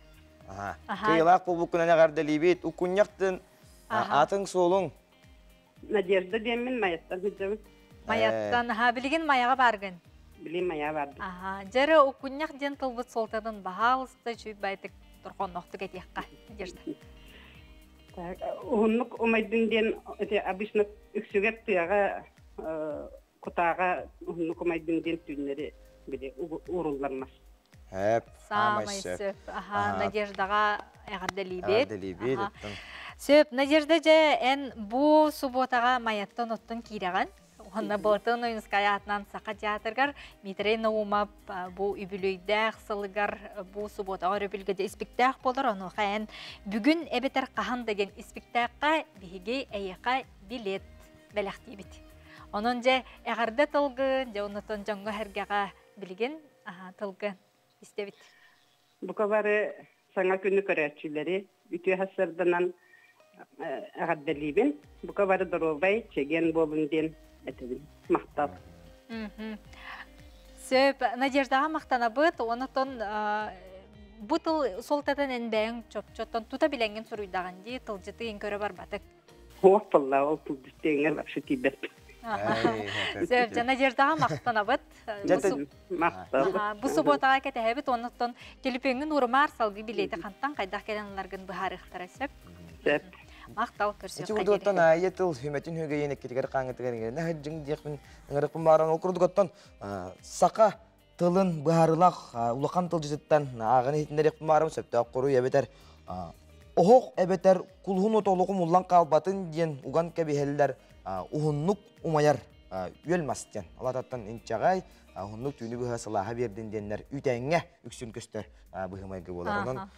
[SPEAKER 1] Кыйылаах буолбуккунан эҕэрдэлиибит. Уккунньахтын атын суолуҥ.
[SPEAKER 5] Надежда диэммин Майаттан сылдьабын.
[SPEAKER 2] Майаттан, аха, билигин Майаҕа бааргын.
[SPEAKER 5] Билигин Майаҕа бардым.
[SPEAKER 2] Аха, дьэрэ уккунньах диэн тылбыт суолтатын баһаалыста чүй байтык торхоннохтук этиэххэ, Надежда.
[SPEAKER 5] Так, уһуннук умайдын диэн ити обычно үксүгэр тыаҕа кутааҕа уһуннук умайдын диэн түүннэри били ууруллар мас.
[SPEAKER 1] Эп,
[SPEAKER 2] Саамай сөп. Аха, Надеждаҕа эҕэрдэлиибит.
[SPEAKER 1] Эҕэрдэлиибит.
[SPEAKER 2] Сөп, Надежда дьэ эн бу субуотаҕа Майаттан оттон киирэҕин. Уонна Былатын Ойуунускай аатынан Саха театрыгар Дмитрий Наумов бу үбүлүөйдээх сылыгар бу субуотаҕа өрөбүлгэ дьэ испиктээх буолар. Онуоха эн бүгүн эбэтэр хаһан да диэн испиктээххэ биһиги эйиэхэ билет бэлэхтиибит. Онон дьэ эҕэрдэ тылгын, дьэ оннотон дьоҥҥо-сэргэҕэ билигин тылгын истэбит.
[SPEAKER 5] Бука бары саҥа күнү көрөөччүлэри үтүө сарсыарданан эҕэрдэлиибин. Бука бары доруобай, чэгиэн буолун диэн этэбин. Махтал.
[SPEAKER 2] Сөп, Надеждаҕа махтанабыт. Онотон бу тыл суолтатын эн бэйэҥ чопчоттон тута билэҥҥин суруйдаҕын дии, тылдьыты иҥ көрө барбатык.
[SPEAKER 5] Суох буолла, ол тылдьыттыҥҥа вообще тиийбэт.
[SPEAKER 2] Сөп, дьэ Надеждаҕа махтанабыт. Бу субуотаҕа кэтэһэбит, оннуттан төлөпүөҥҥүн уурумаар, салгыы билиэти хантан хайдах кэлэн ыларгын быһаарыахтара сөп.
[SPEAKER 5] Сөп.
[SPEAKER 2] Махтал көрсүөххэ
[SPEAKER 1] Ити курдук айа тыл хүмэтин хүгэйин эккитигэр хааңытыгар иҥэринэ сылдьыҥ диэхпин ыҥырыкпын бааран ол курдук оттон саха тылын быһаарыылаах улахан тылдьытыттан ааҕан иһитиннэриэхпин баарым сөптөөх хоруй эбэтэр оһох эбэтэр кулуһун уота олоҕум уллан хаалбатын диэн уган кэбиһэллэр уһуннук умайар үөл мас диэн алататтан инчэҕэй уһуннук түүнү быһа сылааһа биэрдин диэннэр үүтээҥҥэ үксүн көстөр быһымайгы буолар онон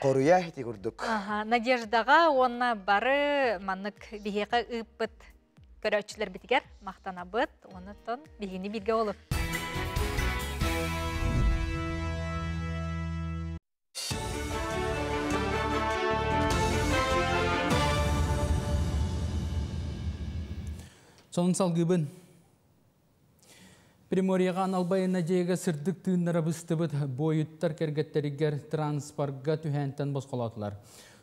[SPEAKER 1] хоруйа ити курдук.
[SPEAKER 2] Надеждаҕа уонна бары маннык биһиэхэ ыыппыт көрөөччүлэрбитигэр махтанабыт. Онон биһигини бииргэ олур.
[SPEAKER 3] Сонун салгыыбын. Приморьеҕа анал байыаннай дьайыыга сырдык тыыннара быстыбыт буойуттар кэргэттэригэр транспорга түһээнтэн босхолоотулар.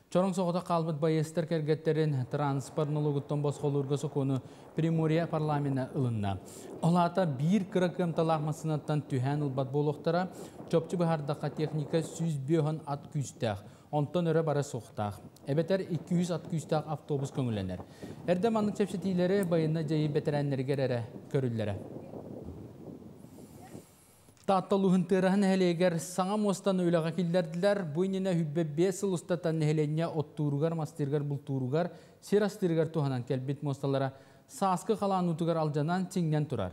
[SPEAKER 3] Чороҥ соҕотох хаалбыт байыастар кэргэттэрин транспорт нолугуттан босхолуурга сокуону Приморье парламена ылынна. Ол аата биир кыра кыамталаах массыынаттан түһээн ылбат буолуохтара. Чопчу быһаардахха техника 105 ат күүстээх, онтон өрө бара суохтаах. Эбэтэр 200 ат күүстээх автобус көҥүллэнэр. Эрдэ маннык чэпчэтиилэри байыаннай дьайыы бэтэрээннэригэр эрэ көрүллэрэ. Таатта улууһун Тыараһа нэһилиэгэр саҥа муостаны үлэҕэ киллэрдилэр. Бу иннинэ 25 сыл устата нэһилиэнньэ оттууругар, мастыырыгар, бултууругар, сир астыырыгар туһанан кэлбит муосталара сааскы халаан уутугар алдьанан, чиҥнэн турар.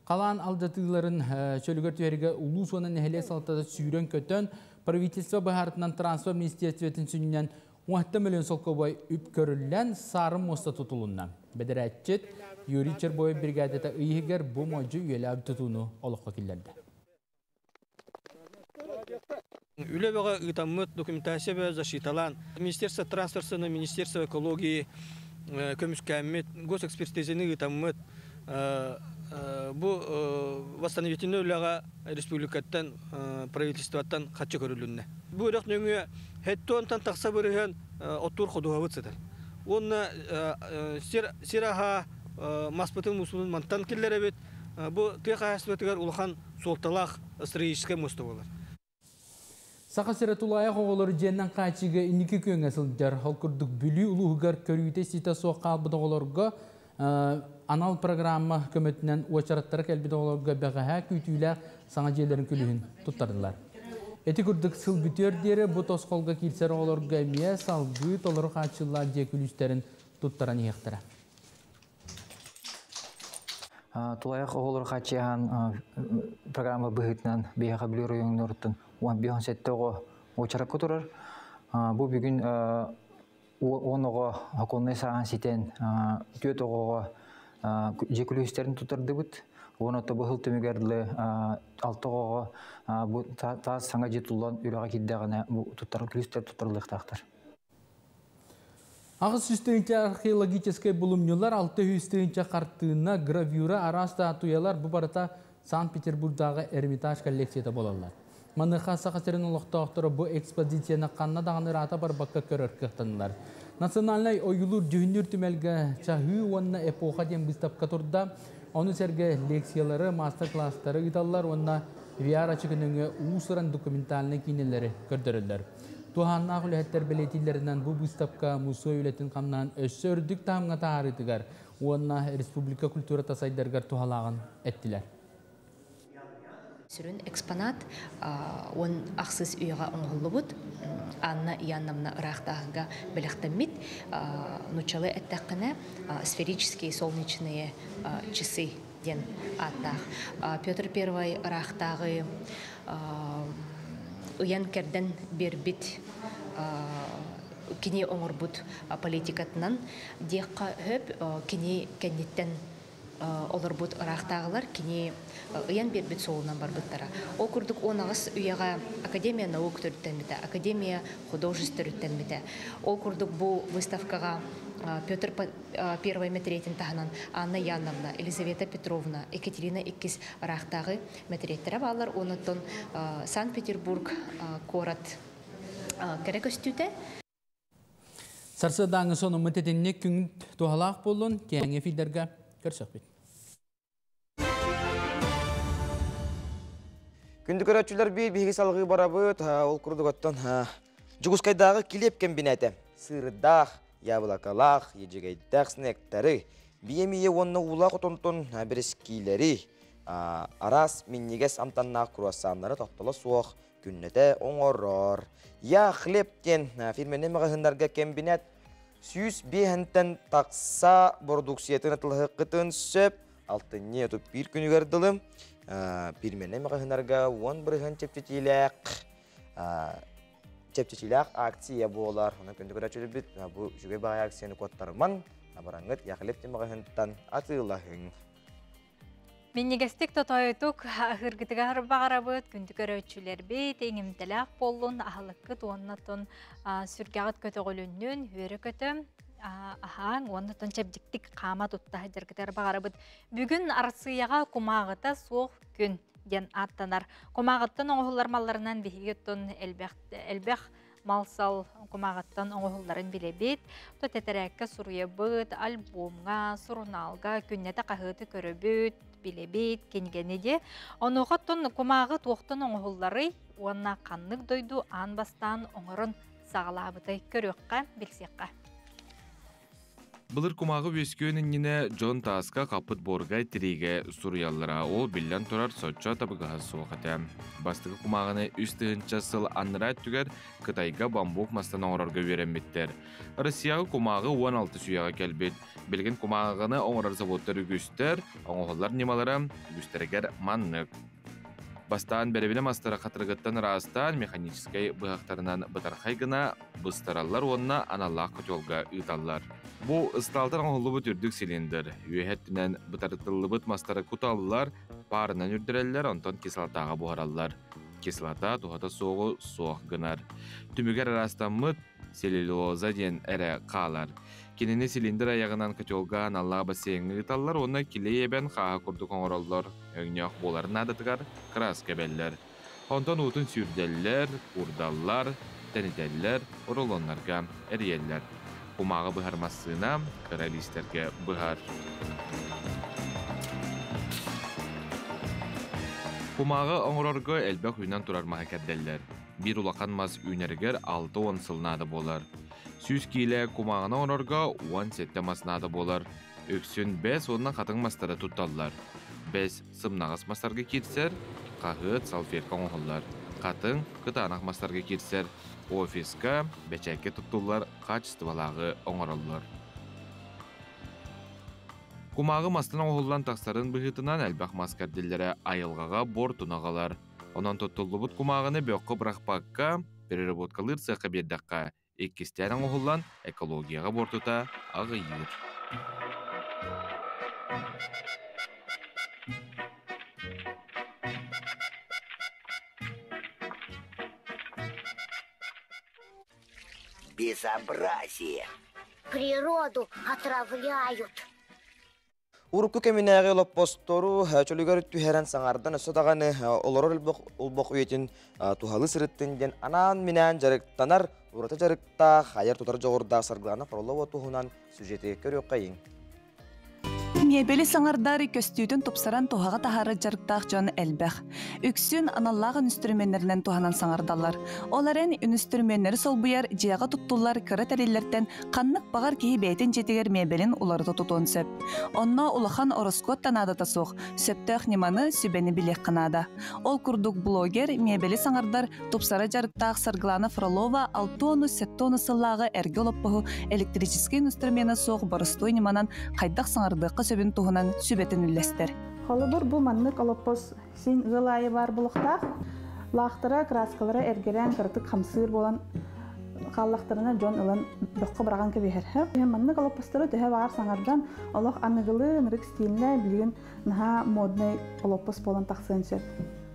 [SPEAKER 3] Халаан алдьатыыларын чөлүгэр түһэргэ улуус уонна нэһилиэк салалтата сүүрэн-көтөн, правительство быһаарытынан транспорт министиэристибэтин сүнньүнэн 17 миллион солкуобай үп көрүллэн, саарын муоста тутулунна. Бэдэрээтчит Юрий Чербоев бригадата ый иһигэр бу модьу үйэлээх тутууну олоххо киллэрдэ.
[SPEAKER 6] Үлэ бөҕө ыытаммыт документация бөҕө защиталаан Министерство транспорта, Министерство экологии көмүскээммит, госэкспертизаны ыытаммыт бу восстановительный үлэҕэ республикаттан, правительствоттан хаччы көрүлүннэ. Бу үрэх нөҥүө хеттуонтан тахса бырыһыан оттуур ходуһабыт сытар. Уонна сир, сир аһа маспытын мусунун мантан киллэрэбит. Бу тыа хаһаайыстыбатыгар улахан суолталаах стратегическай муоста буолар.
[SPEAKER 3] Саха сирэ тулаайах оҕолору дьиэннэн хааччыйыыга инники күөҥҥэ сылдьар. Ол курдук Бүлүү улууһугар көрүүтэ-истиитэ суох хаалбыт оҕолорго анал программа көмөтүнэн уочараттара кэлбит оҕолорго бэҕэһээ күүтүүлээх саҥа дьиэлэрин күлүүһүн туттардылар. Ити курдук сыл бүтүөр диэри бу тосхолго киирсэр оҕолорго эмиэ салгыы толору хааччыллаах дьиэ күлүүстэрин туттаран иһиэхтэрэ.
[SPEAKER 7] Тулайах оҕолору хааччыйаһан программа быһыытынан биһиэхэ Бүлүү оройуонуттан 17 оҕо уочаракка турар. Бу бүгүн 10 оҕо оконнай сааһын ситэн, 4 оҕоҕо дьиэ күлүүстэрин тутардыбыт. Уон ото быһыл түмүгэр дылы 6 оҕоҕо бу таас саҥа дьиэ туллан үлэҕэ киирдэҕинэ бу туттар күлүүстэр туттарыллыахтаахтар.
[SPEAKER 3] 800 археологическай булумньулар, 600 хартыына, гравюра, араас статуялар бу барыта Санкт-Петербургдааҕы Эрмитаж коллекцията буолаллар. Маныаха Саха сирин олохтоохторо бу экспозицияны ханна даҕаны ыраата барбакка көрөр кыахтаннылар. Национальнай ойуулуур-дьүһүннүүр түмэлгэ Чаһыы уонна эпоха диэн быыстапка турда. Ону сэргэ лекциялары, маастар-класстары ыыталлар уонна VR-ачык нөҥүө уус-уран документальнай киинэлэри көрдөрөллөр. Туһааннаах үлэһиттэр бэлиэтииллэринэн бу быыстапка мусуой үлэтин-хамнаһын өссө үрдүк таһымҥа таһаарыытыгар уонна республика культурата сайдарыгар туһалааҕын эттилэр.
[SPEAKER 9] Сүрүн экспонат 10 ахсыс үйэҕэ оҥоһуллубут Анна Иоанновна ыраахтааҕыга бэлэхтэммит нууччалыы эттэххинэ сферические солнечные часы диэн ааттаах. Петр Первый ыраахтааҕы ыйан кэрдэн биэрбит кини оҥорбут политикатынан диэххэ сөп кини кэнниттэн олорбут ыраахтааҕылар кини ыйан биэрбит суолунан барбыттара. Ол курдук 18 үйэҕэ Академия наук төрүттэммитэ, Академия художеств төрүттэммитэ. Ол курдук бу выставкаҕа Петр Первый мэтириэтин таһынан Анна Яновна, Елизавета Петровна, Екатерина Иккис ыраахтааҕы мэтириэттэрэ бааллар. Онуттан Санкт-Петербург куорат кэрэ көстүүтэ.
[SPEAKER 3] Сарсыардааҥы сонуммут итинник күн туһалаах буоллун, киэҥ эфирдэргэ көрсөхпүт.
[SPEAKER 1] Күндү көрөөччүлэр биир биһиги салгыы барабыт, ол курдук оттон Дьокуускайдааҕы килиэп кэмбинээтэ сыырдаах. яблокалаах, ежегейдээх снектары, биэ уонна уулаах отонтон бэрэскиилэри, араас минньигэс амтаннаах круассаннары тохтоло суох күннэтэ оҥорор. Я хлеб диэн фирменный маҕаһыыннарга кэмбинээт 105-тэн тахса бородууксуйатын атылаһыккытын сөп. Алтынньы 31 күнүгэр дылы фирменный маҕаһыыннарга 10% чэпчэтиилээх чэпчэтиилээх акция буолар. Онон күндү көрөөччүлэрбит, бу үчүгэй баҕайы акцияны куоттарыман, абараңҥыт Я хлеб диэн маҕаһыынтан атыылаһыҥ.
[SPEAKER 2] Минньигэстик тотоойутук аһыыргытыгар баҕарабыт, күндү көрөөччүлэрбит, иҥимтэлээх буоллун, аһылыккыт уонна тон сүргэҕит көтөҕүлүннүн, үөрэ-көтө аһааҥ уонна тон чэбдиктик хаама тутта сылдьаргытыгар баҕарабыт. Бүгүн Арассыыйаҕа кумааҕыта суох күн диэн ааттанар. Кумааҕыттан оҥоһуллар малларынан биһиги оттон элбэх, элбэх мал-сал кумааҕыттан оҥоһулларын билэбит. То тэтэрээккэ суруйабыт, альбомҥа, сурунаалга күннэтэ хаһыаты көрөбүт, билэбит, кинигэни де. Онуоха оттон кумааҕы туохтан оҥоһулларый уонна ханнык дойду аан бастаан оҥорон саҕалаабытай көрүөххэ, билсиэххэ.
[SPEAKER 10] Былыр кумааҕы үөскүөн иннинэ дьон тааска хаппыт буорга тириигэ суруйаллара. Ол биллэн турар соччо табыгаһа суох этэ. Бастакы кумааҕыны 3000 сыл аннараа өттүгэр Кытайга бамбук мастан оҥорорго үөрэммиттэр. Россияҕа кумааҕы 16 үйэҕэ кэлбит. Билигин кумааҕыны оҥорор заводтар үгүстэр, оҥоһуллар ньымалара үгүстэригэр маннык. Бастаан бэрэбинэ мастара хатырыгыттан ыраастаан механическай быһахтарынан бытархай гына быстараллар уонна аналлаах котелга ыыталлар. Бу ыстаалтан оҥоһуллубут үрдүк цилиндр. Үөһэ өттүнэн бытарытыллыбыт мастары куталлар, паарынан үрдэрэллэр, онтон кислотаҕа буһараллар. Кислота туһата суоҕу суох гынар. Түмүгэр ыраастаммыт целлюлоза диэн эрэ хаалар. Кинини цилиндр айаҕынан котелга аналлаах бассейҥҥа ыыталлар уонна килиэй эбэн хааһы курдук оҥороллор. Өҥнөөх буоларын наадатыгар кырааска эбэллэр. Онтон уутун сүүрдэллэр, куурдаллар, тэнитэллэр, рулоннарга эрийэллэр. Кумааҕы быһар массыына кыра лиистэргэ быһар. Кумааҕы оҥорорго элбэх үүнэн турар маһы кэрдэллэр. Биир улахан мас үүнэригэр 60 сыл наада буолар. 100 киилэ кумааҕыны оҥорорго 17 мас наада буолар. Үксүн бэс уонна хатыҥ мастары тутталлар. Бэс сымнаҕас мастарга киирсэр, хаһыат, салфетка оҥоһуллар. Хатыҥ кытаанах мастарга киирсэр, офиска, бэчээккэ туттуллар хаачыстыбалааҕы оҥороллор. Кумааҕы мастан оҥоһуллан тахсарын быһыытынан элбэх мас кэрдиллэрэ айылҕаҕа буортуну аҕалар. Онон туттуллубут кумааҕыны бөххө бырахпакка, переработкалыыр сыахха биэрдэххэ, иккистээн оҥоһуллан экологияҕа буортута аҕыйыыр.
[SPEAKER 11] Безобразие! Природу отравляют.
[SPEAKER 1] Урукку кэминээҕи олоппостору чөлүгэр түһэрэн саҥардан өссө даҕаны олорор олбох үйэтин туһалыы сырыттын диэн анаан-минээн дьарыктанар ураты дьарыктаах айар тутар дьоҕурдаах Саргылана Фролова туһунан сюжети көрүөххэйиҥ.
[SPEAKER 12] Миэбэли саҥардар, көстүүтүн тупсаран туһаҕа таһаарар дьарыктаах дьон элбэх. Үксүн аналлаах үнүстүрүмүөннэринэн туһанан саҥардаллар. Ол эрэн үнүстүрүмүөннэри солбуйар дьиэҕэ туттуллар кыра тэриллэртэн ханнык баҕар киһи бэйэтин дьиэтигэр миэбэлин уларыта тутуон сөп. Онно улахан ороскуот да наадата суох, сөптөөх ньыманы, сүбэни билиэххэ наада. Ол курдук блогер, миэбэли саҥардар, тупсара дьарыктаах Саргылана Фролова 67 сыллааҕы эргэ олоппоһу электрическэй инструмена суох боростуой ньыманан хайдах саҥардыахха сөбүн туһунан сүбэтин үллэстэр.
[SPEAKER 16] Холобур, бу маннык олоппос син ыал аайы баар булуохтаах. Лаахтара, краскалара эргэрэн, кыратык хамсыыр буолан хааллахтарына дьон ылан бөххө быраҕан кэбиһэр. Маннык олоппостору төһө баар саҥардан олох аныгылыы, ынырык стильнэ билигин наһаа модный олоппос буолан тахсыан сөп.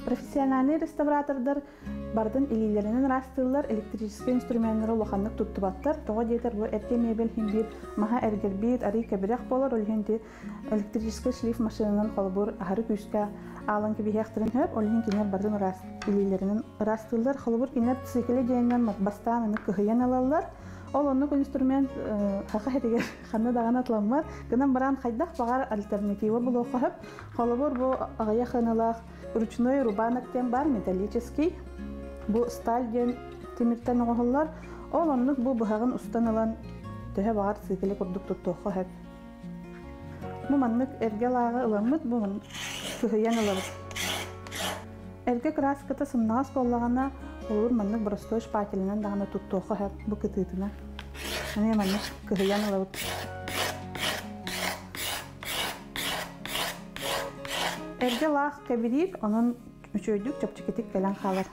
[SPEAKER 16] Профессиональный реставратордар барытын илиилэринэн ыраастыыллар, электрическэй инструменнары улаханнык туттубаттар. Тоҕо диэтэр бу эргэ мебель иһин биир маһа эргэрбит, арый кэбирэх буолар, ол иһин электрическэй шлиф машинанан холобур аһары күүскэ аалан кэбиһиэхтэрин сөп, ол иһин кинилэр барытын ыраас илиилэринэн ыраастыыллар. Холобур, кинилэр цикле диэнинэн бастаан аны кыһыйан ылаллар. Ол оннук инструмент саха сиригэр ханна даҕаны атыламмат. Гынан баран хайдах баҕар альтернатива булуохха сөп. Холобур, бу аҕыйах ыаналаах ручной рубанок диэн баар, металлический. Бу сталь диэн тимиртэн оҥоһуллар. Ол оннук бу быһаҕын устан ылан Төһө баҕар цикли курдук туттуохха сөп. Бу маннык эргэ лааҕы ыламмыт, бу кыһыйан ылабыт. Эргэ краската сымнаҕас буоллаҕына, олур маннык боростуой шпателинэн даҕаны туттуохха сөп бу кытыытынан. Эмиэ маннык кыһыйан ылабыт. Эргэ лаах кэбириир, онон үчүгэйдик чэпчэкитик кэлэн хаалар.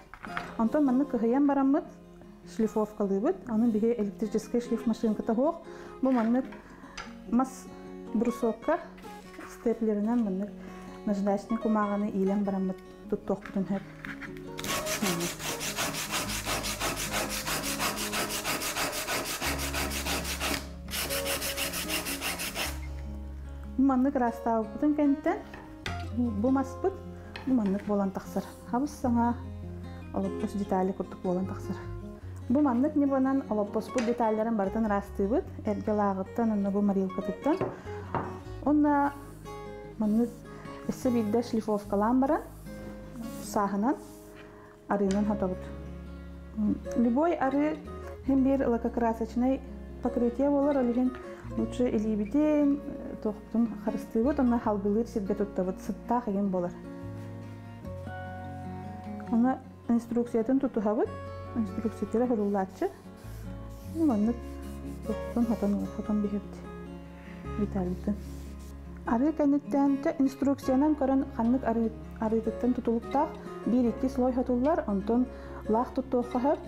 [SPEAKER 16] Онтон маннык кыһыйан бараммыт шлифовкалыыбыт. Аны биһи электрическэй шлиф машинката суох. Бу маннык мас брусокка степлеринэн маннык наждачный кумааҕыны иилэн бараммыт туттуохпутун сөп. Маннык ыраастаабыппытын кэнниттэн бу маспыт бу маннык буолан тахсар. Хабыс саҥа олоппос детали курдук буолан тахсар. Бу маннык ньыманан олоппоспут деталларын барытын ыраастыыбыт. Эргэ лааҕыттан, онно бу морилкатыттан. Онно маннык өссө биирдэ шлифовкалаан баран, сааһынан арыынан хотобут. Любой арыы хим биир лакокрасочный покрытие болар, ол иһин лучше илиибитин, туохпутун харыстыыбыт, онно халгылыыр сиргэ туттабыт, сыттаах игин болар. Оны инструкциятын тутуһабыт, инструкциятыгар хырыллааччы. Маннык туохпутун хотон хотон биһэбит. Виталийтын. Арыы кэнниттэн инструкциянан көрөн ханнык арыытыттан тутулуктаах биир-икки слой хотуллар, онтон лаах туттуохха сөп.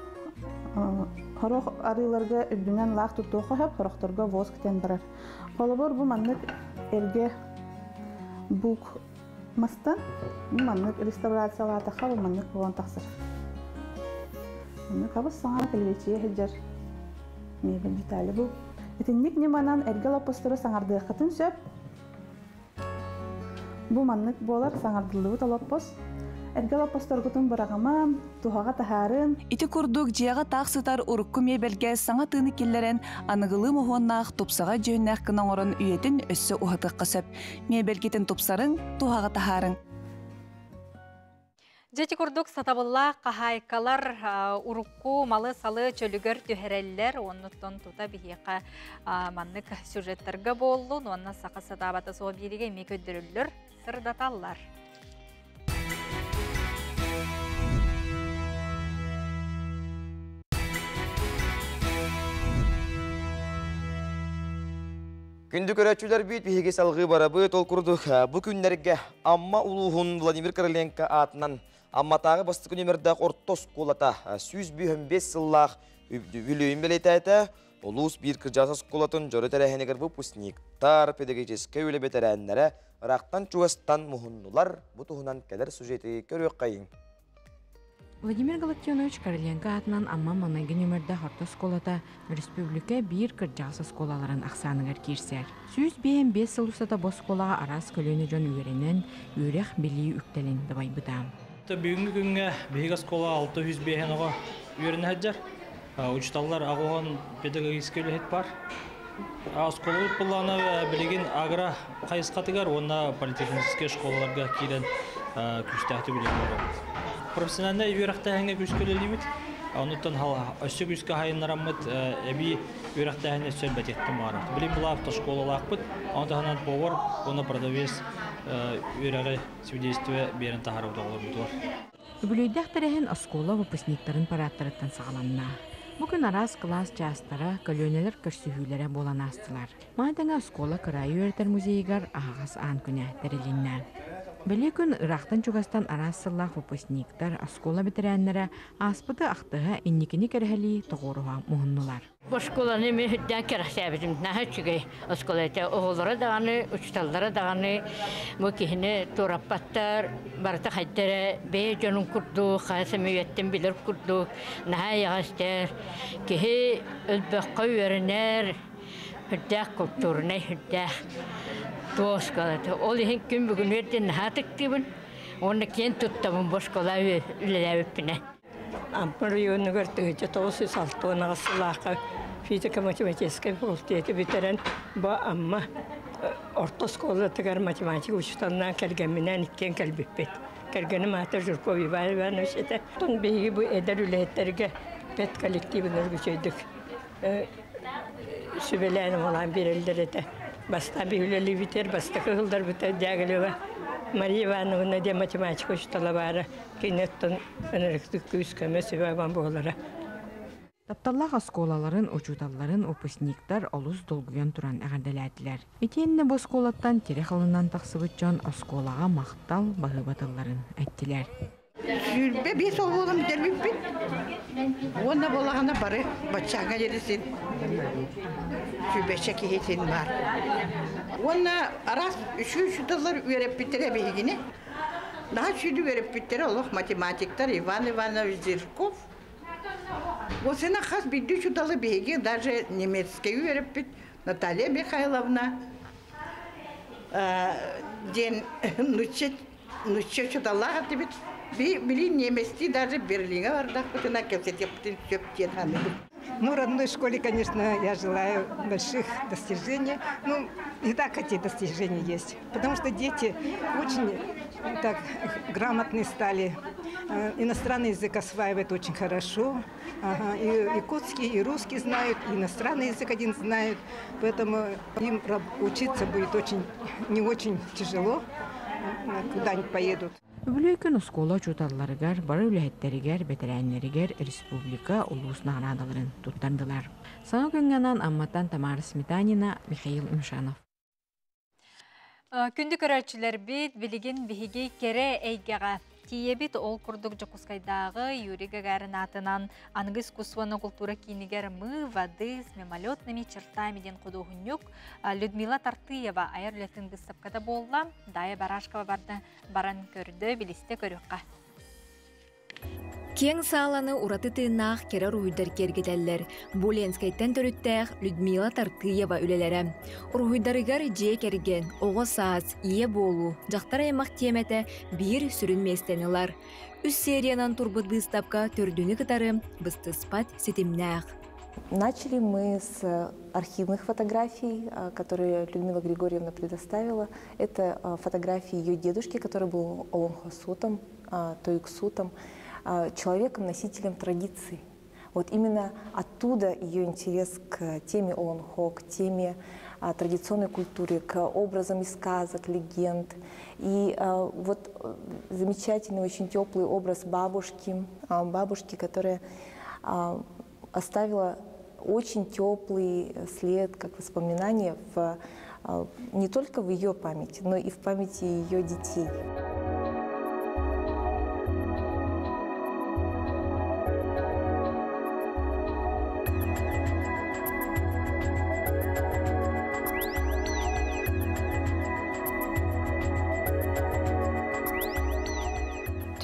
[SPEAKER 16] Хорох арыыларга үрдүнэн лаах туттуохха сөп, хорохторго воск тэн барар. Холобур, бу маннык эргэ бук мастан маннык реставрациялаатахха бу маннык буолан тахсар. Маннык хабыс саҥа кэлбиэччийэ сылдьар мебель детали бу. Итинник ньыманан эргэ олоппостору саҥардыаххытын сөп. Бу маннык буолар саҥардыллыбыт олоппос. Эргэ олоппосторгутун быраҕымаҥ, туһаҕа таһаарын.
[SPEAKER 12] Ити курдук дьиэҕэ таах сытар урукку миэбэлгэ саҥа тыыны киллэрэн, аныгылыы моһуоннаах тупсаҕай дьүһүннээх гына оҥорон үйэтин өссө уһатыахха сөп. Миэбэлгитин тупсарыҥ, туһаҕа таһаарыҥ.
[SPEAKER 2] Дьэ ити курдук сатабыллаах хаһаайкалар урукку малы-салы чөлүгэр түһэрэллэр, оннуттан тута биһиэхэ маннык сюжеттарга буоллун уонна саха сатаабата суох биэригэ эмиэ көрдөрөллөр, сырдаталлар.
[SPEAKER 1] Күндү көрөөччүлэрбит, биһиги салгыы барабыт. Ол курдук, бу күннэргэ Амма улууһун Владимир Короленко аатынан Амматааҕы бастакы нүмердээх орто оскуолата 155 сыллаах үбүлүөйүн бэлиэтээтэ. Улуус биир кырдьаҕас оскуолатын дьоро тэрээһинигэр выпускниктар, педагогическай үлэ бэтэрээннэрэ ыраахтан-чугастан муһуннулар. Бу туһунан кэлэр сюжеты көрүөххэйиҥ.
[SPEAKER 8] Владимир Галактионович Короленко аатынан Амма маҥнайгы нүөмэрдээх орто оскуолата республика биир кырдьаҕас оскуолаларын ахсааныгар киирсэр. 155 сыл устата бу оскуолаҕа араас көлүөнэ дьон үөрэнэн, үөрэх, билии үктэлин дабайбыта.
[SPEAKER 13] Бүгүҥҥү күҥҥэ биһиги оскуола 605 оҕо үөрэнэ сылдьар. Учууталлар аҕыһын педагогическай үлэһит бар. Оскуолабыт былаана билигин агро хайысхатыгар уонна политехническэй школаларга киирэн күүстээхтик үлэлии олоробут. Профессиональнай үөрэхтээһиҥҥэ күүскэ үлэлиибит. Онуттан өссө күүскэ хайыннараммыт эбии үөрэхтээһини өссө элбэтиэхтэн баҕарабыт. Билигин была автошколалаахпыт, ону таһынан повар уонна продавец үөрэҕи свидетельство биэрэн таһаарабыт оҕолорбутугар.
[SPEAKER 8] Үбүлүөйдээх тэрээһин оскуола выпускниктарын парааттарыттан саҕаланна. Бу күн араас кылаас чаастара, көлүөнэлэр көрсүһүүлэрэ буолан аастылар. Маны тэҥэ оскуола кыраайы үөрэтэр музейыгар аһаҕас аан күнэ тэрилиннэ. Бэлиэ күн ыраахтан-чугастан араас сыллаах выпускниктар, оскуола бэтэрээннэрэ ааспыты ахтыһа, инникини кэрэһэлии тоҕуоруһа муһуннулар.
[SPEAKER 14] Оскуоланы эмиэ үрдээн кэрэхсээбитим. Наһаа үчүгэй оскуола этэ. Оҕолоро даҕаны, учууталлара даҕаны бу киһини туораппаттар, барыта хайда эрэ бэйэ дьонун курдук, хайа сэмүйэттэн билэр курдук, наһаа эйэҕэстэр. Киһи өлбөххө үөрэнэр, үрдээх культурнай, үрдээх туох оскуола этэ. Ол иһин күн бүгүнүгэр диэн наһаа ытыктыыбын уонна киэн туттабын бу оскуола үлэлээбиппинэ.
[SPEAKER 17] Амма оройуонугар 1968 сыллаахха физико-математическай факультеты бүтэрэн бу Амма орто оскуолатыгар математика учууталынаан кэргэмминээн иккиэн кэлбиппит. Кэргэним аата Жирков Иван Иванович этэ. Оттон биһиги бу эдэр үлэһиттэргэ педколлективын үчүгэйдик Сүбэлээн амалаан биэрэллэр этэ. Бастаан биһи үлэлиибитигэр бастакы ыһылларбыта Дягилева Мария Ивановна диэн математика учуутала баара. Кини оттон ынырыктык күүс-көмө сүбэ-ама буолара.
[SPEAKER 8] Тапталлаах оскуолаларын, учууталларын выпускниктар олус долгуйан туран эҕэрдэлээтилэр. Итиэннэ бу оскуолаттан тирэх ылынан тахсыбыт дьон оскуолаҕа махтал, баһыыба тылларын эттилэр.
[SPEAKER 4] 25 ол буолан бүтэрбиппит. Уонна буоллаҕына бары баччааҥҥа диэри син сүүрбэччэ киһи син баар. Уонна араас үчүгэй учууталлар үөрэппиттэрэ биһигини. Наһаа үчүгэйдик үөрэппиттэрэ олох математиктар Иван Иванович Зирков. Осена хас биирдии учууталы биһиги даже немецкэй үөрэппит Наталья Михайловна диэн нучча нучча учууталлаах этибит. Били немецтии даже Берлиҥҥэ бардахпытына кэпсэтиэхпитин сөп диэн саныыбын.
[SPEAKER 15] Ну, родной школе, конечно, я желаю больших достижений. Ну, и так эти достижения есть. Потому что дети очень так грамотные стали. Иностранный язык осваивают очень хорошо. Ага, и якутский, и русский знают, и иностранный язык один знают. Поэтому им учиться будет очень, не очень тяжело, куда-нибудь поедут.
[SPEAKER 8] Үбүлүөй күн оскуола учууталларыгар, бары үлэһиттэригэр, бэтэрээннэригэр республика улуус наҕараадаларын туттардылар. Саҥа күҥҥэ анаан Амматтан Тамара Сметанина, Михаил Мишанов.
[SPEAKER 2] Күндү көрөөччүлэрбит, билигин биһиги кэрэ эйгэҕэ тиийэбит. Ол курдук Дьокуускайдааҕы Юрий Гагарин аатынан аныгы искусствоны култуура киинигэр «Мы воды с мимолетными чертами» диэн худуоһунньук Людмила Тартыева айар үлэтин быыстапката буолла. Дая Барашкова барда баран көрдө, билистэ көрүөххэ.
[SPEAKER 18] Киэҥ сааланы ураты тыыннаах кэрэ уруһуйдар киэргэтэллэр. Бу Ленскэйтэн төрүттээх Людмила Тартыева үлэлэрэ. Уруһуйдарыгар дьиэ кэргэн, оҕо саас, ийэ буолуу, дьахтар аймах тиэмэтэ биир сүрүн миэстэни ылар. Үс сериянан турбут быыстапка төрдүнү кытары быстыспат ситимнээх.
[SPEAKER 19] Начали мы с архивных фотографий, которые Людмила Григорьевна предоставила. Это фотографии ее дедушки, который был олонхосутом, тойуксутом, человеком, носителем традиций. Вот именно оттуда ее интерес к теме Олонхо, к теме традиционной культуры, к образам из сказок, легенд. И вот замечательный, очень теплый образ бабушки, бабушки, которая оставила очень теплый след, как воспоминание в, не только в ее памяти, но и в памяти ее детей.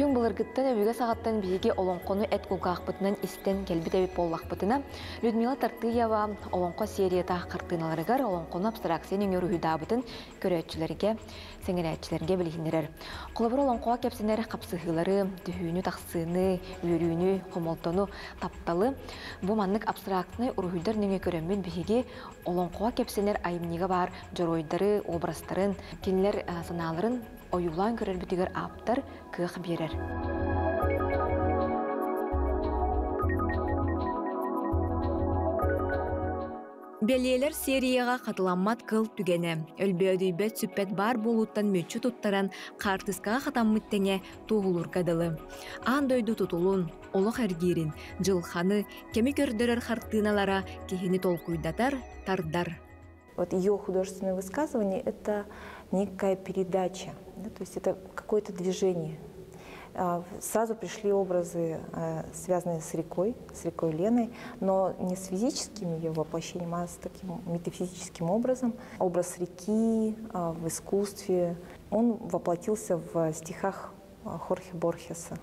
[SPEAKER 22] Түҥ былыргыттан өбүгэ саҕаттан биһиги олоҥхону эт кулгаахпытынан истэн кэлбит эбит буоллахпытына, Людмила Тартыева олоҥхо серията хартыыналарыгар олоҥхону абстракция нөҥүө уруһуйдаабытын көрөөччүлэргэ, сэҥэрээччилэргэ билиһиннэрэр. Холобур, олоҥхоҕо кэпсэнэр хапсыһыылары, түһүүнү-тахсыыны, үөрүүнү, хомолтону, тапталы бу маннык абстрактнай уруһуйдар нөҥүө көрөммүт биһиги олоҥхоҕо кэпсэнэр айымньыга баар дьоруойдары, образтарын, кинилэр санааларын ойуулаан көрөрбүтүгэр ааптар кыах биэрэр.
[SPEAKER 18] Бэлиэлэр серияҕа хатыламмат кыл түгэнэ, өлбөөдүйбэт сүппэт баар буолууттан мүччү туттаран хаартыскаҕа хатаммыт тэҥэ туоһулуурга дылы. Аан дойду тутулун, олох эргиирин, дьылханы, кэми көрдөрөр хартыыналара киһини толкуйдатар, тардар.
[SPEAKER 19] Вот ее художественное высказывание – это некая передача, да, то есть это какое-то движение. Сразу пришли образы, связанные с рекой Леной, но не с физическим ее воплощением, а с таким метафизическим образом. Образ реки в искусстве, он воплотился в стихах Хорхе Борхеса.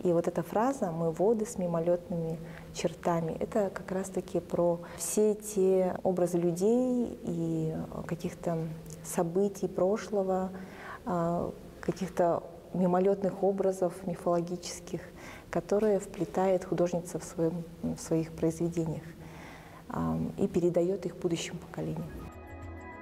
[SPEAKER 19] И вот эта фраза «мы воды с мимолетными чертами» — это как раз-таки про все те образы людей и каких-то событий прошлого, каких-то мимолетных образов мифологических, которые вплетает художница в своих произведениях и передает их будущим поколениям.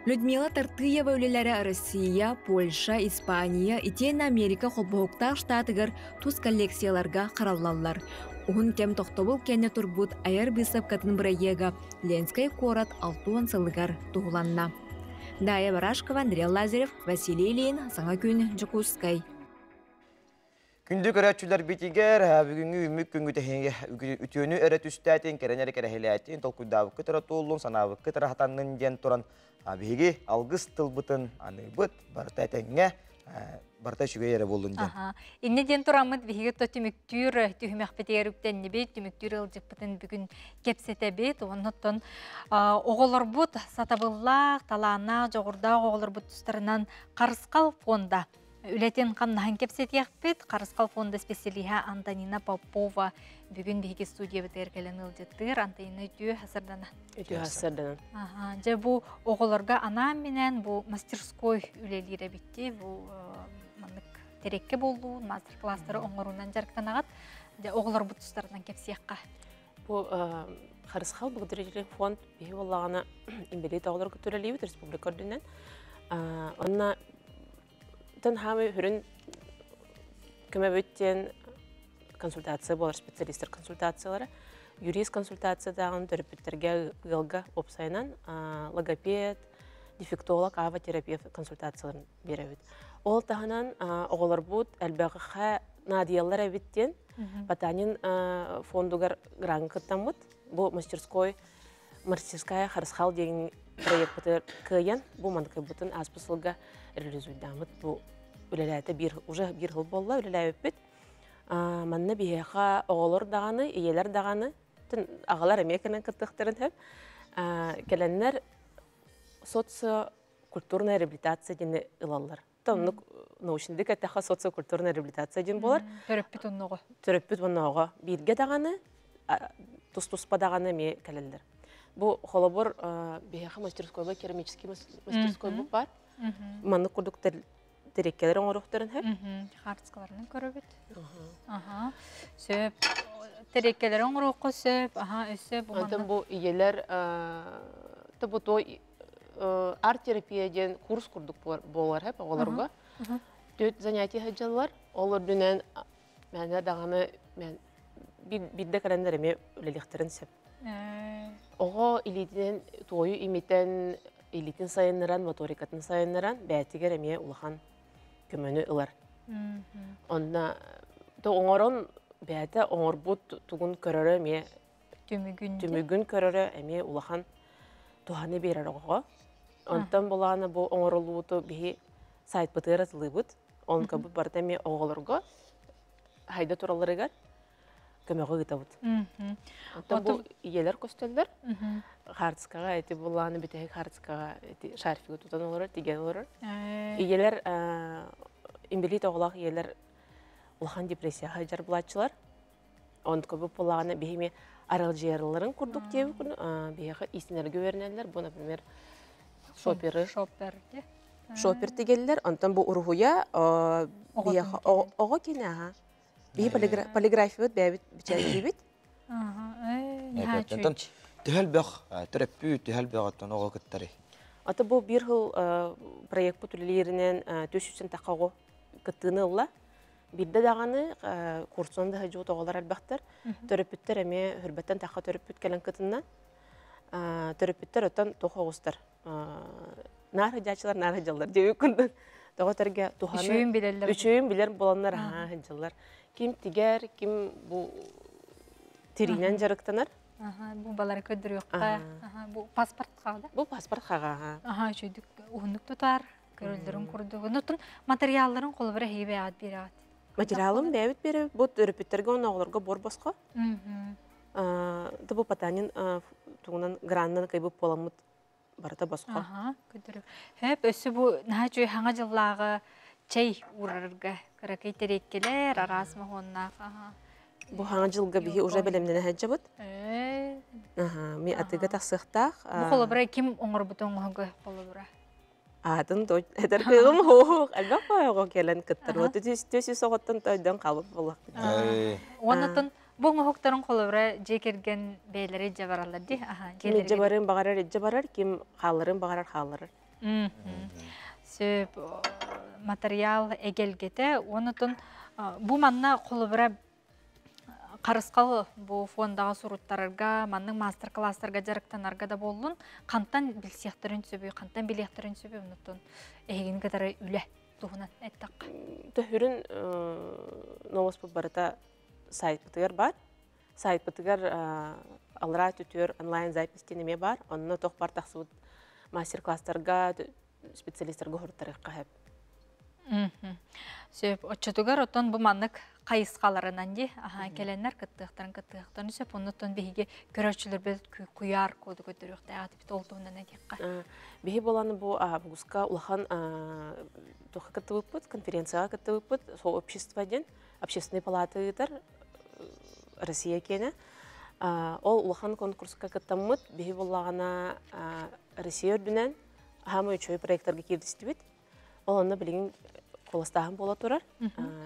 [SPEAKER 18] Людмила Тартыева үлэлэрэ Россия, Польша, Испания, итиэннэ Америка холбоһуктаах штатыгар тус коллекцияларга хараллаллар. Уһун кэм тохтобул кэннэ турбут айар быыстапкатын бырайыага Ленскэй куорат 60 сылыгар туһуланна. Дая Барашкова, Андрей Лазарев, Василий Ильин, Саҥа күн, Дьокуускай.
[SPEAKER 1] Күндү көрөөччүлэрбитигэр бүгүҥҥү үүммүт күҥҥүт эһиги үтүөнү эрэ түстээтин, кэрэн эрэ кэрэһилээтин, толкуйдаабыккыт эрэ туоллун, санаабыккыт эрэ хатаннын диэн туран биһиги алгыс тылбытын аныыбыт, барыта этэҥҥэ, барыта үчүгэй эрэ буоллун диэн.
[SPEAKER 2] Иннэ диэн тураммыт биһиги то түмүктүүр түһүмэхпитигэр үктэннибит, түмүктүүр ыалдьыппытын бүгүн кэпсэтэбит. Оннуттан оҕолорбут сатабыллаах, талааннаах, дьоҕурдаах оҕолорбут тустарынан Харысхал фонда үлэтин хамнаһын кэпсэтиэхпит. Харысхал фонда специалиһа Антонина Попова бүгүн биһиги студиябытыгар кэлэн ыалдьыттыыр. Антонина үтүө хасардана.
[SPEAKER 20] Үтүө хасардана.
[SPEAKER 2] Дьэ бу оҕолорго анаан-минээн бу мастерской үлэлиир эбитти. Бу маннык тэрекке боллуун, мастер-класстары оҥоруунан дьарыктанаҕыт. Дьэ оҕолорбут тустарынан кэпсиэххэ.
[SPEAKER 20] Бу Харысхал благотворительный фонд биһи буоллаҕына инбэлиит оҕолорго төрөлүүбүт республика үрдүнэн. Онно Тэн хаамай хүрүн көмөбүт диэн консультация буолар специалистар консультациялара. Юрист консультациятааҕын төрөппүттэргэ ыалга уопсайынан логопед, дефектолог, авотерапевт консультацияларын биэрэбит. Ол таһынан оҕолорбут элбэҕи наадыйаллар эбит диэн Потанин фондугар граҥҥа кыттаммыт. Бу мастерской Мастерская Харысхал диэн проекпытыгар кыайан, бу маныкайбытын ааспыт сылга реализуйдааммыт бу үлэлээтэ биир уже биир сыл буолла үлэлээбиппит. Манна биһиэхэ оҕолор даҕаны, ийэлэр даҕаны, аҕалар эмиэ кэлэн кыттыахтарын сөп. Кэлэннэр социокультурная реабилитация диэни ылаллар. Оннук научныйдык эттэххэ социокультурная реабилитация диэн буолар.
[SPEAKER 2] Төрөппүт онноҕо.
[SPEAKER 20] Төрөппүт онноҕо бииргэ даҕаны, тус-туспа даҕаны эмиэ кэлэллэр. Бу холобур биһиэхэ мастерскойга керамический мастерской баар. Маннык курдук тириккэлэр оҥоруохтарын сөп.
[SPEAKER 2] Хаартыскаларынан көрөбүт. Аха. Сөп. Тириккэлэри оҥоруохха сөп. Аха, өссө бу
[SPEAKER 20] Онтон бу ийэлэр бу той арт-терапия диэн курс курдук буолар хэп оҕолорго. Түөрт занятие сылдьаллар. Ол үрдүнэн мээнэ даҕаны биирдэ кэлэннэр эмиэ үлэлиэхтэрин сөп. Оҕо илиитинэн туойу имитэн, илиитин сайыннаран, моторикатын сайыннаран бэйэтигэр эмиэ улахан көмөнү ылар. Онно оҥорон бэйэтэ оҥорбут тугун көрөрө эмиэ
[SPEAKER 2] түмүгүн
[SPEAKER 20] түмүгүн көрөрө эмиэ улахан туһаны биэрэр оҕоҕо. Онтон булаана бу оҥоруллубуту биһи сайтпытыгар атылыыбыт. Онка бу барыта эмиэ оҕолорго хайда туралларыгар көмөҕө ыытабыт. Онтон бу ийэлэр көстөллөр. Хаартыскаҕа эти булааны бүтэһик хаартыскаҕа эти шарфигы тутан олорор, тигэн олорор. Ийэлэр инбэлиит оҕолоох ийэлэр улахан депрессияҕа сылдьар булааччылар. Онтукабыт буоллаҕына биһими аралдьыйарыларын курдук диэбит биһиэхэ иистэнэргэ үөрэнэллэр. Бу, например, шоперы.
[SPEAKER 2] Шопер
[SPEAKER 20] Шопер тигеллэр. Онтон бу уруһуйа биһиэхэ оҕо киэнэ аха. Биһи полиграфиябыт бэйэбит бичээттиибит.
[SPEAKER 1] Онтон төһөл бөх төрөппүт төһөл бөҕөттөн оҕо кыттары.
[SPEAKER 20] Ата бу бир хыл проектпыт үлэлииринэн 300 тахха оҕо кыттыыны ылла. Биирдэ даҕаны курсун да сылдьыбыт оҕолор элбэхтэр. Төрөппүттэр эмиэ Хүрбэттэн тахха төрөппүт кэлэн кытынна. Төрөппүттэр оттон туох оҕустар наар сылдьааччылар наар сылдьаллар диэбит курдук. Тоҕо этэргэ туһаны
[SPEAKER 2] Үчүгүйүн билэллэр.
[SPEAKER 20] Үчүгүйүн билэр буоланнар аһаа сылдьаллар. Ким тигэр, ким бу тириинэн дьарыктанар.
[SPEAKER 2] Бу балары көрдөрүөххэ. Бу паспорт хаҕа да?
[SPEAKER 20] Бу паспорт хаҕа.
[SPEAKER 2] Аха, үчүгүйдүк уһуннук тутар. Көрөллөрүн курдук. Оннуттан материалларын холобура эһиги бэйэҕит биэрэҕит.
[SPEAKER 20] Материалым бэйэбит биэрэбит. Бу төрөппүттэргэ уонна оҕолорго буор босхо. Бу Потанин тугунан граннан кыйбыт буоламмыт барыта босхо.
[SPEAKER 2] Аха, көрдөрү. Хөп, өссө бу наһаа үчүгэй хаҥа дьыллааҕы чэй уурарга кыракый тэриэккэлэр, араас моһуоннаах. Аха.
[SPEAKER 20] Бу хаҥа дьылга биһи уже бэлэмнэнэ сылдьабыт. Аха, ми атыга тахсыахтаах.
[SPEAKER 2] Бу холобура ким оҥорбут оҥоһуга холобура?
[SPEAKER 20] Аатын этэр кыаҕым суох. Элбэх оҕо кэлэн кыттар. Вот түс оҕоттон тойдон хаалбыт буоллахпын.
[SPEAKER 2] Уоннатын бу оҥоһуктарын холобура дьиэ кэргэн бэйэлэрэ илдьэ бараллар дии.
[SPEAKER 20] Ким илдьэ барыан баҕарар илдьэ барар, ким хаалларын баҕарар хаалларар.
[SPEAKER 2] Сөп материал эгэлгэтэ. Уоннатын бу манна холобура. Харысхал бу фондаҕа суруттарарга, маннык мастер-класстарга дьарыктанарга да буоллун, хантан билсиэхтэрин сөбүй, хантан билиэхтэрин сөбүй, оннуттан эһигини кытары үлэ туһунан эттэххэ.
[SPEAKER 20] Төһүрүн новоспут барыта сайтпытыгар бар. Сайтпытыгар аллараа түтүөр онлайн запись эмиэ бар. Онно тох бар тахсыбыт мастер-класстарга, специалисттарга хоруттарыахха сөп.
[SPEAKER 2] Сөп. Оччотугар оттон бу маннык хайысхаларынан ди кэлэннэр кыттыахтарын кыттыахтарын сөп. Оннуттан биһиги көрөөччүлэрбит куйаар коду көтөрүөхтээх бит ол туһунан этиэххэ.
[SPEAKER 20] Биһи боланы бу августка улахан туха кыттыбыппыт, конференцияга кыттыбыппыт, сообщество диэн общественный палата ыытар Россия киэнэ. Ол улахан конкурска кыттаммыт, биһи буллаҕына Россия үрдүнэн хаамай үчүгэй проекттарга киирдистибит. Ол онно билигин куоластааһын буола турар.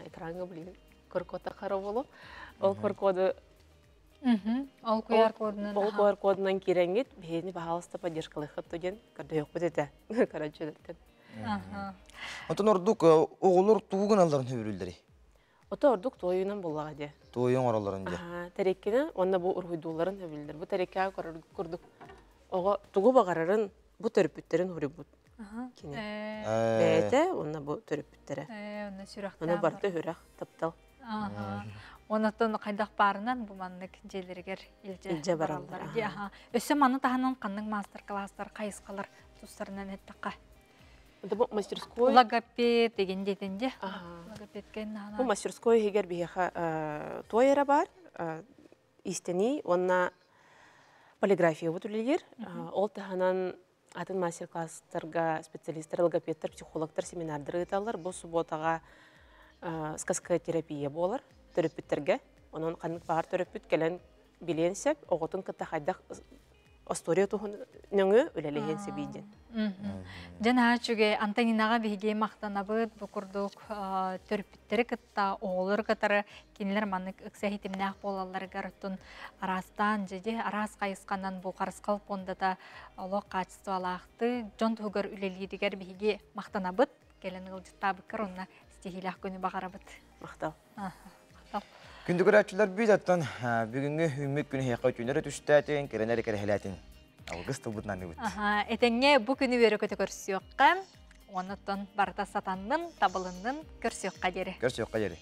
[SPEAKER 20] Экраҥҥа билигин куркота хара болу. Ол куркоду
[SPEAKER 2] Ол QR кодунан
[SPEAKER 20] Ол QR кодунан киирэҥҥит биһини баһаалыста поддержкалыхыт диэн көрдөһүөхпүт этэ. Көрөөччүлэртэн.
[SPEAKER 1] Онтон ордук оҕолор тугу гыналларын сөбүлүүллэрий?
[SPEAKER 20] Ото ордук туойунан буллаҕа дии.
[SPEAKER 1] Туойун оҥороллорун дии.
[SPEAKER 20] Тэриккини уонна бу уруһуйдуулларын сөбүлүүллэр. Бу тэриккэ курдук оҕо тугу баҕарарын бу төрөппүттэрин уруйбут. Кини. Бэйэтэ уонна бу төрөппүттэрэ.
[SPEAKER 2] Онно сүрэхтээх.
[SPEAKER 20] Ону барыта үрэх, таптал.
[SPEAKER 2] Онотон хайдах баарынан бу маннык дьиэлэригэр илдьэ бараллар. Өссө маны таһынан ханнык мастер-класстар, хайысхалар тустарынан эттэххэ?
[SPEAKER 20] Бу мастерской
[SPEAKER 2] логопед деген диэтин де. Логопедке
[SPEAKER 20] Бу мастерской иһигэр биһиэхэ туой эрэ бар, истэний уонна полиграфия бут үлэлиир. Ол таһынан атын мастер-класстарга специалисттар, логопедтар, психологтар семинардары ыыталлар. Бу субботаҕа сказка терапия буолар төрөппүттэргэ. Онон ханнык баҕар төрөппүт кэлэн билиэн сөп, оҕотун кытта хайдах история туһун нөҥүө үлэлэһиэн сөбүй диэн.
[SPEAKER 2] Дьэ наһаа үчүгэй. Антонинаҕа биһиги махтанабыт. Бу курдук төрөппүттэри кытта, оҕолору кытары кинилэр маннык ыкса иһитимнээх буолалларыгар оттон араастаан дьэ араас хайысханан бу Харысхал пуондата олох хаачыстыбалаахтык дьон туһугар үлэлииригэр биһиги махтанабыт. Кэлэн ыалдьыттаабыккар онно ситиһиилээх күнү баҕарабыт.
[SPEAKER 20] Махтал.
[SPEAKER 2] Махтал.
[SPEAKER 1] Күндү көрөөччүлэр бүүт оттон бүгүҥҥү үүммүт күн эһиэхэ үтүөннэри түстээтин, кэрэнэри кэрэһэлээтин. Алгыс тылбытынан аныыбыт.
[SPEAKER 2] Этэҥҥэ бу күнү үөрэ-көтө көрсүөххэ, оннуттан барыта сатаннын, табылыннын көрсүөххэ диэри.
[SPEAKER 1] Көрсүөххэ диэри.